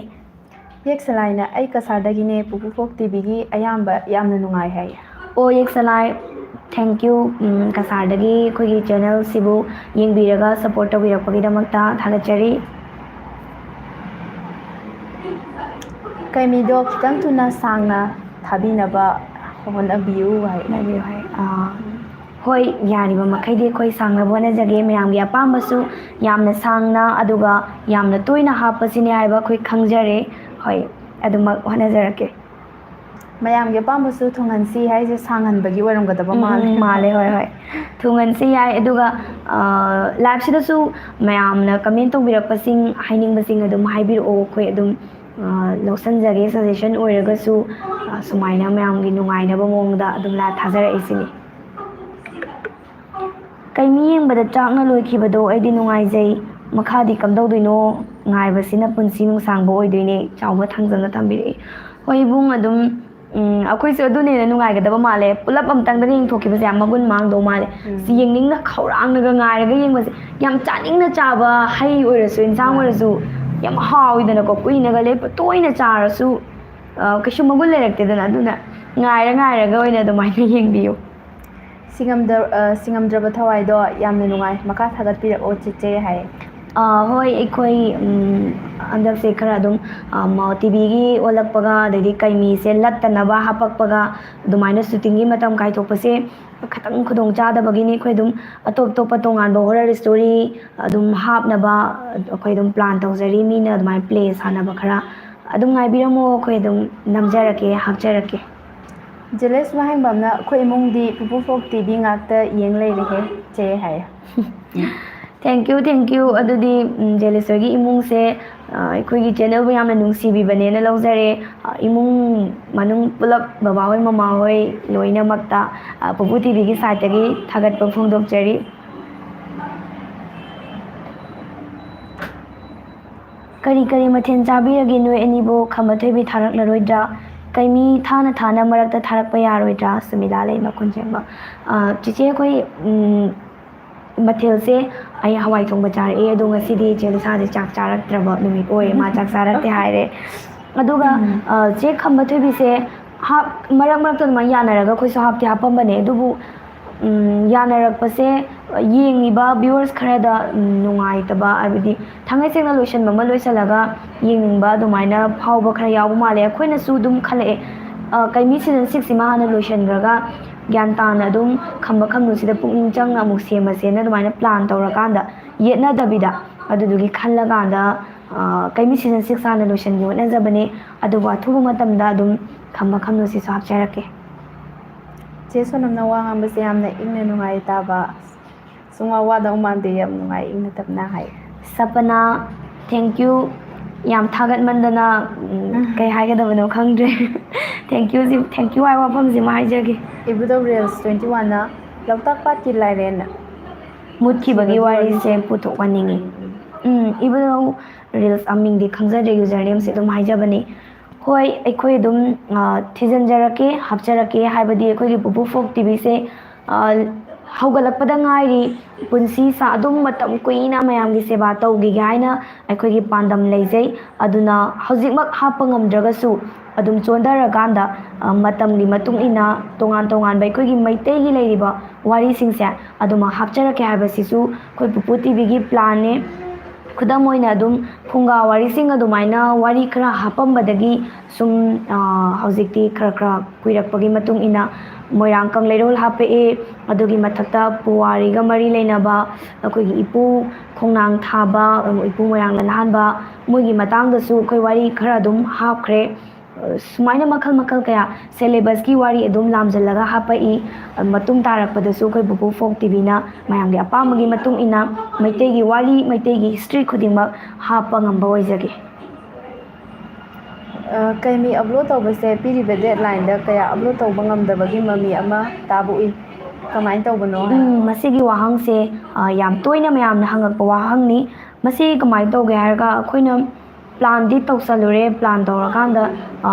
ꯌꯦꯛꯁꯂꯥꯏꯅ, "ꯑꯩ ꯀꯁꯥꯔꯗꯒꯤꯅꯦ, ꯄꯨꯄꯨ ꯐꯣꯛ ꯇꯤꯚꯤꯒꯤ ꯑꯌꯥꯝꯕ ꯌꯥꯝꯅ ꯅꯨꯡꯉꯥꯏ" ꯍꯥꯏ꯫ ꯑꯣ, ꯌꯦꯛꯁꯂꯥꯏ, thank you꯫ ꯎꯝ, ꯀꯁꯥꯔꯗꯒꯤ ꯑꯩꯈꯣꯏꯒꯤ ꯆꯦꯅꯦꯜꯁꯤꯕꯨ ꯌꯦꯡꯕꯤꯔꯒ ꯁꯞꯄꯣꯔꯠ ꯇꯧꯕꯤꯔꯛꯄꯒꯤꯗꯃꯛꯇ ꯊꯥꯒꯠꯆꯔꯤ꯫ ꯀꯩꯃꯤꯗꯣ ꯈꯤꯇꯪ ꯊꯨꯅ ꯁꯥꯡꯅ ꯊꯥꯕꯤꯅꯕ ꯍꯣꯠꯅꯕꯤꯌꯨ ꯍꯥꯏ꯫ ꯍꯣꯠꯅꯕꯤꯌꯨ ꯍꯥꯏ꯫ ꯑꯥ, ꯍꯣꯏ, ꯌꯥꯔꯤꯕ ꯃꯈꯩꯗꯤ ꯑꯩꯈꯣꯏ ꯁꯥꯡꯅꯕ ꯍꯣꯠꯅꯖꯒꯦ꯫ ꯃꯌꯥꯝꯒꯤ ꯑꯄꯥꯝꯕꯁꯨ ꯌꯥꯝꯅ ꯁꯥꯡꯅ, ꯑꯗꯨꯒ ꯌꯥꯝꯅ ꯇꯣꯏꯅ ꯍꯥꯞꯄꯁꯤꯅꯦ ꯍꯥꯏꯕ ꯑꯩꯈꯣꯏ ꯈꯪꯖꯔꯦ꯫ ꯍꯣꯏ, ꯑꯗꯨꯃꯛ ꯍꯣꯠꯅꯖꯔꯛꯀꯦ꯫ ꯃꯌꯥꯝꯒꯤ ꯑꯄꯥꯝꯕꯁꯨ ꯊꯨꯡꯍꯟꯁꯤ ꯍꯥꯏꯁꯦ ꯁꯥꯡꯍꯟꯕꯒꯤ ꯑꯣꯏꯔꯝꯒꯗꯕ ꯎꯝ, ꯃꯥꯜꯂꯦ꯫ ꯎꯝ, ꯃꯥꯜꯂꯦ, ꯍꯣꯏ, ꯍꯣꯏ꯫ ꯊꯨꯡꯍꯟꯁꯤ ꯌꯥꯏ꯫ ꯑꯗꯨꯒ, ꯑ, ꯂꯥꯏꯐꯁꯤꯗꯁꯨ ꯃꯌꯥꯝꯅ ꯀꯃꯦꯟ ꯇꯧꯕꯤꯔꯛꯄꯁꯤꯡ, ꯍꯥꯏꯅꯤꯡꯕꯁꯤꯡ ꯑꯗꯨꯝ ꯍꯥꯏꯕꯤꯔꯛꯑꯣ꯫ ꯑꯩꯈꯣꯏ ꯑꯗꯨꯝ ꯑ, ꯂꯧꯁꯟꯖꯒꯦ, ꯁꯖꯦꯁꯟ ꯑꯣꯏꯔꯒꯁꯨ, ꯑ, ꯁꯨꯃꯥꯏꯅ ꯃꯌꯥꯝꯒꯤ ꯅꯨꯡꯉꯥꯏꯅꯕ ꯃꯑꯣꯡꯗ ꯑꯗꯨꯝ ꯂꯥꯏꯚ ꯊꯥꯖꯔꯛꯏꯁꯤꯅꯤ꯫ ꯀꯩꯃꯤ ꯌꯦꯡꯕꯗ ꯆꯥꯛꯅ ꯂꯣꯏꯈꯤꯕꯗꯣ ꯑꯩꯗꯤ ꯅꯨꯡꯉꯥꯏꯖꯩ꯫ ꯃꯈꯥꯗꯤ ꯀꯝꯗꯧꯗꯣꯏꯅꯣ? ꯉꯥꯏꯕꯁꯤꯅ ꯄꯨꯟꯁꯤ ꯅꯨꯡꯁꯥꯡꯕ ꯑꯣꯏꯗꯣꯏꯅꯦ꯫ ꯆꯥꯎꯕ ꯊꯥꯡꯖꯝꯅ ꯊꯝꯕꯤꯔꯛꯏ꯫ ꯍꯣꯏ ꯏꯕꯨꯡ, ꯑꯗꯨꯝ, ꯎꯝ, ꯑꯩꯈꯣꯏꯁꯨ ꯑꯗꯨꯅ ꯍꯦꯟꯅ ꯅꯨꯡꯉꯥꯏꯒꯗꯕ ꯃꯥꯜꯂꯦ꯫ ꯄꯨꯂꯞ ꯑꯝꯇꯪꯗꯒ ꯌꯦꯡꯊꯣꯛꯈꯤꯕꯁꯦ ꯌꯥꯝ ꯃꯒꯨꯟ ꯃꯥꯡꯗꯧ ꯃꯥꯜꯂꯦ꯫ ꯎꯝ꯫ ꯁꯤ ꯌꯦꯡꯅꯤꯡꯅ ꯈꯧꯔꯥꯡꯅꯒ ꯉꯥꯏꯔꯒ ꯌꯦꯡꯕꯁꯦ꯫ ꯌꯥꯝ ꯆꯥꯅꯤꯡꯅ ꯆꯥꯕ ꯍꯩ ꯑꯣꯏꯔꯁꯨ, ꯏꯟꯁꯥꯡ ꯃꯥꯅꯦ꯫ ꯑꯣꯏꯔꯁꯨ ꯌꯥꯝ ꯍꯥꯎꯋꯤꯗꯅꯀꯣ꯫ ꯀꯨꯏꯅꯒ ꯂꯦꯞꯄ, ꯇꯣꯏꯅ ꯆꯥꯔꯁꯨ, ꯑ, ꯀꯩꯁꯨ ꯃꯒꯨꯟ ꯂꯩꯔꯛꯇꯦꯗꯅ꯫ ꯑꯗꯨꯅ ꯉꯥꯏꯔ ꯉꯥꯏꯔꯒ ꯑꯣꯏꯅ ꯑꯗꯨꯃꯥꯏꯅ ꯌꯦꯡꯕꯤꯌꯨ꯫ ꯁꯤꯡꯉꯝꯗ꯭ꯔ-, ꯑ, ꯁꯤꯡꯉꯝꯗ꯭ꯔꯕ ꯊꯋꯥꯏꯗꯣ ꯌꯥꯝꯅ ꯅꯨꯡꯉꯥꯏ꯫ ꯃꯈꯥ ꯊꯥꯒꯠꯄꯤꯔꯛꯑꯣ ꯆꯦꯆꯦ ꯍꯥꯏ꯫ ꯑ, ꯍꯣꯏ, ꯑꯩꯈꯣꯏ, ꯎꯝ, ꯍꯟꯗꯛꯁꯦ ꯈꯔ ꯑꯗꯨꯝ, ꯑ, ꯃ-, ꯇꯤꯚꯤꯒꯤ ꯑꯣꯜꯂꯛꯄꯒ, ꯑꯗꯩꯗꯤ ꯀꯩꯃꯤꯁꯦ ꯂꯠꯇꯅꯕ ꯍꯥꯄꯛꯄꯒ, ꯑꯗꯨꯃꯥꯏꯅ ꯁꯨꯇꯤꯡꯒꯤ ꯃꯇꯝ ꯀꯥꯏꯊꯣꯛꯄꯁꯦ ꯈꯤꯇꯪ ꯈꯨꯗꯣꯡ ꯆꯥꯗꯕꯒꯤꯅꯤ꯫ ꯑꯩꯈꯣꯏ ꯑꯗꯨꯝ ꯑꯇꯣꯞ ꯑꯇꯣꯞꯄ ꯇꯣꯉꯥꯟꯕ ꯍꯣꯔꯔ ꯁ꯭ꯇꯣꯔꯤ ꯑꯗꯨꯝ ꯍꯥꯞꯅꯕ ꯑꯩꯈꯣꯏ ꯑꯗꯨꯝ ꯄ꯭ꯂꯥꯟ ꯇꯧꯖꯔꯤ꯫ ꯃꯤꯅ ꯑꯗꯨꯃꯥꯏꯅ ꯄ꯭ꯂꯦ ꯁꯥꯟꯅꯕ ꯈꯔ ꯑꯗꯨꯝ ꯉꯥꯏꯕꯤꯔꯝꯃꯣ꯫ ꯑꯩꯈꯣꯏ ꯑꯗꯨꯝ ꯅꯝꯖꯔꯛꯀꯦ, ꯍꯥꯞꯆꯔꯛꯀꯦ꯫ ꯖꯦꯂꯤꯁ ꯋꯥꯍꯦꯡꯕꯝꯅ, "ꯑꯩꯈꯣꯏ ꯏꯃꯨꯡꯗꯤ ꯄꯨꯄꯨ ꯐꯣꯛ ꯇꯤꯚꯤ ꯉꯥꯛꯇ ꯌꯦꯡ ꯂꯩꯔꯦꯍꯦ ꯆꯦ" ꯍꯥꯏꯌꯦ꯫ Thank you, thank you꯫ ꯑꯗꯨꯗꯤ, ꯎꯝ, ꯖꯦꯂꯤꯁ ꯍꯣꯏꯒꯤ ꯏꯃꯨꯡꯁꯦ, ꯑ, ꯑꯩꯈꯣꯏꯒꯤ ꯆꯦꯅꯦꯜꯕꯨ ꯌꯥꯝꯅ ꯅꯨꯡꯁꯤꯕꯤꯕꯅꯦꯅ ꯂꯧꯖꯔꯦ꯫ ꯑ, ꯏꯃꯨꯡ ꯃꯅꯨꯡ ꯄꯨꯂꯞ, ꯕꯕꯥꯍꯣꯏ, ꯃꯃꯥꯍꯣꯏ ꯂꯣꯏꯅꯃꯛꯇ, ꯑ, ꯄꯨꯄꯨ ꯇꯤꯚꯤꯒꯤ ꯁꯥꯏꯠꯇꯒꯤ ꯊꯥꯒꯠꯄ ꯐꯣꯡꯗꯣꯛꯆꯔꯤ꯫ ꯀꯔꯤ ꯀꯔꯤ ꯃꯊꯦꯜ ꯆꯥꯕꯤꯔꯒꯦ ꯅꯣꯏ ꯑꯅꯤꯕꯨ? ꯈꯝꯕ ꯊꯣꯏꯕꯤ ꯊꯥꯔꯛꯂꯔꯣꯏꯗ꯭ꯔꯥ? ꯀꯩꯃꯤ ꯊꯥꯅ ꯊꯥꯅ ꯃꯔꯛꯇ ꯊꯥꯔꯛꯄ ꯌꯥꯔꯣꯏꯗ꯭ꯔꯥ? ꯁꯨꯃꯤꯂꯥ ꯂꯩꯃ ꯈꯣꯟꯖꯦꯝꯕ꯫ ꯑ, ꯆꯤꯆꯦ, ꯑꯩꯈꯣꯏ, ꯎꯝ, ꯃꯊꯦꯜꯁꯦ ꯑꯩ ꯍꯋꯥꯏ ꯊꯣꯡꯕ ꯆꯥꯔꯛꯑꯦ, ꯑꯗꯣ ꯉꯁꯤꯗꯤ ꯏꯆꯦ ꯂꯤꯁꯥꯁꯦ ꯆꯥꯛ ꯆꯥꯔꯛꯇ꯭ꯔꯕ ꯅꯨꯃꯤꯠ ꯑꯣꯏꯔꯦ, ꯃꯥ ꯆꯥꯛ ꯆꯥꯔꯛꯇꯦ ꯍꯥꯏꯔꯦ꯫ ꯑꯗꯨꯒ, ꯎꯝ꯫ ꯑ, ꯆꯦ ꯈꯝꯕ ꯊꯣꯏꯕꯤꯁꯦ ꯍꯥꯞ-, ꯃꯔꯛ ꯃꯔꯛꯇ ꯑꯗꯨꯃꯥꯏꯅ ꯌꯥꯅꯔꯒ ꯑꯩꯈꯣꯏꯁꯨ ꯍꯥꯞꯇꯤ ꯍꯥꯞꯄꯝꯕꯅꯦ, ꯑꯗꯨꯕꯨ, ꯎꯝ, ꯌꯥꯅꯔꯛꯄꯁꯦ ꯌꯦꯡꯉꯤꯕ viewers ꯈꯔꯗ, ꯎꯝ, ꯅꯨꯡꯉꯥꯏꯇꯕ, ꯍꯥꯏꯕꯗꯤ ꯊꯥꯡꯒꯩ ꯁꯦꯡꯅ ꯂꯣꯏꯁꯟꯕ ꯑꯃ ꯂꯣꯏꯁꯜꯂꯒ ꯌꯦꯡꯅꯤꯡꯕ ꯑꯗꯨꯃꯥꯏꯅ ꯐꯥꯎꯕ ꯈꯔ ꯌꯥꯎꯕ ꯃꯥꯜꯂꯦ꯫ ꯑꯩꯈꯣꯏꯅꯁꯨ ꯑꯗꯨꯝ ꯈꯜꯂꯛꯑꯦ, ꯑ, ꯀꯩꯃꯤ season six ꯁꯤꯃ ꯍꯥꯟꯅ ꯂꯣꯏꯁꯟꯈ꯭ꯔꯒ ꯒ꯭ꯌꯥꯟ ꯇꯥꯅ ꯑꯗꯨꯝ ꯈꯝꯕ ꯈꯝꯅꯨꯁꯤꯗ ꯄꯨꯛꯅꯤꯡ ꯆꯪꯅ ꯑꯃꯨꯛ ꯁꯦꯝꯃꯁꯦꯅ ꯑꯗꯨꯃꯥꯏꯅ plan ꯇꯧꯔꯀꯥꯟꯗ, ꯌꯦꯠꯅꯗꯕꯤꯗ, ꯑꯗꯨꯗꯨꯒꯤ ꯈꯜꯂꯀꯥꯟꯗ, ꯑ, ꯀꯩꯃꯤ season six ꯍꯥꯟꯅ ꯂꯣꯏꯁꯟꯒꯦ ꯍꯣꯠꯅꯖꯕꯅꯦ꯫ ꯑꯗꯨꯕꯨ ꯑꯊꯨꯕ ꯃꯇꯝꯗ ꯑꯗꯨꯝ ꯈꯝꯕ ꯈꯝꯅꯨꯁꯤꯁꯨ ꯍꯥꯞꯆꯔꯛꯀꯦ꯫ ꯆꯦ ꯁꯣꯅꯝꯅ ꯋꯥ ꯉꯥꯡꯕꯁꯦ ꯌꯥꯝꯅ ꯏꯪꯅ ꯅꯨꯡꯉꯥꯏ ꯇꯥꯕ꯫ ꯁꯨꯡꯋꯥ ꯋꯥꯗꯧ ꯃꯥꯟꯗꯦ, ꯌꯥꯝ ꯅꯨꯡꯉꯥꯏ, ꯏꯪꯅ ꯇꯞꯅ ꯍꯥꯏ꯫ ꯁꯄꯅꯥ, thank you꯫ ꯌꯥꯝ ꯊꯥꯒꯠꯃꯟꯗꯅ, ꯎꯝ, ꯀꯩ ꯍꯥꯏꯒꯗꯕꯅꯣ ꯈꯪꯗ꯭ꯔꯦ꯫ Thank you ꯁꯤ, thank you ꯍꯥꯏꯕ ꯋꯥꯐꯝꯁꯤꯃ ꯍꯥꯏꯖꯒꯦ꯫ ꯏꯕꯨꯙꯧ ꯔꯤꯜꯁ ꯇ꯭ꯋꯦꯟꯇꯤ ꯋꯥꯟꯅ ꯂꯣꯛꯇꯥꯛ ꯄꯥꯠꯀꯤ ꯂꯥꯏꯔꯦꯟ ꯃꯨꯠꯈꯤꯕꯒꯤ ꯋꯥꯔꯤꯁꯦ ꯄꯨꯊꯣꯛꯍꯟꯅꯤꯡꯉꯤ꯫ ꯎꯝ, ꯏꯕꯨꯙꯧ ꯔꯤꯜꯁ, ꯃꯤꯡꯗꯤ ꯈꯪꯖꯗ꯭ꯔꯦ, ꯌꯨꯖꯔ ꯅꯦꯝꯁꯦ ꯑꯗꯨꯝ ꯍꯥꯏꯖꯕꯅꯤ꯫ ꯍꯣꯏ, ꯑꯩꯈꯣꯏ ꯑꯗꯨꯝ, ꯑ, ꯊꯤꯖꯤꯟꯖꯔꯛꯀꯦ, ꯍꯥꯞꯆꯔꯛꯀꯦ, ꯍꯥꯏꯕꯗꯤ ꯑꯩꯈꯣꯏꯒꯤ ꯄꯨꯄꯨ ꯐꯣꯛ ꯇꯤꯚꯤꯁꯦ, ꯑ, ꯍꯧꯒꯠꯂꯛꯄꯗ ꯉꯥꯏꯔꯤ꯫ ꯄꯨꯟꯁꯤ ꯁꯥ-, ꯑꯗꯨꯝ ꯃꯇꯝ ꯀꯨꯏꯅ ꯃꯌꯥꯝꯒꯤ ꯁꯦꯕꯥ ꯇꯧꯈꯤꯒꯦ ꯍꯥꯏꯅ ꯑꯩꯈꯣꯏꯒꯤ ꯄꯥꯟꯗꯝ ꯂꯩꯖꯩ꯫ ꯑꯗꯨꯅ ꯍꯧꯖꯤꯛꯃꯛ ꯍꯥꯞꯄ ꯉꯝꯗ꯭ꯔꯒꯁꯨ ꯑꯗꯨꯝ ꯆꯣꯟꯊꯔꯀꯥꯟꯗ, ꯑ, ꯃꯇꯝꯒꯤ ꯃꯇꯨꯡ ꯏꯟꯅ ꯇꯣꯉꯥꯟ ꯇꯣꯉꯥꯟꯕ ꯑꯩꯈꯣꯏꯒꯤ ꯃꯩꯇꯩꯒꯤ ꯂꯩꯔꯤꯕ ꯋꯥꯔꯤꯁꯤꯡꯁꯦ ꯑꯗꯨꯃꯛ ꯍꯥꯞꯆꯔꯛꯀꯦ ꯍꯥꯏꯕꯁꯤꯁꯨ ꯑꯩꯈꯣꯏ ꯄꯨꯄꯨ ꯇꯤꯚꯤꯒꯤ ꯄ꯭ꯂꯥꯟꯅꯦ꯫ ꯈꯨꯗꯝ ꯑꯣꯏꯅ ꯑꯗꯨꯝ ꯐꯨꯡꯒꯥ ꯋꯥꯔꯤꯁꯤꯡ ꯑꯗꯨꯃꯥꯏꯅ ꯋꯥꯔꯤ ꯈꯔ ꯍꯥꯞꯄꯝꯕꯗꯒꯤ ꯁꯨꯝ, ꯑ, ꯍꯧꯖꯤꯛꯇꯤ ꯈꯔ ꯈꯔ ꯀꯨꯏꯔꯛꯄꯒꯤ ꯃꯇꯨꯡ ꯏꯟꯅ ꯃꯣꯏꯔꯥꯡ ꯀꯪꯂꯩꯔꯣꯜ ꯍꯥꯞꯄꯛꯑꯦ꯫ ꯑꯗꯨꯒꯤ ꯃꯊꯛꯇ ꯄꯨꯋꯥꯔꯤꯒ ꯃꯔꯤ ꯂꯩꯅꯕ ꯑꯩꯈꯣꯏꯒꯤ ꯏꯄꯨ ꯈꯣꯡꯅꯥꯡ ꯊꯥꯕ, ꯏꯄꯨ ꯃꯣꯏꯔꯥꯡ ꯂꯜꯍꯥꯟꯕ, ꯃꯣꯏꯒꯤ ꯃꯇꯥꯡꯗꯁꯨ ꯑꯩꯈꯣꯏ ꯋꯥꯔꯤ ꯈꯔ ꯑꯗꯨꯝ ꯍꯥꯞꯈ꯭ꯔꯦ꯫ ꯁꯨꯃꯥꯏꯅ ꯃꯈꯜ ꯃꯈꯜ ꯀꯌꯥ, ꯁꯦꯂꯦꯕꯁꯀꯤ ꯋꯥꯔꯤ ꯑꯗꯨꯝ ꯂꯥꯝꯖꯜꯂꯒ ꯍꯥꯞꯄꯛꯏ꯫ ꯃꯇꯨꯡ ꯇꯥꯔꯛꯄꯗꯁꯨ ꯑꯩꯈꯣꯏ ꯄꯨꯄꯨ ꯐꯣꯛ ꯇꯤꯚꯤꯅ ꯃꯌꯥꯝꯒꯤ ꯑꯄꯥꯝꯕꯒꯤ ꯃꯇꯨꯡ ꯏꯟꯅ ꯃꯩꯇꯩꯒꯤ ꯋꯥꯔꯤ, ꯃꯩꯇꯩꯒꯤ ꯍꯤꯁꯇ꯭ꯔꯤ ꯈꯨꯗꯤꯡꯃꯛ ꯍꯥꯞꯄ ꯉꯝꯕ ꯑꯣꯏꯖꯒꯦ꯫ ꯑ, ꯀꯩꯃꯤ ꯑꯞꯂꯣꯗ ꯇꯧꯕꯁꯦ ꯄꯤꯔꯤꯕ ꯗꯦꯠꯂꯥꯏꯟꯗ ꯀꯌꯥ ꯑꯞꯂꯣꯗ ꯇꯧꯕ ꯉꯝꯗꯕꯒꯤ ꯃꯃꯤ ꯑꯃ ꯇꯥꯕ ꯎꯏ꯫ ꯀꯃꯥꯏꯅ ꯇꯧꯕꯅꯣ? ꯎꯝ, ꯃꯁꯤꯒꯤ ꯋꯥꯍꯪꯁꯦ, ꯑ, ꯌꯥꯝ ꯇꯣꯏꯅ ꯃꯌꯥꯝꯅ ꯍꯪꯉꯛꯄ ꯋꯥꯍꯪꯅꯤ꯫ ꯃꯁꯤ ꯀꯃꯥꯏꯅ ꯇꯧꯒꯦ ꯍꯥꯏꯔꯒ, ꯑꯩꯈꯣꯏꯅ ꯄ꯭ꯂꯥꯟꯗꯤ ꯇꯧꯁꯜꯂꯨꯔꯦ꯫ ꯄ꯭ꯂꯥꯟ ꯇꯧꯔꯀꯥꯟꯗ, ꯑ,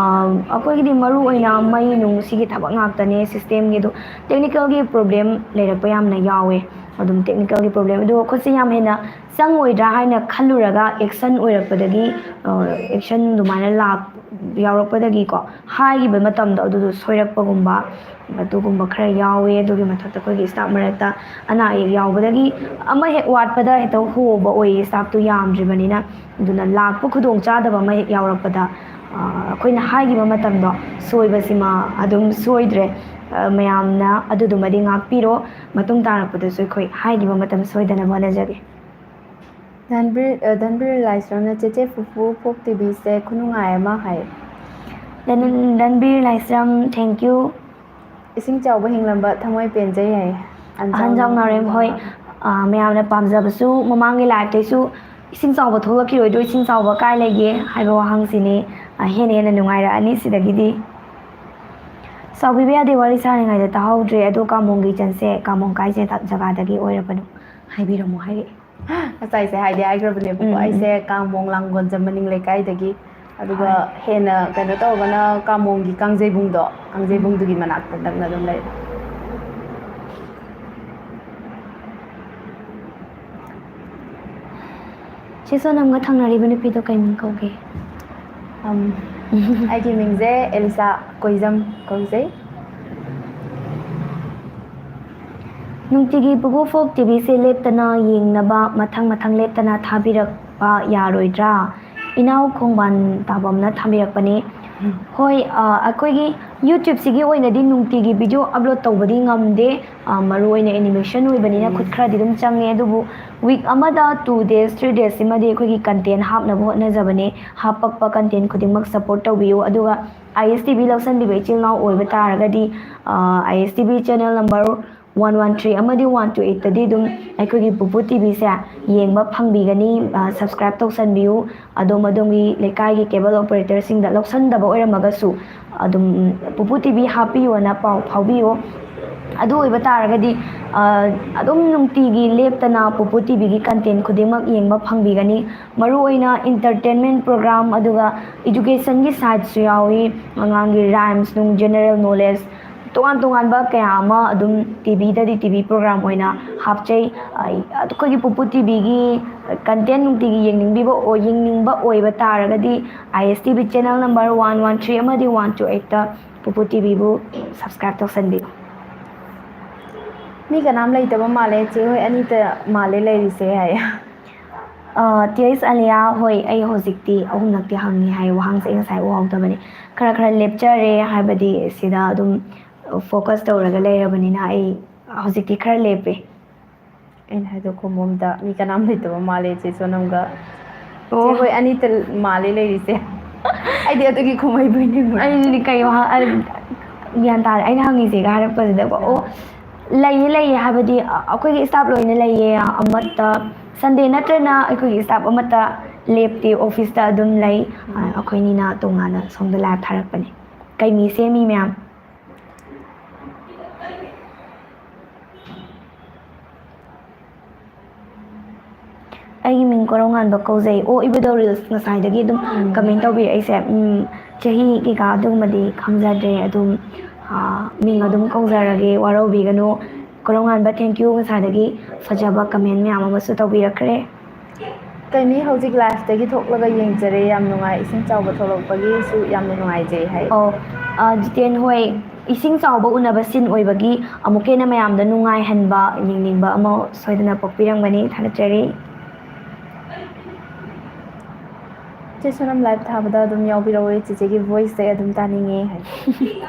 ꯑꯩꯈꯣꯏꯒꯤꯗꯤ ꯃꯔꯨ ꯑꯣꯏꯅ ꯃꯩ ꯅꯨꯡ ꯁꯤꯒꯤ ꯊꯕꯛ ꯉꯥꯛꯇꯅꯦ, ꯁꯤꯁꯇꯦꯝꯒꯤ꯫ ꯑꯗꯣ ꯇꯦꯛꯅꯤꯀꯦꯜꯒꯤ ꯄ꯭ꯔꯣꯕ꯭ꯂꯦꯝ ꯂꯩꯔꯛꯄ ꯌꯥꯝꯅ ꯌꯥꯎꯋꯦ꯫ ꯑꯗꯨꯝ ꯇꯦꯛꯅꯤꯀꯦꯜꯒꯤ ꯄ꯭ꯔꯣꯕ꯭ꯂꯦꯝ, ꯑꯗꯨꯒ ꯈꯨꯠꯁꯦ ꯌꯥꯝ ꯍꯦꯟꯅ ꯆꯪꯉꯣꯏꯗ꯭ꯔꯥ ꯍꯥꯏꯅ ꯈꯜꯂꯨꯔꯒ, ꯑꯦꯛꯁꯟ ꯑꯣꯏꯔꯛꯄꯗꯒꯤ, ꯑ, ꯑꯦꯛꯁꯟ ꯑꯗꯨꯃꯥꯏꯅ ꯂꯥꯛ-, ꯌꯥꯎꯔꯛꯄꯗꯒꯤꯀꯣ, ꯍꯥꯏꯈꯤꯕ ꯃꯇꯝꯗꯣ ꯑꯗꯨꯗꯣ ꯁꯣꯏꯔꯛꯄꯒꯨꯝꯕ, ꯑꯗꯨꯒꯨꯝꯕ ꯈꯔ ꯌꯥꯎꯋꯦ꯫ ꯑꯗꯨꯒꯤ ꯃꯊꯛꯇ ꯑꯩꯈꯣꯏꯒꯤ ꯁ꯭ꯇꯥꯐ ꯃꯔꯛꯇ ꯑꯅꯥ ꯑꯌꯦꯛ ꯌꯥꯎꯕꯗꯒꯤ ꯑꯃ ꯍꯦꯛ ꯋꯥꯠꯄꯗ ꯍꯦꯛꯇ ꯍꯣꯕ ꯑꯣꯏꯌꯦ, ꯁ꯭ꯇꯥꯐꯇꯨ ꯌꯥꯝꯗ꯭ꯔꯤꯕꯅꯤꯅ꯫ ꯑꯗꯨꯅ ꯂꯥꯛꯄ ꯈꯨꯗꯣꯡꯆꯥꯗꯕ ꯑꯃ ꯍꯦꯛ ꯌꯥꯎꯔꯛꯄꯗ, ꯑ, ꯑꯩꯈꯣꯏꯅ ꯍꯥꯏꯈꯤꯕ ꯃꯇꯝꯗꯣ ꯁꯣꯏꯕꯁꯤꯃ ꯑꯗꯨꯝ ꯁꯣꯏꯗ꯭ꯔꯦ꯫ ꯑ, ꯃꯌꯥꯝꯅ ꯑꯗꯨꯗꯨꯃꯗꯤ ꯉꯥꯛꯄꯤꯔꯣ꯫ ꯃꯇꯨꯡ ꯇꯥꯔꯛꯄꯗꯁꯨ ꯑꯩꯈꯣꯏ ꯍꯥꯏꯈꯤꯕ ꯃꯇꯝ ꯁꯣꯏꯗꯅꯕ ꯍꯣꯠꯅꯖꯒꯦ꯫ ꯙꯟꯕꯤꯔ, ꯑ, ꯙꯟꯕꯤꯔ ꯂꯥꯏꯁ꯭ꯔꯝꯅ ꯆꯦꯆꯦ ꯐꯨꯐꯨ ꯐꯣꯛ ꯇꯤꯚꯤꯁꯦ ꯈꯨꯅꯨꯡꯉꯥꯏ ꯑꯃ ꯍꯥꯏ꯫ ꯙꯟ-, ꯙꯟꯕꯤꯔ ꯂꯥꯏꯁ꯭ꯔꯝ, thank you꯫ ꯏꯁꯤꯡ ꯆꯥꯎꯕ ꯍꯤꯡꯂꯝꯕ ꯊꯃꯣꯏ ꯄꯦꯟꯖꯩ ꯍꯥꯏ꯫ ꯑꯍꯟꯖꯥꯎ ꯅꯥꯎꯔꯦꯝ, ꯍꯣꯏ, ꯑ, ꯃꯌꯥꯝꯅ ꯄꯥꯝꯖꯕꯁꯨ ꯃꯃꯥꯡꯒꯤ ꯂꯥꯏꯐꯇꯩꯁꯨ ꯏꯁꯤꯡ ꯆꯥꯎꯕ ꯊꯣꯛꯂꯛꯈꯤꯔꯣꯏꯗ꯭ꯔꯣ? ꯏꯁꯤꯡ ꯆꯥꯎꯕ ꯀꯥꯏ ꯂꯩꯒꯦ ꯍꯥꯏꯕ ꯋꯥꯍꯪꯁꯤꯅꯤ꯫ ꯑ, ꯍꯦꯟꯅ ꯍꯦꯟꯅ ꯅꯨꯡꯉꯥꯏꯔꯛꯑꯅꯤ ꯁꯤꯗꯒꯤꯗꯤ꯫ ꯁꯥꯎꯕꯤꯕ ꯌꯥꯗꯦ, ꯋꯥꯔꯤ ꯁꯥꯔꯤꯉꯩꯗ ꯇꯥꯍꯧꯗ꯭ꯔꯦ꯫ ꯑꯗꯣ ꯀꯥꯃꯣꯡꯒꯤ ꯆꯟꯁꯦ ꯀꯥꯃꯣꯡ ꯀꯥꯏ ꯖꯒꯥ-, ꯖꯒꯥꯗꯒꯤ ꯑꯣꯏꯔꯕꯅꯣ? ꯍꯥꯏꯕꯤꯔꯝꯃꯣ ꯍꯥꯏꯔꯛꯑꯦ꯫ ꯉꯁꯥꯏꯁꯦ ꯍꯥꯏꯗꯤ ꯍꯥꯏꯈ꯭ꯔꯕꯅꯦꯕꯀꯣ, ꯎꯝ, ꯎꯝ꯫ ꯑꯩꯁꯦ ꯀꯥꯃꯣꯡ ꯂꯥꯡꯒꯣꯜꯖꯝ ꯃꯅꯤꯡ ꯂꯩꯀꯥꯏꯗꯒꯤ, ꯑꯗꯨꯒ ꯍꯣꯏ꯫ ꯍꯦꯟꯅ ꯀꯩꯅꯣ ꯇꯧꯔꯒꯅ ꯀꯥꯃꯣꯡꯒꯤ ꯀꯥꯡꯖꯩꯕꯨꯡꯗꯣ, ꯀꯥꯡꯖꯩꯕꯨꯡꯗꯨꯒꯤ ꯃꯅꯥꯛꯇ ꯅꯛꯅ ꯑꯗꯨꯝ ꯂꯩꯔꯦ꯫ ꯆꯦ ꯁꯣꯅꯝꯒ ꯊꯪꯅꯔꯤꯕ ꯅꯨꯄꯤꯗꯣ ꯀꯩ ꯃꯤꯡ ꯀꯧꯒꯦ? ꯑꯝ, ꯑꯩꯒꯤ ꯃꯤꯡꯁꯦ ꯑꯦꯂꯤꯁꯥ ꯀꯣꯏꯖꯝ ꯀꯧꯖꯩ꯫ ꯅꯨꯡꯇꯤꯒꯤ ꯄꯨꯄꯨ ꯐꯣꯛ ꯇꯤꯚꯤꯁꯦ ꯂꯦꯞꯇꯅ ꯌꯦꯡꯅꯕ ꯃꯊꯪ ꯃꯊꯪ ꯂꯦꯞꯇꯅ ꯊꯥꯕꯤꯔꯛꯄ ꯌꯥꯔꯣꯏꯗ꯭ꯔꯥ? ꯏꯅꯥꯎ ꯈꯣꯡꯕꯥꯟ ꯇꯥꯕꯝꯅ ꯊꯝꯕꯤꯔꯛꯄꯅꯤ꯫ ꯎꯝ꯫ ꯍꯣꯏ, ꯑ, ꯑꯩꯈꯣꯏꯒꯤ YouTubeꯁꯤꯒꯤ ꯑꯣꯏꯅꯗꯤ ꯅꯨꯡꯇꯤꯒꯤ video upload ꯇꯧꯕꯗꯤ ꯉꯝꯗꯦ꯫ ꯑ, ꯃꯔꯨ ꯑꯣꯏꯅ animation ꯑꯣꯏꯕꯅꯤꯅ ꯎꯝ꯫ ꯈꯨꯠ ꯈꯔꯗꯤ ꯑꯗꯨꯝ ꯆꯪꯉꯦ, ꯑꯗꯨꯕꯨ week ꯑꯃꯗ two days, three days ꯁꯤꯃꯗꯤ ꯑꯩꯈꯣꯏꯒꯤ content ꯍꯥꯞꯅꯕ ꯍꯣꯠꯅꯖꯕꯅꯦ꯫ ꯍꯥꯞꯄꯛꯄ content ꯈꯨꯗꯤꯡꯃꯛ support ꯇꯧꯕꯤꯌꯨ꯫ ꯑꯗꯨꯒ ISTV ꯂꯧꯁꯟꯕꯤꯕ ꯏꯆꯤꯜ ꯏꯅꯥꯎ ꯑꯣꯏꯕ ꯇꯥꯔꯒꯗꯤ, ꯑ, ISTV channel number one one three ꯑꯃꯗꯤ one two eight ꯇꯗꯤ ꯑꯗꯨꯝ ꯑꯩꯈꯣꯏꯒꯤ ꯄꯨꯄꯨ ꯇꯤꯚꯤꯁꯦ ꯌꯦꯡꯕ ꯐꯪꯕꯤꯒꯅꯤ꯫ ꯑ, subscribe ꯇꯧꯁꯟꯕꯤꯌꯨ꯫ ꯑꯗꯣꯝ ꯑꯗꯣꯝꯒꯤ ꯂꯩꯀꯥꯏꯒꯤ cable operatorꯁꯤꯡꯗ ꯂꯧꯁꯟꯗꯕ ꯑꯣꯏꯔꯝꯃꯒꯁꯨ ꯑꯗꯨꯝ ꯄꯨꯄꯨ ꯇꯤꯚꯤ ꯍꯥꯞꯄꯤꯌꯣꯅ ꯄꯥꯎ ꯐꯥꯎꯕꯤꯌꯨ꯫ ꯑꯗꯨ ꯑꯣꯏꯕ ꯇꯥꯔꯒꯗꯤ, ꯑ, ꯑꯗꯨꯝ ꯅꯨꯡꯇꯤꯒꯤ ꯂꯦꯞꯇꯅ ꯄꯨꯄꯨ ꯇꯤꯚꯤꯒꯤ content ꯈꯨꯗꯤꯡꯃꯛ ꯌꯦꯡꯕ ꯐꯪꯕꯤꯒꯅꯤ꯫ ꯃꯔꯨꯑꯣꯏꯅ entertainment program, ꯑꯗꯨꯒ educationꯒꯤ sideꯁꯨ ꯌꯥꯎꯏ꯫ ꯑꯉꯥꯡꯒꯤ rhymes ꯅꯨꯡ, general knowledge, ꯇꯣꯉꯥꯟ ꯇꯣꯉꯥꯟꯕ ꯀꯌꯥ ꯑꯃ ꯑꯗꯨꯝ ꯇꯤꯚꯤꯗꯗꯤ ꯇꯤꯚꯤ program ꯑꯣꯏꯅ ꯍꯥꯞꯆꯩ꯫ ꯑ, ꯑꯩꯈꯣꯏꯒꯤ ꯄꯨꯄꯨ ꯇꯤꯚꯤꯒꯤ content ꯅꯨꯡꯇꯤꯒꯤ ꯌꯦꯡꯅꯤꯡꯕꯤꯕ ꯑꯣꯏ-, ꯌꯦꯡꯅꯤꯡꯕ ꯑꯣꯏꯕ ꯇꯥꯔꯒꯗꯤ, ISTV channel number one one three ꯑꯃꯗꯤ one two eight ꯇ ꯄꯨꯄꯨ ꯇꯤꯚꯤꯕꯨ subscribe ꯇꯧꯁꯟꯕꯤꯌꯨ꯫ ꯃꯤ ꯀꯅꯥꯝ ꯂꯩꯇꯕ ꯃꯥꯜꯂꯦ, ꯆꯦ ꯍꯣꯏ ꯑꯅꯤꯇ ꯃꯥꯜꯂꯦ ꯂꯩꯔꯤꯁꯦ ꯍꯥꯏ꯫ ꯑ, ꯇꯤ ꯑꯩꯁ ꯑꯂꯤꯌꯥ, ꯍꯣꯏ, ꯑꯩ ꯍꯧꯖꯤꯛꯇꯤ ꯑꯍꯨꯝꯂꯛꯇꯤ ꯍꯪꯉꯤ ꯍꯥꯏ, ꯋꯥꯍꯪꯁꯦ ꯑꯩ ꯉꯁꯥꯏ ꯎꯍꯧꯗꯕꯅꯦ꯫ ꯈꯔ ꯈꯔ ꯂꯦꯞꯆꯔꯦ, ꯍꯥꯏꯕꯗꯤ ꯁꯤꯗ ꯑꯗꯨꯝ focus ꯇꯧꯔꯒ ꯂꯩꯔꯕꯅꯤꯅ ꯑꯩ ꯍꯧꯖꯤꯛꯇꯤ ꯈꯔ ꯂꯦꯞꯄꯦ꯫ ꯑꯩꯅ ꯍꯥꯏꯗꯣ ꯈꯨꯝꯕꯝꯗ ꯃꯤ ꯀꯅꯥꯝ ꯂꯩꯇꯕ ꯃꯥꯜꯂꯦ, ꯆꯦ ꯁꯣꯅꯝꯒ꯫ ꯑꯣ꯫ ꯆꯦ ꯍꯣꯏ ꯑꯅꯤꯇ ꯃꯥꯜꯂꯦ ꯂꯩꯔꯤꯁꯦ꯫ ꯑꯩꯗꯤ ꯑꯗꯨꯒꯤ ꯈꯨꯝꯍꯩꯕꯨ ꯅꯤꯡꯉꯨꯔꯦ꯫ ꯑꯩꯗꯤ ꯀꯩ ꯋꯥꯍꯪ, ꯑꯩ ꯒ꯭ꯌꯥꯟ ꯇꯥꯗꯦ꯫ ꯑꯩꯅ ꯍꯪꯉꯤꯁꯦꯒ ꯍꯥꯏꯔꯛꯄꯁꯤꯗꯀꯣ꯫ ꯑꯣ, ꯂꯩꯌꯦ, ꯂꯩꯌꯦ꯫ ꯍꯥꯏꯕꯗꯤ, ꯑ-, ꯑꯩꯈꯣꯏꯒꯤ staff ꯂꯣꯏꯅ ꯂꯩꯌꯦ꯫ ꯑꯃꯠꯇ ꯁꯟꯗꯦ ꯅꯠꯇ꯭ꯔꯅ ꯑꯩꯈꯣꯏꯒꯤ ꯁ꯭ꯇꯥꯐ ꯑꯃꯠꯇ ꯂꯦꯞꯇꯦ, ꯑꯣꯐꯤꯁꯇ ꯑꯗꯨꯝ ꯂꯩ꯫ ꯑ, ꯑꯩꯈꯣꯏꯅꯤꯅ ꯇꯣꯉꯥꯟꯅ ꯁꯣꯝꯗ ꯂꯥꯏꯚ ꯊꯥꯔꯛꯄꯅꯤ꯫ ꯀꯩ ꯃꯤ ꯁꯦꯝꯃꯤ ꯃꯌꯥꯝ? ꯑꯩꯒꯤ ꯃꯤꯡ ꯀꯣꯔꯧꯉꯥꯟꯕ ꯀꯧꯖꯩ꯫ ꯑꯣ, ꯏꯕꯨꯙꯧ ꯔꯤꯜꯁ ꯉꯁꯥꯏꯗꯒꯤ ꯑꯗꯨꯝ ꯎꯝ꯫ ꯀꯃꯦꯟ ꯇꯧꯕꯤꯔꯛꯏꯁꯦ, ꯎꯝ, ꯆꯍꯤ ꯀꯩꯀꯥ ꯑꯗꯨꯒꯨꯝꯕꯗꯤ ꯈꯪꯖꯗ꯭ꯔꯦ꯫ ꯑꯗꯨꯝ, ꯑ, ꯃꯤꯡ ꯑꯗꯨꯝ ꯀꯧꯖꯔꯒꯦ, ꯋꯥꯔꯧꯕꯤꯒꯅꯨ꯫ ꯀꯣꯔꯧꯉꯥꯟꯕ, thank you, ꯉꯁꯥꯏꯗꯒꯤ ꯐꯖꯕ ꯀꯃꯦꯟ ꯃꯌꯥꯝ ꯑꯃꯁꯨ ꯇꯧꯕꯤꯔꯛꯈ꯭ꯔꯦ꯫ ꯀꯩꯅꯤ, ꯍꯧꯖꯤꯛ ꯂꯥꯏꯐꯇꯒꯤ ꯊꯣꯛꯂꯒ ꯌꯦꯡꯖꯔꯦ, ꯌꯥꯝ ꯅꯨꯡꯉꯥꯏ, ꯏꯁꯤꯡ ꯆꯥꯎꯕ ꯊꯣꯛꯂꯛꯄꯒꯤꯁꯨ ꯌꯥꯝꯅ ꯅꯨꯡꯉꯥꯏꯖꯩ ꯍꯥꯏ꯫ ꯑꯣ, ꯑ, ꯖꯤꯇꯦꯟ ꯍꯣꯏ, ꯏꯁꯤꯡ ꯆꯥꯎꯕ ꯎꯅꯕ ꯁꯤꯟ ꯑꯣꯏꯕꯒꯤ ꯑꯃꯨꯛꯀ ꯍꯦꯟꯅ ꯃꯌꯥꯝꯗ ꯅꯨꯡꯉꯥꯏꯍꯟꯕ, ꯌꯦꯡꯅꯤꯡꯕ ꯑꯃ ꯁꯣꯏꯗꯅ ꯄꯣꯛꯄꯤꯔꯝꯒꯅꯤ꯫ ꯊꯥꯒꯠꯆꯔꯤ꯫ ꯆꯦ ꯁꯣꯅꯝ ꯂꯥꯏꯚ ꯊꯥꯕꯗ ꯑꯗꯨꯝ ꯌꯥꯎꯕꯤꯔꯛꯑꯣ, ꯆꯦꯆꯦꯒꯤ ꯚꯣꯏꯁꯁꯦ ꯑꯗꯨꯝ ꯇꯥꯅꯤꯡꯉꯦ ꯍꯥꯏ꯫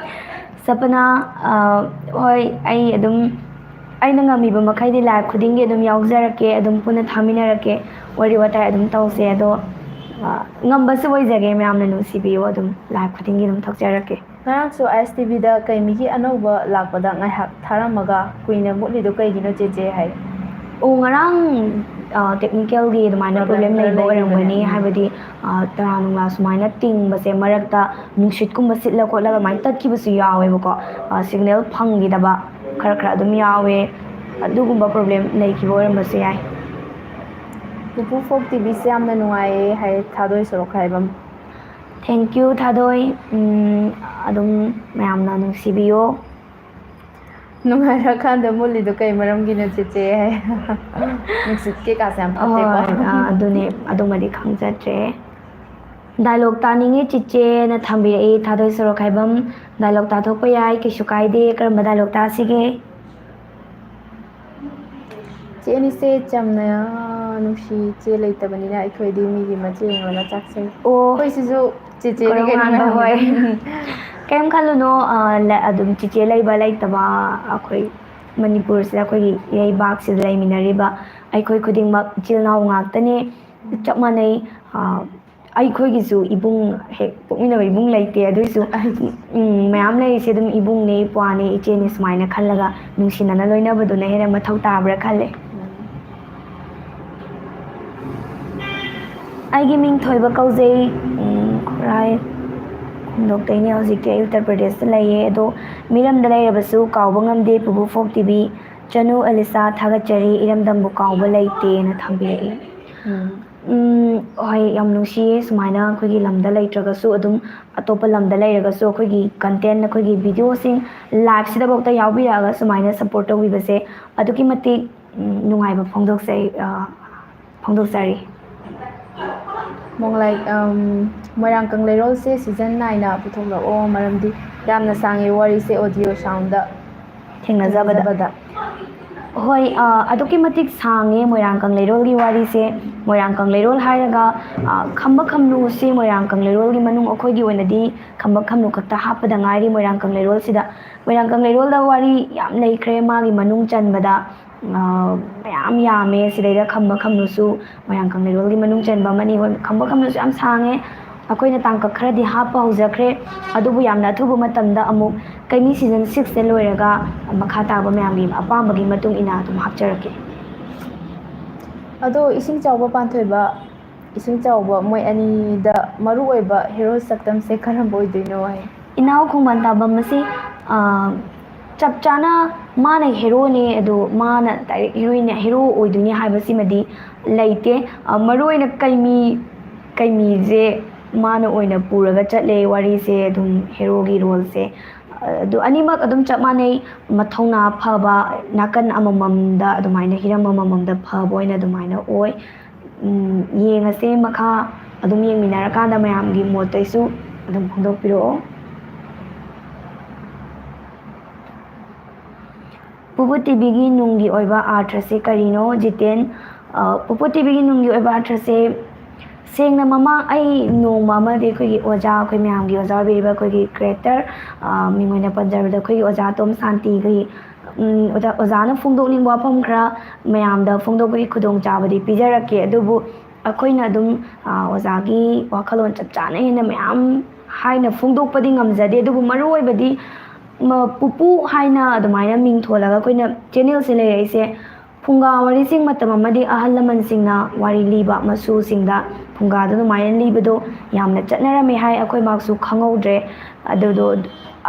ꯁꯄꯅꯥ, ꯑ, ꯍꯣꯏ, ꯑꯩ ꯑꯗꯨꯝ, ꯑꯩꯅ ꯉꯝꯃꯤꯕ ꯃꯈꯩꯗꯤ ꯂꯥꯏꯚ ꯈꯨꯗꯤꯡꯒꯤ ꯑꯗꯨꯝ ꯌꯥꯎꯖꯔꯛꯀꯦ, ꯑꯗꯨꯝ ꯄꯨꯟꯅ ꯊꯥꯃꯤꯟꯅꯔꯛꯀꯦ, ꯋꯥꯔꯤ ꯋꯥꯇꯥꯏ ꯑꯗꯨꯝ ꯇꯧꯁꯦ꯫ ꯑꯗꯣ, ꯑ, ꯉꯝꯕꯁꯨ ꯑꯣꯏꯖꯒꯦ, ꯃꯌꯥꯝꯅ ꯅꯨꯡꯁꯤꯕꯤꯌꯨ, ꯑꯗꯨꯝ ꯂꯥꯏꯚ ꯈꯨꯗꯤꯡꯒꯤ ꯑꯗꯨꯝ ꯊꯣꯛꯆꯔꯛꯀꯦ꯫ ꯉꯔꯥꯡꯁꯨ ꯑꯥꯏ ꯑꯦꯁ ꯇꯤ ꯚꯤꯗ ꯀꯩꯃꯤꯒꯤ ꯑꯅꯧꯕ ꯂꯥꯛꯄꯗ ꯉꯥꯏꯍꯥꯛ ꯊꯥꯔꯝꯃꯒ ꯀꯨꯏꯅ ꯃꯨꯠꯂꯤꯗꯣ ꯀꯩꯒꯤꯅꯣ, ꯆꯦꯆꯦ? ꯍꯥꯏ꯫ ꯑꯣ, ꯉꯔꯥꯡ, ꯑ, ꯇꯦꯛꯅꯤꯀꯦꯜꯒꯤ ꯑꯗꯨꯃꯥꯏꯅ problem ꯄ꯭ꯔꯣꯕ꯭ꯂꯦꯝ ꯂꯩꯕ ꯂꯩꯈꯤꯕꯅꯦ꯫ ꯑꯣꯏꯔꯝꯒꯅꯤ꯫ ꯎꯝ꯫ ꯍꯥꯏꯕꯗꯤ, ꯑ, ꯇꯔꯥ ꯅꯨꯡꯂꯥ ꯁꯨꯃꯥꯏꯅ ꯇꯤꯡꯕꯁꯦ ꯃꯔꯛꯇ ꯅꯨꯡꯁꯤꯠꯀꯨꯝꯕ ꯁꯤꯠꯂ ꯈꯣꯠꯂꯒ ꯑꯗꯨꯃꯥꯏꯅ ꯇꯠꯈꯤꯕꯁꯨ ꯌꯥꯎꯋꯦꯕꯀꯣ꯫ ꯑ, ꯁꯤꯒꯅꯦꯜ ꯐꯪꯈꯤꯗꯕ ꯈꯔ ꯈꯔ ꯑꯗꯨꯝ ꯌꯥꯎꯋꯦ꯫ ꯑꯗꯨꯒꯨꯝꯕ ꯄ꯭ꯔꯣꯕ꯭ꯂꯦꯝ ꯂꯩꯈꯤꯕ ꯑꯣꯏꯔꯝꯕꯁꯨ ꯌꯥꯏ꯫ ꯄꯨꯄꯨ ꯐꯣꯛ ꯇꯤ ꯚꯤꯁꯦ ꯌꯥꯝꯅ ꯅꯨꯡꯉꯥꯏꯌꯦ ꯍꯥꯏ, ꯊꯥꯗꯣꯏ ꯁꯣꯔꯣꯛꯈꯥꯏꯕꯝ꯫ Thank you, ꯊꯥꯗꯣꯏ꯫ ꯎꯝ, ꯑꯗꯨꯝ ꯃꯌꯥꯝꯅ ꯅꯨꯡꯁꯤꯕꯤꯌꯣ꯫ ꯅꯨꯡꯉꯥꯏꯔꯀꯥꯟꯗ ꯃꯨꯠꯂꯤꯗꯣ ꯀꯩ ꯃꯔꯝꯒꯤꯅꯣ, ꯆꯦꯆꯦ? ꯍꯥꯏ꯫ ꯅꯨꯡꯁꯤꯠ ꯀꯩꯀꯥꯁꯦ ꯌꯥꯝ ꯐꯠꯇꯦꯀꯣ꯫ ꯍꯣꯏ, ꯑꯥ, ꯑꯗꯨꯅꯦ, ꯑꯗꯨꯃꯗꯤ ꯈꯪꯖꯗ꯭ꯔꯦ꯫ ꯗꯥꯏꯂꯣꯛ ꯇꯥꯅꯤꯡꯉꯤ ꯆꯤꯆꯦꯅ ꯊꯝꯕꯤꯔꯛꯏ, ꯊꯥꯗꯣꯏ ꯁꯣꯔꯣꯛꯈꯥꯏꯕꯝ꯫ ꯗꯥꯏꯂꯣꯛ ꯇꯥꯊꯣꯛꯄ ꯌꯥꯏ, ꯀꯩꯁꯨ ꯀꯥꯏꯗꯦ꯫ ꯀꯔꯝꯕ ꯗꯥꯏꯂꯣꯛ ꯇꯥꯁꯤꯒꯦ? ꯆꯦ ꯑꯅꯤꯁꯦ ꯆꯝꯅ ꯅꯨꯡꯁꯤ, ꯏꯆꯦ ꯂꯩꯇꯕꯅꯤꯅ ꯑꯩꯈꯣꯏꯗꯤ ꯃꯤꯒꯤ ꯃꯆꯦ ꯌꯦꯡꯂꯒ ꯆꯥꯛꯆꯩ꯫ ꯑꯣ, ꯑꯩꯈꯣꯏ ꯁꯤꯁꯨ ꯆꯦꯆꯦꯅꯤ ꯀꯩꯅꯣ ꯀꯣꯔꯧꯉꯥꯟꯕ ꯍꯥꯏꯕ꯫ ꯍꯣꯏ꯫ ꯀꯩꯝ ꯈꯜꯂꯨꯅꯣ, ꯑ, ꯂ-, ꯑꯗꯨꯝ ꯆꯦꯆꯦ ꯂꯩꯕ ꯂꯩꯇꯕ ꯑꯩꯈꯣꯏ ꯃꯅꯤꯄꯨꯔꯁꯤꯗ, ꯑꯩꯈꯣꯏꯒꯤ ꯏꯔꯩꯕꯥꯛꯁꯤꯗ ꯂꯩꯃꯤꯟꯅꯔꯤꯕ ꯑꯩꯈꯣꯏ ꯈꯨꯗꯤꯡꯃꯛ ꯏꯆꯤꯜ ꯏꯅꯥꯎ ꯉꯥꯛꯇꯅꯤ, ꯆꯞ ꯃꯥꯟꯅꯩ꯫ ꯑ, ꯑꯩꯈꯣꯏꯒꯤꯁꯨ ꯏꯕꯨꯡ ꯍꯦꯛ ꯄꯣꯛꯃꯤꯟꯅꯕ ꯏꯕꯨꯡ ꯂꯩꯇꯦ, ꯑꯗꯨꯏꯁꯨ, ꯎꯝ, ꯃꯌꯥꯝ ꯂꯩꯔꯤꯁꯦ ꯑꯗꯨꯝ ꯏꯕꯨꯡꯅꯦ, ꯏꯄ꯭ꯋꯥꯅꯦ, ꯏꯆꯦꯅꯦ ꯁꯨꯃꯥꯏꯅ ꯈꯜꯂꯒ ꯅꯨꯡꯁꯤꯅꯅ ꯂꯣꯏꯅꯕꯗꯨꯅ ꯍꯦꯟꯅ ꯃꯊꯧ ꯇꯥꯕ꯭ꯔꯥ ꯈꯜꯂꯦ꯫ ꯑꯩꯒꯤ ꯃꯤꯡ ꯊꯣꯏꯕ ꯀꯧꯖꯩ꯫ ꯎꯝ, ꯈꯨꯔꯥꯏ ꯈꯨꯟꯗꯣꯛꯇꯩꯅꯦ꯫ ꯍꯧꯖꯤꯛꯇꯤ ꯑꯩ ꯎꯠꯇꯔ ꯄ꯭ꯔꯗꯦꯁꯇ ꯂꯩꯌꯦ꯫ ꯑꯗꯣ ꯃꯤꯔꯝꯗ ꯂꯩꯔꯕꯁꯨ ꯀꯥꯎꯕ ꯉꯝꯗꯦ ꯄꯨꯕꯨ ꯐꯣꯛ ꯇꯤꯚꯤ ꯆꯅꯨ ꯑꯦꯂꯤꯁꯥ ꯊꯥꯒꯠꯆꯔꯤ, ꯏꯔꯝꯗꯝꯕꯨ ꯀꯥꯎꯕ ꯂꯩꯇꯦꯅ ꯊꯝꯕꯤꯔꯛꯏ꯫ ꯎꯝ, ꯍꯣꯏ, ꯌꯥꯝ ꯅꯨꯡꯁꯤꯌꯦ꯫ ꯁꯨꯃꯥꯏꯅ ꯑꯩꯈꯣꯏꯒꯤ ꯂꯝꯗ ꯂꯩꯇ꯭ꯔꯒꯁꯨ, ꯑꯗꯨꯝ ꯑꯇꯣꯞꯄ ꯂꯝꯗ ꯂꯩꯔꯒꯁꯨ ꯑꯩꯈꯣꯏꯒꯤ ꯀꯟꯇꯦꯟ, ꯑꯩꯈꯣꯏꯒꯤ ꯚꯤꯗꯤꯑꯣꯁꯤꯡ ꯂꯥꯏꯞꯁꯤꯗꯐꯥꯎꯗ ꯌꯥꯎꯕꯤꯔꯛꯑꯒ ꯁꯨꯃꯥꯏꯅ ꯁꯞꯄꯣꯔꯠ ꯇꯧꯕꯤꯕꯁꯦ ꯑꯗꯨꯛꯀꯤ ꯃꯇꯤꯛ, ꯎꯝ, ꯅꯨꯡꯉꯥꯏꯕ ꯐꯣꯡꯗꯣꯛꯆꯩ, ꯑ, ꯐꯣꯡꯗꯣꯛꯆꯔꯤ꯫ ꯃꯣꯡꯂꯥꯏ, ꯑꯝ, ꯃꯣꯏꯔꯥꯡ ꯀꯪꯂꯩꯔꯣꯜꯁꯦ ꯁꯤꯖꯟ ꯅꯥꯏꯅ ꯄꯨꯊꯣꯛꯂꯛꯑꯣ, ꯃꯔꯝꯗꯤ ꯌꯥꯝꯅ ꯁꯥꯡꯉꯦ ꯋꯥꯔꯤꯁꯦ ꯑꯣꯗꯤꯑꯣ ꯁꯥꯎꯟꯗ ꯊꯦꯡꯅꯖꯕꯗ꯫ ꯊꯦꯡꯅꯖꯕꯗ꯫ ꯍꯣꯏ, ꯑ, ꯑꯗꯨꯛꯀꯤ ꯃꯇꯤꯛ ꯁꯥꯡꯉꯦ ꯃꯣꯏꯔꯥꯡ ꯀꯪꯂꯩꯔꯣꯜꯒꯤ ꯋꯥꯔꯤꯁꯦ꯫ ꯃꯣꯏꯔꯥꯡ ꯀꯪꯂꯩꯔꯣꯜ ꯍꯥꯏꯔꯒ, ꯑ, ꯈꯝꯕ ꯈꯝꯂꯨꯁꯦ ꯃꯣꯏꯔꯥꯡ ꯀꯪꯂꯩꯔꯣꯜꯒꯤ ꯃꯅꯨꯡ, ꯑꯩꯈꯣꯏꯒꯤ ꯑꯣꯏꯅꯗꯤ ꯈꯝꯕ ꯈꯝꯂꯨ ꯈꯛꯇ ꯍꯥꯞꯄꯗ ꯉꯥꯏꯔꯤ ꯃꯣꯏꯔꯥꯡ ꯀꯪꯂꯩꯔꯣꯜꯁꯤꯗ꯫ ꯃꯣꯏꯔꯥꯡ ꯀꯪꯂꯩꯔꯣꯜꯗ ꯋꯥꯔꯤ ꯌꯥꯝ ꯂꯩꯈ꯭ꯔꯦ ꯃꯥꯒꯤ ꯃꯅꯨꯡ ꯆꯟꯕꯗ꯫ ꯑ, ꯃꯌꯥꯝ ꯌꯥꯝꯃꯦ꯫ ꯁꯤꯗꯩꯗ ꯈꯝꯕ ꯈꯝꯂꯨꯁꯨ ꯃꯣꯏꯔꯥꯡ ꯀꯪꯂꯩꯔꯣꯜꯒꯤ ꯃꯅꯨꯡ ꯆꯟꯕ ꯑꯃꯅꯤ꯫ ꯍꯣꯏ, ꯈꯝꯕ ꯈꯝꯂꯨꯁꯨ ꯌꯥꯝ ꯁꯥꯡꯉꯦ꯫ ꯑꯩꯈꯣꯏꯅ ꯇꯥꯡꯀꯛ ꯈꯔꯗꯤ ꯍꯥꯞꯄ ꯍꯧꯖꯈ꯭ꯔꯦ꯫ ꯑꯗꯨꯕꯨ ꯌꯥꯝꯅ ꯑꯊꯨꯕ ꯃꯇꯝꯗ ꯑꯃꯨꯛ ꯀꯩꯃꯤ ꯁꯤꯖꯟ ꯁꯤꯛꯁꯁꯦ ꯂꯣꯏꯔꯒ ꯃꯈꯥ ꯇꯥꯕ ꯃꯌꯥꯝꯒꯤ ꯑꯄꯥꯝꯕꯒꯤ ꯃꯇꯨꯡ ꯏꯟꯅ ꯑꯗꯨꯝ ꯍꯥꯞꯆꯔꯛꯀꯦ꯫ ꯑꯗꯣ ꯏꯁꯤꯡ ꯆꯥꯎꯕ ꯄꯥꯟꯊꯣꯏꯕ, ꯏꯁꯤꯡ ꯆꯥꯎꯕ ꯃꯣꯏ ꯑꯅꯤꯗ ꯃꯔꯨ ꯑꯣꯏꯕ ꯍꯦꯔꯣ ꯁꯛꯇꯝꯁꯦ ꯀꯔꯝꯕ ꯑꯣꯏꯗꯣꯏꯅꯣ ꯍꯥꯏ? ꯏꯅꯥꯎ ꯈꯣꯡꯕꯥꯟ ꯇꯥꯕꯝ ꯑꯁꯤ, ꯑ, ꯆꯞ ꯆꯥꯅ ꯃꯥꯅ ꯍꯦꯔꯣꯅꯦ, ꯑꯗꯣ ꯃꯥꯅ ꯗꯥꯏꯔꯦꯛ ꯍꯦꯔꯣꯏꯟꯅ ꯍꯦꯔꯣ ꯑꯣꯏꯗꯣꯏꯅꯦ ꯍꯥꯏꯕꯁꯤꯃꯗꯤ ꯂꯩꯇꯦ꯫ ꯑ, ꯃꯔꯨꯑꯣꯏꯅ ꯀꯩꯃꯤ, ꯀꯩꯃꯤꯁꯦ ꯃꯥꯅ ꯑꯣꯏꯅ ꯄꯨꯔꯒ ꯆꯠꯂꯦ ꯋꯥꯔꯤꯁꯦ, ꯑꯗꯨꯝ ꯍꯦꯔꯣꯒꯤ ꯔꯣꯜꯁꯦ꯫ ꯑꯗꯨ ꯑꯅꯤꯃꯛ ꯑꯗꯨꯝ ꯆꯞ ꯃꯥꯟꯅꯩ꯫ ꯃꯊꯧꯅꯥ ꯐꯕ ꯅꯥꯀꯟ ꯑꯃꯃꯝꯗ, ꯑꯗꯨꯃꯥꯏꯅ ꯍꯤꯔꯝ ꯑꯃꯃꯝꯗ ꯐꯕ ꯑꯣꯏꯅ ꯑꯗꯨꯃꯥꯏꯅ ꯑꯣꯏ꯫ ꯎꯝ, ꯌꯦꯡꯉꯁꯦ ꯃꯈꯥ ꯑꯗꯨꯝ ꯌꯦꯡꯃꯤꯟꯅꯔꯀꯥꯟꯗ ꯃꯌꯥꯝꯒꯤ ꯃꯣꯠꯇꯩꯁꯨ ꯑꯗꯨꯝ ꯐꯣꯡꯗꯣꯛꯄꯤꯔꯛꯑꯣ꯫ ꯄꯨꯄꯨ ꯇꯤꯚꯤꯒꯤ ꯅꯨꯡꯒꯤ ꯑꯣꯏꯕ ꯑꯥꯔꯊꯁꯦ ꯀꯔꯤꯅꯣ, ꯖꯤꯇꯦꯟ? ꯑ, ꯄꯨꯄꯨ ꯇꯤꯚꯤꯒꯤ ꯅꯨꯡꯒꯤ ꯑꯣꯏꯕ ꯑꯥꯔꯊꯁꯦ ꯁꯦꯡꯅ ꯃꯃꯥꯡ ꯑꯩ ꯅꯣꯡꯃ ꯑꯃꯗꯤ ꯑꯩꯈꯣꯏꯒꯤ ꯑꯣꯖꯥ, ꯑꯩꯈꯣꯏ ꯃꯌꯥꯝꯒꯤ ꯑꯣꯖꯥ ꯑꯣꯏꯕꯤꯔꯤꯕ ꯑꯩꯈꯣꯏꯒꯤ ꯀ꯭ꯔꯤꯌꯦꯇꯔ, ꯑ, ꯃꯤꯡ ꯑꯣꯏꯅ ꯄꯟꯖꯔꯕꯗ ꯑꯩꯈꯣꯏꯒꯤ ꯑꯣꯖꯥ ꯇꯣꯝ ꯁꯥꯟꯇꯤꯒꯤ, ꯎꯝ, ꯑꯣꯖꯥ, ꯑꯣꯖꯥꯅ ꯐꯣꯡꯗꯣꯛꯅꯤꯡꯕ ꯋꯥꯐꯝ ꯈꯔ ꯃꯌꯥꯝꯗ ꯐꯣꯡꯗꯣꯛꯄꯒꯤ ꯈꯨꯗꯣꯡꯆꯥꯕꯗꯤ ꯄꯤꯖꯔꯛꯀꯦ꯫ ꯑꯗꯨꯕꯨ ꯑꯩꯈꯣꯏꯅ ꯑꯗꯨꯝ, ꯑ, ꯑꯣꯖꯥꯒꯤ ꯋꯥꯈꯜꯂꯣꯟ ꯆꯞ ꯆꯥꯅ ꯍꯦꯟꯅ ꯃꯌꯥꯝ ꯍꯥꯏꯅ ꯐꯣꯡꯗꯣꯛꯄꯗꯤ ꯉꯝꯖꯗꯦ꯫ ꯑꯗꯨꯕꯨ ꯃꯔꯨ ꯑꯣꯏꯕꯗꯤ ꯃ-, ꯄꯨꯄꯨ ꯍꯥꯏꯅ ꯑꯗꯨꯃꯥꯏꯅ ꯃꯤꯡ ꯊꯣꯜꯂꯒ ꯑꯩꯈꯣꯏꯅ ꯆꯦꯅꯦꯜꯁꯦ ꯂꯩꯔꯛꯏꯁꯦ ꯐꯨꯡꯒꯥ ꯋꯥꯔꯤꯁꯤꯡ ꯃꯇꯝ ꯑꯃꯗꯤ ꯑꯍꯜ ꯂꯃꯟꯁꯤꯡꯅ ꯋꯥꯔꯤ ꯂꯤꯕ ꯃꯁꯨꯁꯤꯡꯗ ꯐꯨꯡꯒꯥꯗ ꯑꯗꯨꯃꯥꯏꯅ ꯂꯤꯕꯗꯣ ꯌꯥꯝꯅ ꯆꯠꯅꯔꯝꯃꯦ ꯍꯥꯏ꯫ ꯑꯩꯈꯣꯏ ꯃꯍꯥꯛꯁꯨ ꯈꯪꯍꯧꯗ꯭ꯔꯦ꯫ ꯑꯗꯨꯗꯣ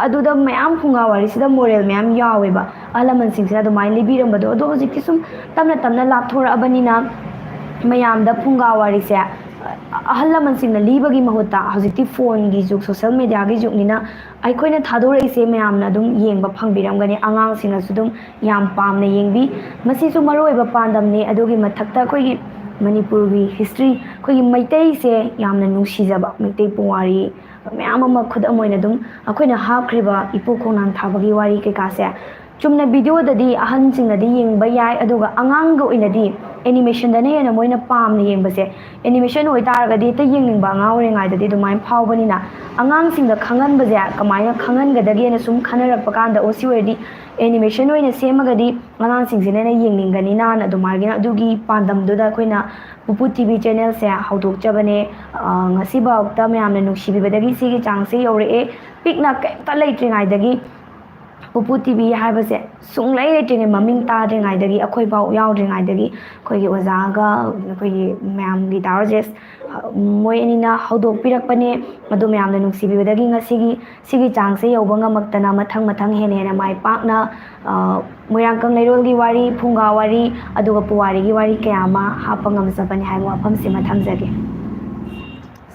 ꯑꯗꯨꯗ ꯃꯌꯥꯝ ꯐꯨꯡꯒꯥ ꯋꯥꯔꯤꯁꯤꯗ ꯃꯣꯔꯦꯜ ꯃꯌꯥꯝ ꯌꯥꯎꯋꯦꯕ, ꯑꯍꯜ ꯂꯃꯟꯁꯤꯡꯁꯤꯅ ꯑꯗꯨꯃꯥꯏꯅ ꯂꯤꯕꯤꯔꯝꯕꯗꯣ꯫ ꯑꯗꯣ ꯍꯧꯖꯤꯛꯇꯤ ꯁꯨꯝ ꯇꯞꯅ ꯇꯞꯅ ꯂꯥꯞꯊꯣꯔꯛꯑꯕꯅꯤꯅ ꯃꯌꯥꯝꯗ ꯐꯨꯡꯒꯥ ꯋꯥꯔꯤꯁꯦ ꯑꯍꯜ ꯂꯃꯟꯁꯤꯡꯅ ꯂꯤꯕꯒꯤ ꯃꯍꯨꯠꯇ ꯍꯧꯖꯤꯛꯇꯤ ꯐꯣꯟꯒꯤ ꯖꯨꯒ, ꯁꯣꯁꯦꯜ ꯃꯦꯗꯤꯌꯥꯒꯤ ꯖꯨꯒꯅꯤꯅ ꯑꯩꯈꯣꯏꯅ ꯊꯥꯗꯣꯔꯛꯏꯁꯦ ꯃꯌꯥꯝꯅ ꯑꯗꯨꯝ ꯌꯦꯡꯕ ꯐꯪꯕꯤꯔꯝꯒꯅꯤ꯫ ꯑꯉꯥꯡꯁꯤꯡꯅꯁꯨ ꯑꯗꯨꯝ ꯌꯥꯝ ꯄꯥꯝꯅ ꯌꯦꯡꯕꯤ꯫ ꯃꯁꯤꯁꯨ ꯃꯔꯨꯑꯣꯏꯕ ꯄꯥꯟꯗꯝꯅꯤ꯫ ꯑꯗꯨꯒꯤ ꯃꯊꯛꯇ ꯑꯩꯈꯣꯏꯒꯤ ꯃꯅꯤꯄꯨꯔꯒꯤ ꯍꯤꯁꯇ꯭ꯔꯤ, ꯑꯩꯈꯣꯏꯒꯤ ꯃꯩꯇꯩꯁꯦ ꯌꯥꯝꯅ ꯅꯨꯡꯁꯤꯖꯕ, ꯃꯩꯇꯩ ꯄꯨꯋꯥꯔꯤ ꯃꯌꯥꯝ ꯑꯃ ꯈꯨꯗꯝ ꯑꯣꯏꯅ ꯑꯗꯨꯝ ꯑꯩꯈꯣꯏꯅ ꯍꯥꯞꯈ꯭ꯔꯤꯕ ꯏꯄꯨ ꯈꯣꯡꯅꯥꯡ ꯊꯥꯕꯒꯤ ꯋꯥꯔꯤ ꯀꯩꯀꯥꯁꯦ ꯆꯨꯝꯅ ꯚꯤꯗꯤꯑꯣꯗꯗꯤ ꯑꯍꯟꯁꯤꯡꯅꯗꯤ ꯌꯦꯡꯕ ꯌꯥꯏ, ꯑꯗꯨꯒ ꯑꯉꯥꯡꯒ ꯑꯣꯏꯅꯗꯤ ꯑꯦꯅꯤꯃꯦꯁꯟꯗꯅ ꯍꯦꯟꯅ ꯃꯣꯏꯅ ꯄꯥꯝꯅ ꯌꯦꯡꯕꯁꯦ꯫ ꯑꯦꯅꯤꯃꯦꯁꯟ ꯑꯣꯏꯇꯥꯔꯒꯗꯤ ꯍꯦꯛꯇ ꯌꯦꯡꯅꯤꯡꯕ ꯑꯉꯥꯡ ꯑꯣꯏꯔꯤꯉꯩꯗꯗꯤ ꯑꯗꯨꯃꯥꯏꯅ ꯐꯥꯎꯕꯅꯤꯅ, ꯑꯉꯥꯡꯁꯤꯡꯗ ꯈꯪꯍꯟꯕꯁꯦ ꯀꯃꯥꯏꯅ ꯈꯪꯍꯟꯒꯗꯒꯦꯅ ꯁꯨꯝ ꯈꯟꯅꯔꯛꯄ ꯀꯥꯟꯗ, ꯑꯣ, ꯁꯤ ꯑꯣꯏꯔꯗꯤ ꯑꯦꯅꯤꯃꯦꯁꯟ ꯑꯣꯏꯅ ꯁꯦꯝꯃꯒꯗꯤ ꯑꯉꯥꯡꯁꯤꯡꯁꯤꯅ ꯍꯦꯟꯅ ꯌꯦꯡꯅꯤꯡꯒꯅꯤꯅ ꯑꯗꯨꯃꯥꯏꯅ, ꯑꯗꯨꯒꯤ ꯄꯥꯟꯗꯝꯗꯨꯗ ꯑꯩꯈꯣꯏꯅ ꯄꯨꯄꯨ ꯇꯤ ꯚꯤ ꯆꯦꯅꯦꯜꯁꯦ ꯍꯧꯗꯣꯛꯆꯕꯅꯦ꯫ ꯑ, ꯉꯁꯤꯐꯥꯎꯗ ꯃꯌꯥꯝꯅ ꯅꯨꯡꯁꯤꯕꯤꯕꯗꯒꯤ ꯁꯤꯒꯤ ꯆꯥꯡꯁꯦ ꯌꯧꯔꯛꯑꯦ꯫ ꯄꯤꯛꯅ ꯀꯩꯝꯇ ꯂꯩꯇ꯭ꯔꯤꯉꯩꯗꯒꯤ ꯄꯨꯄꯨ ꯇꯤ ꯚꯤ ꯍꯥꯏꯕꯁꯦ ꯁꯨꯡꯂꯩ ꯂꯩꯇ꯭ꯔꯤꯉꯩ, ꯃꯃꯤꯡ ꯇꯥꯗ꯭ꯔꯤꯉꯩꯗꯒꯤ, ꯑꯩꯈꯣꯏꯐꯥꯎ ꯌꯥꯎꯗ꯭ꯔꯤꯉꯩꯗꯒꯤ ꯑꯩꯈꯣꯏꯒꯤ ꯑꯣꯖꯥꯒ ꯑꯩꯈꯣꯏꯒꯤ ꯃꯌꯥꯝꯒꯤ ꯇꯥꯔꯣ ꯖꯦꯁ, ꯃꯣꯏ ꯑꯅꯤꯅ ꯍꯧꯗꯣꯛꯄꯤꯔꯛꯄꯅꯦ꯫ ꯑꯗꯨ ꯃꯌꯥꯝꯅ ꯅꯨꯡꯁꯤꯕꯤꯕꯗꯒꯤ ꯉꯁꯤꯒꯤ ꯁꯤꯒꯤ ꯆꯥꯡꯁꯦ ꯌꯧꯕ ꯉꯝꯃꯛꯇꯅ ꯃꯊꯪ ꯃꯊꯪ ꯍꯦꯟꯅ ꯍꯦꯟꯅ ꯃꯥꯏ ꯄꯥꯛꯅ, ꯑ, ꯃꯣꯏꯔꯥꯡ ꯀꯪꯂꯩꯔꯣꯜꯒꯤ ꯋꯥꯔꯤ, ꯐꯨꯡꯒꯥ ꯋꯥꯔꯤ, ꯑꯗꯨꯒ ꯄꯨꯋꯥꯔꯤꯒꯤ ꯋꯥꯔꯤ ꯀꯌꯥ ꯑꯃ ꯍꯥꯞꯄ ꯉꯝꯖꯕꯅꯤ ꯍꯥꯏꯕ ꯋꯥꯐꯝꯁꯤꯃ ꯊꯝꯖꯒꯦ꯫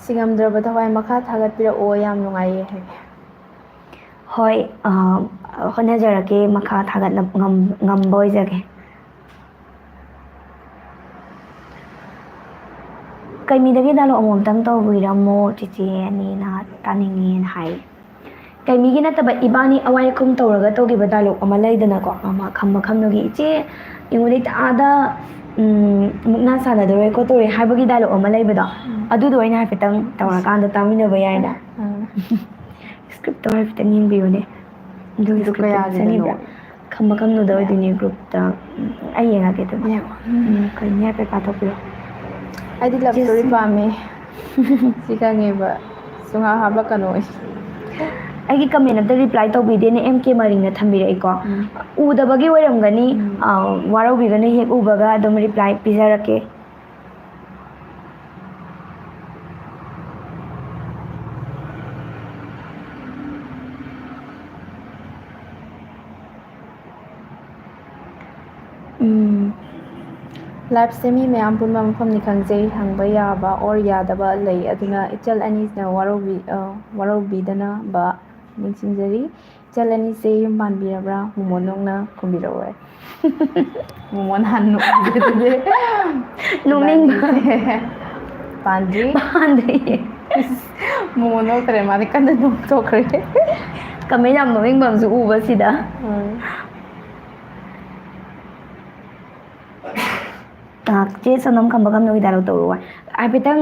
ꯁꯤꯡꯉꯝꯗ꯭ꯔꯕ ꯊꯋꯥꯏ, ꯃꯈꯥ ꯊꯥꯒꯠꯄꯤꯔꯛꯑꯣ, ꯌꯥꯝ ꯅꯨꯡꯉꯥꯏꯌꯦ ꯍꯥꯏ꯫ ꯍꯣꯏ, ꯑ, ꯍꯣꯠꯅꯖꯔꯛꯀꯦ, ꯃꯈꯥ ꯊꯥꯒꯠꯅ ꯉꯝ-, ꯉꯝꯕ ꯑꯣꯏꯖꯒꯦ꯫ ꯀꯩꯃꯤꯗꯒꯤ ꯗꯥꯏꯂꯣꯛ ꯑꯃꯃꯝꯇꯪ ꯇꯧꯕꯤꯔꯝꯃꯣ, ꯆꯤꯆꯦ ꯑꯅꯤꯅ ꯇꯥꯅꯤꯡꯉꯦꯅ ꯍꯥꯏ꯫ ꯀꯩꯃꯤꯒꯤ ꯅꯠꯇꯕ, ꯏꯕꯥꯅꯤ ꯑꯋꯥꯏ ꯑꯈꯨꯝ ꯇꯧꯔꯒ ꯇꯧꯈꯤꯕ ꯗꯥꯏꯂꯣꯛ ꯑꯃ ꯂꯩꯗꯅꯀꯣ, ꯑꯃ ꯈꯝꯕ ꯈꯝꯅꯨꯒꯤ, "ꯏꯆꯦ, ꯌꯦꯡꯉꯨꯅꯦ, ꯑꯥꯗ, ꯎꯝ, ꯃꯨꯛꯅꯥ ꯁꯥꯟꯅꯗꯧꯔꯦ ꯈꯣꯠꯇꯧꯔꯦ" ꯍꯥꯏꯕꯒꯤ ꯗꯥꯏꯂꯣꯛ ꯑꯃ ꯂꯩꯕꯗꯣ, ꯎꯝ꯫ ꯑꯗꯨꯗꯣ ꯑꯩꯅ ꯍꯥꯏꯐꯦꯠꯇꯪ ꯇꯧꯔꯀꯥꯟꯗ ꯇꯥꯃꯤꯟꯅꯕ ꯌꯥꯏꯅ꯫ ꯎꯝ꯫ ꯁ꯭ꯀ꯭ꯔꯤꯞꯇꯣ ꯍꯥꯏꯐꯦꯠꯇꯪ ꯌꯦꯡꯕꯤꯌꯨꯅꯦ꯫ ꯑꯗꯨꯒꯤ ꯑꯗꯨ ꯁ꯭ꯀ꯭ꯔꯤꯞꯇꯣ ꯀꯌꯥꯒꯤꯗꯅꯣ? ꯄꯤꯁꯟꯕꯤꯕ꯭ꯔꯥ? ꯈꯝꯕ ꯈꯝꯅꯨꯗ ꯑꯣꯏꯗꯣꯏꯅꯦ, ꯒ꯭ꯔꯨꯞꯇ꯫ ꯎꯝ, ꯑꯩ ꯌꯦꯡꯉꯛꯀꯦ ꯑꯗꯨꯗꯤ꯫ ꯌꯦꯡꯉꯣ꯫ ꯎꯝ꯫ ꯎꯝ, ꯀꯩꯅꯣ ꯍꯥꯏꯐꯦꯠ ꯄꯥꯊꯣꯛꯄꯤꯔꯣ꯫ ꯑꯩꯗꯤ ꯂꯞ ꯁ꯭ꯇꯣꯔꯤ ꯖꯦꯁꯃꯤꯟ꯫ ꯄꯥꯝꯃꯦ꯫ ꯁꯤ ꯈꯪꯉꯦꯕ꯫ ꯁꯨꯡꯍꯥꯞ ꯍꯥꯞꯂꯛꯀꯅꯣ ꯑꯩ꯫ ꯑꯩꯒꯤ comment ꯑꯝꯇ reply ꯇꯧꯕꯤꯗꯦꯅꯦ, M K ꯃꯔꯤꯡꯅ ꯊꯝꯕꯤꯔꯛꯏꯀꯣ꯫ ꯎꯝ꯫ ꯎꯗꯕꯒꯤ ꯑꯣꯏꯔꯝꯒꯅꯤ꯫ ꯎꯝ꯫ ꯑ, ꯋꯥꯔꯧꯕꯤꯒꯅꯨ, ꯍꯦꯛ ꯎꯕꯒ ꯑꯗꯨꯝ reply ꯄꯤꯖꯔꯛꯀꯦ꯫ ꯎꯝ꯫ Liveꯁꯦ ꯃꯤ ꯃꯌꯥꯝ ꯄꯨꯟꯕ ꯃꯐꯝꯅꯤ ꯈꯪꯖꯩ, ꯍꯪꯕ ꯌꯥꯕ or ꯌꯥꯗꯕ ꯂꯩ, ꯑꯗꯨꯅ ꯏꯆꯜ ꯑꯅꯤꯁꯤꯅ ꯋꯥꯔꯧꯕꯤ-, ꯑ, ꯋꯥꯔꯧꯕꯤꯗꯅꯕ ꯅꯤꯡꯁꯤꯡꯖꯔꯤ꯫ ꯏꯆꯜ ꯑꯅꯤꯁꯦ ꯌꯨꯝ ꯄꯥꯟꯕꯤꯔꯕ꯭ꯔꯥ? ꯃꯣꯃꯣꯟ ꯅꯣꯛꯅ ꯈꯨꯝꯕꯤꯔꯛꯑꯣ꯫ ꯃꯣꯃꯣꯟ ꯍꯥꯟꯅ ꯅꯣꯛꯑꯝꯕꯗꯨꯗꯤ꯫ ꯅꯣꯛꯅꯤꯡꯕ꯫ ꯏꯕꯥꯅꯤꯁꯦ ꯄꯥꯟꯗ꯭ꯔꯤ꯫ ꯄꯥꯟꯗ꯭ꯔꯤꯌꯦ꯫ ꯃꯣꯃꯣꯟ ꯅꯣꯛꯈ꯭ꯔꯦ, ꯃꯥꯗꯤ ꯀꯟꯅ ꯅꯣꯛꯊꯣꯛꯈ꯭ꯔꯦ꯫ Comment ꯌꯥꯝ ꯅꯣꯛꯅꯤꯡꯕ ꯑꯃꯁꯨ ꯎꯕ ꯁꯤꯗ꯫ ꯎꯝ꯫ ꯉꯥꯏꯍꯥꯛ, ꯆꯦ ꯁꯣꯅꯝ ꯈꯝꯕ ꯈꯝꯅꯨꯒꯤ dialogue ꯇꯧꯔꯛꯑꯣ꯫ ꯍꯥꯏꯐꯦꯠꯇꯪ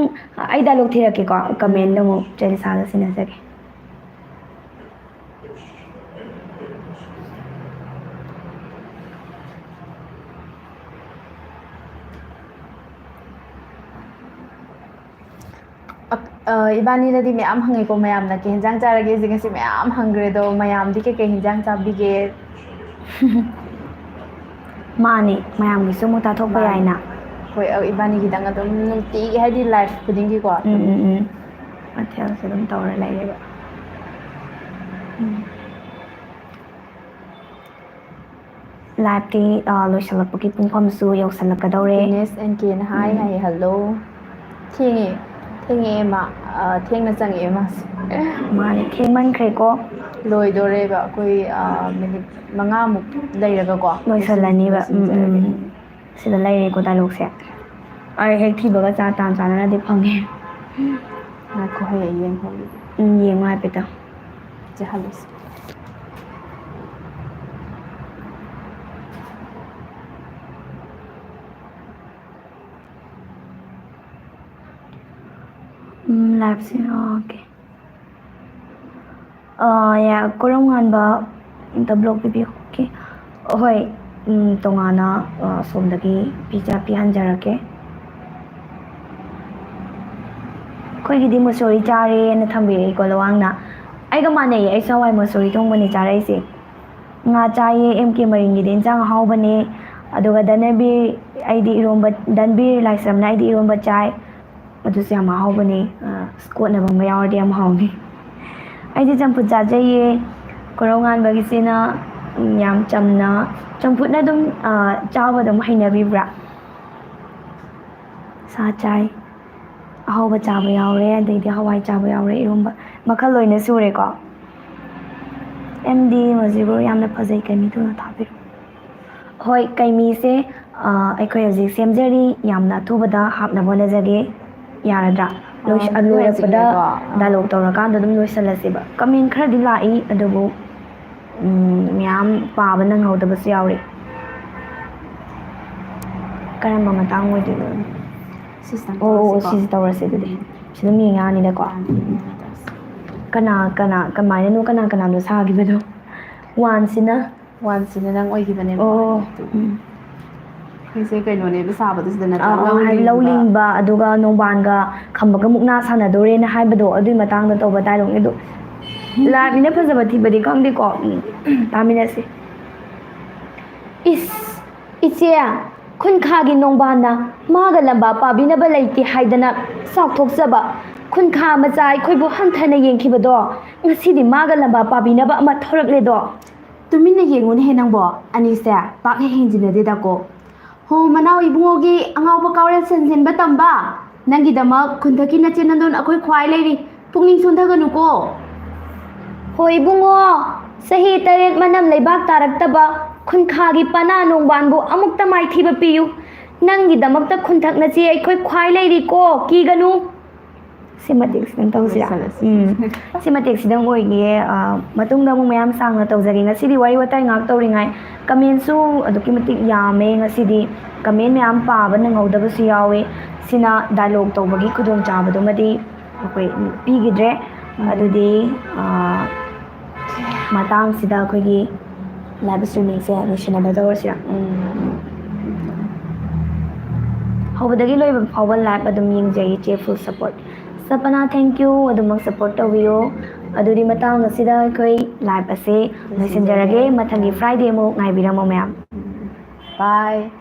ꯑꯩ dialogue ꯊꯤꯔꯛꯀꯦꯀꯣ, comment ꯎꯝ꯫ ꯑꯃꯨꯛ ꯆꯦ ꯂꯤꯁꯥꯒ ꯁꯤꯟꯅꯖꯒꯦ꯫ ꯑ, ꯏꯕꯥꯅꯤꯅꯗꯤ ꯃꯌꯥꯝ ꯍꯪꯉꯦꯀꯣ, ꯃꯌꯥꯝꯅ "ꯀꯩ ꯍꯦꯟꯖꯥꯡ ꯆꯥꯔꯒꯦ?" ꯁꯤ ꯉꯁꯤ ꯃꯌꯥꯝ ꯍꯪꯈ꯭ꯔꯦ, ꯑꯗꯣ ꯃꯌꯥꯝꯗꯤ ꯀꯩꯀꯩ ꯍꯦꯟꯖꯥꯡ ꯆꯥꯕꯤꯒꯦ? ꯃꯥꯅꯦ, ꯃꯌꯥꯝꯒꯤꯁꯨ ꯑꯃꯨꯛ ꯇꯥꯊꯣꯛꯄ ꯃꯥꯅꯦ꯫ ꯌꯥꯏꯅ꯫ ꯍꯣꯏ, ꯑ, ꯏꯕꯥꯅꯤꯒꯤꯗꯪ ꯑꯗꯨꯝ ꯅꯨꯡꯇꯤꯒꯤ, ꯍꯥꯏꯗꯤ, live ꯈꯨꯗꯤꯡꯒꯤꯀꯣ ꯎꯝ, ꯑꯗꯨꯝ ꯎꯝ, ꯎꯝ꯫ ꯃꯊꯦꯜꯁꯦ ꯑꯗꯨꯝ ꯇꯧꯔ ꯂꯩꯔꯦꯕ꯫ ꯎꯝ꯫ Liveꯇꯤ, ꯑ, ꯂꯣꯏꯁꯤꯜꯂꯛꯄꯒꯤ ꯄꯨꯡꯐꯝꯁꯨ ꯌꯧꯁꯤꯜꯂꯛꯀꯗꯧꯔꯦ꯫ Happiness and Kꯅ high, um. High, "Hello꯫ ꯊꯦꯡꯉꯦ, ꯊꯦꯡꯉꯛꯑꯦ ꯃꯥ, ꯑ, ꯊꯦꯡꯅ ꯆꯪꯉꯛꯑꯦ ꯃꯥꯁꯦ꯫" ꯃꯥꯅꯦ, ꯊꯦꯡꯃꯟꯈ꯭ꯔꯦꯀꯣ꯫ ꯂꯣꯏꯗꯣꯔꯦꯕ ꯑꯩꯈꯣꯏ, ꯑ, minute ꯃꯉꯥꯃꯨꯛ ꯂꯩꯔꯒꯀꯣ꯫ ꯂꯣꯏꯁꯤꯜꯂꯅꯤꯕ꯫ ꯎꯝ, ꯎꯝ, ꯂꯣꯏꯁꯤꯟꯖꯔꯒꯦ꯫ ꯎꯝ꯫ ꯁꯤꯗ ꯂꯩꯔꯦꯀꯣ dialogueꯁꯦ꯫ ꯑꯩ ꯍꯦꯛ ꯊꯤꯕꯒ ꯆꯥ ꯇꯥꯟ ꯆꯥꯟꯅꯅꯗꯤ ꯐꯪꯉꯦ꯫ ꯉꯥꯏꯈꯣ, ꯍꯌꯦꯡ ꯌꯦꯡꯍꯧꯔꯒꯦ꯫ ꯎꯝ, ꯌꯦꯡꯉꯣ ꯍꯥꯏꯐꯦꯠꯇꯪ꯫ ꯆꯦ ꯍꯜꯂꯁꯤ꯫ ꯎꯝ, liveꯁꯦ, okay꯫ ꯑ, ꯌꯥ, ꯀꯣꯔꯝ ꯉꯥꯟꯕ ꯑꯝꯇ block ꯄꯤꯕꯤꯌꯨ꯫ Okay꯫ ꯍꯣꯏ, ꯎꯝ, ꯇꯣꯉꯥꯟꯅ, ꯑ, ꯑꯁꯣꯝꯗꯒꯤ ꯄꯤꯖ-, ꯄꯤꯍꯟꯖꯔꯛꯀꯦ꯫ ꯑꯩꯈꯣꯏꯒꯤꯗꯤ ꯃꯨꯁꯣꯔꯤ ꯆꯥꯔꯦꯅ ꯊꯝꯕꯤꯔꯛꯏꯀꯣ ꯂꯋꯥꯡꯅ꯫ ꯑꯩꯒ ꯃꯥꯟꯅꯩꯌꯦ, ꯑꯩꯁꯨ ꯍꯋꯥꯏ ꯃꯁꯨꯔꯤ ꯊꯣꯡꯕꯅꯤ ꯆꯥꯔꯛꯏꯁꯦ꯫ ꯉꯥ ꯆꯥꯏꯌꯦ, ꯑꯦꯝ ꯀꯦ ꯃꯔꯤꯡꯒꯤꯗꯤ ꯏꯟꯁꯥꯡ ꯑꯍꯥꯎꯕꯅꯦ꯫ ꯑꯗꯨꯒ ꯙꯅꯕꯤꯔ, ꯑꯩꯗꯤ ꯏꯔꯣꯝꯕ, ꯙꯟꯕꯤꯔ ꯂꯥꯏꯁ꯭ꯔꯝꯅ ꯑꯩꯗꯤ ꯏꯔꯣꯝꯕ ꯆꯥꯏ꯫ ꯑꯗꯨꯁꯨ ꯌꯥꯝ ꯑꯍꯥꯎꯕꯅꯦ꯫ ꯑ, ꯀꯣꯠꯅꯕ ꯑꯃ ꯌꯥꯎꯔꯗꯤ ꯌꯥꯝ ꯍꯥꯎꯅꯤ꯫ ꯑꯩꯗꯤ ꯆꯝꯐꯨꯠ ꯆꯥꯖꯩꯌꯦ꯫ ꯀꯣꯔꯧ ꯉꯥꯟꯕꯒꯤꯁꯤꯅ, ꯎꯝ, ꯌꯥꯝ ꯆꯝꯅ, ꯆꯝꯐꯨꯠꯅ ꯑꯗꯨꯝ, ꯑ, ꯆꯥꯕ ꯑꯗꯨꯝ ꯍꯩꯅꯕꯤꯕ꯭ꯔꯥ? ꯁꯥ ꯆꯥꯏ꯫ ꯑꯍꯥꯎꯕ ꯆꯥꯕ ꯌꯥꯎꯔꯦ, ꯑꯗꯩꯗꯤ ꯍꯋꯥꯏ ꯆꯥꯕ ꯌꯥꯎꯔꯦ, ꯏꯔꯣꯝꯕ꯫ ꯃꯈꯜ ꯂꯣꯏꯅ ꯁꯨꯔꯦꯀꯣ꯫ ꯑꯦꯝ ꯗꯤ ꯃꯁꯤꯕꯨ ꯌꯥꯝꯅ ꯐꯖꯩ, ꯀꯩꯃꯤ ꯊꯨꯅ ꯊꯥꯕꯤꯔꯛꯑꯣ꯫ ꯍꯣꯏ, ꯀꯩꯃꯤꯁꯦ, ꯑ, ꯑꯩꯈꯣꯏ ꯍꯧꯖꯤꯛ ꯁꯦꯝꯖꯔꯤ, ꯌꯥꯝꯅ ꯑꯊꯨꯕꯗ ꯍꯥꯞꯅꯕ ꯍꯣꯠꯅꯖꯒꯦ꯫ ꯌꯥꯔꯗ꯭ꯔꯥ? ꯂꯣꯏꯁ-, ꯑ, ꯑꯗꯨ ꯂꯣꯏꯔꯛꯄꯗ ꯍꯧꯖꯤꯛꯅꯦꯀꯣ, ꯑ, dialogue ꯇꯧꯔꯀꯥꯟꯗ ꯑꯗꯨꯝ ꯂꯣꯏꯁꯤꯜꯂꯁꯦꯕ꯫ Comment ꯈꯔꯗꯤ ꯂꯥꯛꯏ, ꯑꯗꯨꯕꯨ, ꯎꯝ, ꯃꯌꯥꯝ ꯄꯥꯕ ꯅꯪꯍꯧꯗꯕꯁꯨ ꯌꯥꯎꯔꯤ꯫ ꯀꯔꯝꯕ ꯃꯇꯥꯡ ꯑꯣꯏꯗꯣꯏꯅꯣ? ꯁꯤꯁꯤꯇꯪ ꯑꯣ, ꯑꯣ, ꯇꯧꯔꯁꯤꯀꯣ꯫ ꯁꯤꯁꯦ ꯇꯧꯔꯁꯦ ꯑꯗꯨꯗꯤ꯫ ꯁꯤ ꯑꯗꯨꯝ ꯌꯦꯡ ꯌꯥꯅꯤꯗꯀꯣ? ꯌꯥꯅꯤ, ꯌꯥꯅꯤ, ꯇꯧꯔꯁꯤ꯫ ꯀꯅꯥ, ꯀꯅꯥ, ꯀꯃꯥꯏꯅꯅꯣ, ꯀꯅꯥ ꯀꯅꯥꯅꯣ ꯁꯥꯈꯤꯕꯗꯣ? One ꯁꯤꯅ? One ꯁꯤꯅ ꯅꯪ ꯑꯣꯏꯈꯤꯕꯅꯦꯕ꯫ ꯑꯣ, ꯑꯗꯨ ꯎꯝ꯫ ꯑꯩꯈꯣꯏꯁꯦ ꯀꯩꯅꯣꯅꯦꯕ ꯁꯥꯕꯗꯣ ꯁꯤꯗ ꯅꯠꯇ꯭ꯔꯥ? ꯑꯥ, ꯑꯥ, ꯂꯧ ꯍꯥꯏꯗꯤ ꯂꯧ ꯂꯤꯡꯕ꯫ ꯂꯤꯡꯕ, ꯑꯗꯨꯒ ꯅꯣꯡꯕꯥꯟꯒ ꯈꯝꯕꯒ ꯃꯨꯛꯅꯥ ꯁꯥꯟꯅꯗꯣꯔꯦꯅ ꯍꯥꯏꯕꯗꯣ, ꯑꯗꯨꯏ ꯃꯇꯥꯡꯗ ꯇꯧꯕ dialogue ꯅꯦ ꯑꯗꯣ꯫ Live ꯅꯤꯅ ꯐꯖꯕ ꯊꯤꯕꯗꯤ ꯈꯪꯗꯦꯀꯣ꯫ ꯎꯝ, ꯇꯥꯃꯤꯟꯅꯁꯤ꯫ ꯏꯁ, ꯏꯆꯦ, ꯈꯨꯟꯈꯥꯒꯤ ꯅꯣꯡꯕꯥꯟꯅ ꯃꯥꯒ ꯂꯝꯕꯥ ꯄꯥꯕꯤꯅꯕ ꯂꯩꯇꯦ ꯍꯥꯏꯗꯅ ꯆꯥꯎꯊꯣꯛꯆꯕ ꯈꯨꯟꯈꯥ ꯃꯆꯥ ꯑꯩꯈꯣꯏꯕꯨ ꯍꯟꯊꯅ ꯌꯦꯡꯈꯤꯕꯗꯣ ꯉꯁꯤꯗꯤ ꯃꯥꯒ ꯂꯝꯕꯥ ꯄꯥꯕꯤꯅꯕ ꯑꯃ ꯊꯣꯔꯛꯂꯦꯗꯣ꯫ ꯇꯨꯃꯤꯟꯅ ꯌꯦꯡꯉꯨꯅꯦꯍꯦ ꯅꯪꯕꯣ, ꯑꯅꯤꯁꯦ ꯄꯥꯛ ꯍꯦꯛ ꯍꯦꯟꯖꯤꯟꯅꯗꯦꯗꯀꯣ꯫ ꯍꯣ, ꯃꯅꯥꯎ ꯏꯕꯨꯡꯉꯣꯒꯤ ꯑꯉꯥꯎꯕ ꯀꯥꯎꯔꯦꯜ ꯁꯟꯖꯤꯟꯕ ꯇꯝꯕ, ꯅꯪꯒꯤꯗꯃꯛ ꯈꯨꯟꯊꯛꯀꯤ ꯅꯆꯦ ꯅꯟꯗꯣꯟ ꯑꯩꯈꯣꯏ ꯈ꯭ꯋꯥꯏ ꯂꯩꯔꯤ, ꯄꯨꯛꯅꯤꯡ ꯁꯣꯟꯊꯒꯅꯨꯀꯣ꯫ ꯍꯣ ꯏꯕꯨꯡꯉꯣ, ꯆꯍꯤ ꯇꯔꯦꯠ ꯃꯅꯝ ꯂꯩꯕꯥꯛ ꯇꯥꯔꯛꯇꯕ ꯈꯨꯟꯈꯥꯒꯤ ꯄꯅꯥ ꯅꯣꯡꯕꯥꯟꯕꯨ ꯑꯃꯨꯛꯇ ꯃꯥꯏꯊꯤꯕ ꯄꯤꯌꯨ꯫ ꯅꯪꯒꯤꯗꯃꯛꯇ ꯈꯨꯟꯊꯛ ꯅꯆꯦ ꯑꯩꯈꯣꯏ ꯈ꯭ꯋꯥꯏ ꯂꯩꯔꯤꯀꯣ, ꯀꯤꯒꯅꯨ꯫ ꯁꯤ ꯃꯇꯦꯛꯁꯤꯗꯪ ꯇꯧꯁꯤꯔꯥ? ꯂꯣꯏꯁꯜꯂꯁꯤ꯫ ꯎꯝ꯫ ꯁꯤ ꯃꯇꯦꯛꯁꯤꯗꯪ ꯑꯣꯏꯒꯦ꯫ ꯑ, ꯃꯇꯨꯡꯗ ꯑꯃꯨꯛ ꯃꯌꯥꯝ ꯁꯥꯡꯅ ꯇꯧꯖꯒꯦ꯫ ꯉꯁꯤꯗꯤ ꯋꯥꯔꯤ ꯋꯥꯇꯥꯏ ꯉꯥꯏꯍꯥꯛ ꯇꯧꯔꯤꯉꯥꯏ comment ꯁꯨ ꯑꯗꯨꯛꯀꯤ ꯃꯇꯤꯛ ꯌꯥꯝꯃꯦ ꯉꯁꯤꯗꯤ꯫ Comment ꯃꯌꯥꯝ ꯄꯥꯕ ꯅꯪꯍꯧꯗꯕꯁꯨ ꯌꯥꯎꯋꯦ꯫ ꯁꯤꯅ dialogue ꯇꯧꯕꯒꯤ ꯈꯨꯗꯣꯡꯆꯥꯕꯗꯨꯃꯗꯤ ꯑꯩꯈꯣꯏ ꯄꯤꯈꯤꯗ꯭ꯔꯦ꯫ ꯎꯝ꯫ ꯑꯗꯨꯗꯤ, ꯑ, ꯃꯇꯥꯡꯁꯤꯗ ꯑꯩꯈꯣꯏꯒꯤ live streaming ꯁꯦ ꯂꯣꯏꯁꯤꯟꯅꯕ ꯇꯧꯔꯁꯤꯔꯥ? ꯎꯝ꯫ ꯍꯧꯕꯗꯒꯤ ꯂꯣꯏꯕ ꯐꯥꯎꯕ live ꯑꯗꯨꯝ ꯌꯦꯡꯖꯩ, ꯏꯆꯦ, full support꯫ Sapna, thank you, ꯑꯗꯨꯃꯛ support ꯇꯧꯕꯤꯌꯣ꯫ ꯑꯗꯨꯗꯤ ꯃꯇꯥꯡ ꯑꯁꯤꯗ ꯑꯩꯈꯣꯏ live ꯑꯁꯤ ꯂꯣꯏꯁꯤꯟꯖꯔꯒꯦ꯫ ꯃꯊꯪꯒꯤ Friday ꯑꯃꯨꯛ ꯉꯥꯏꯕꯤꯔꯝꯃꯣ ꯃꯌꯥꯝ꯫ Bye.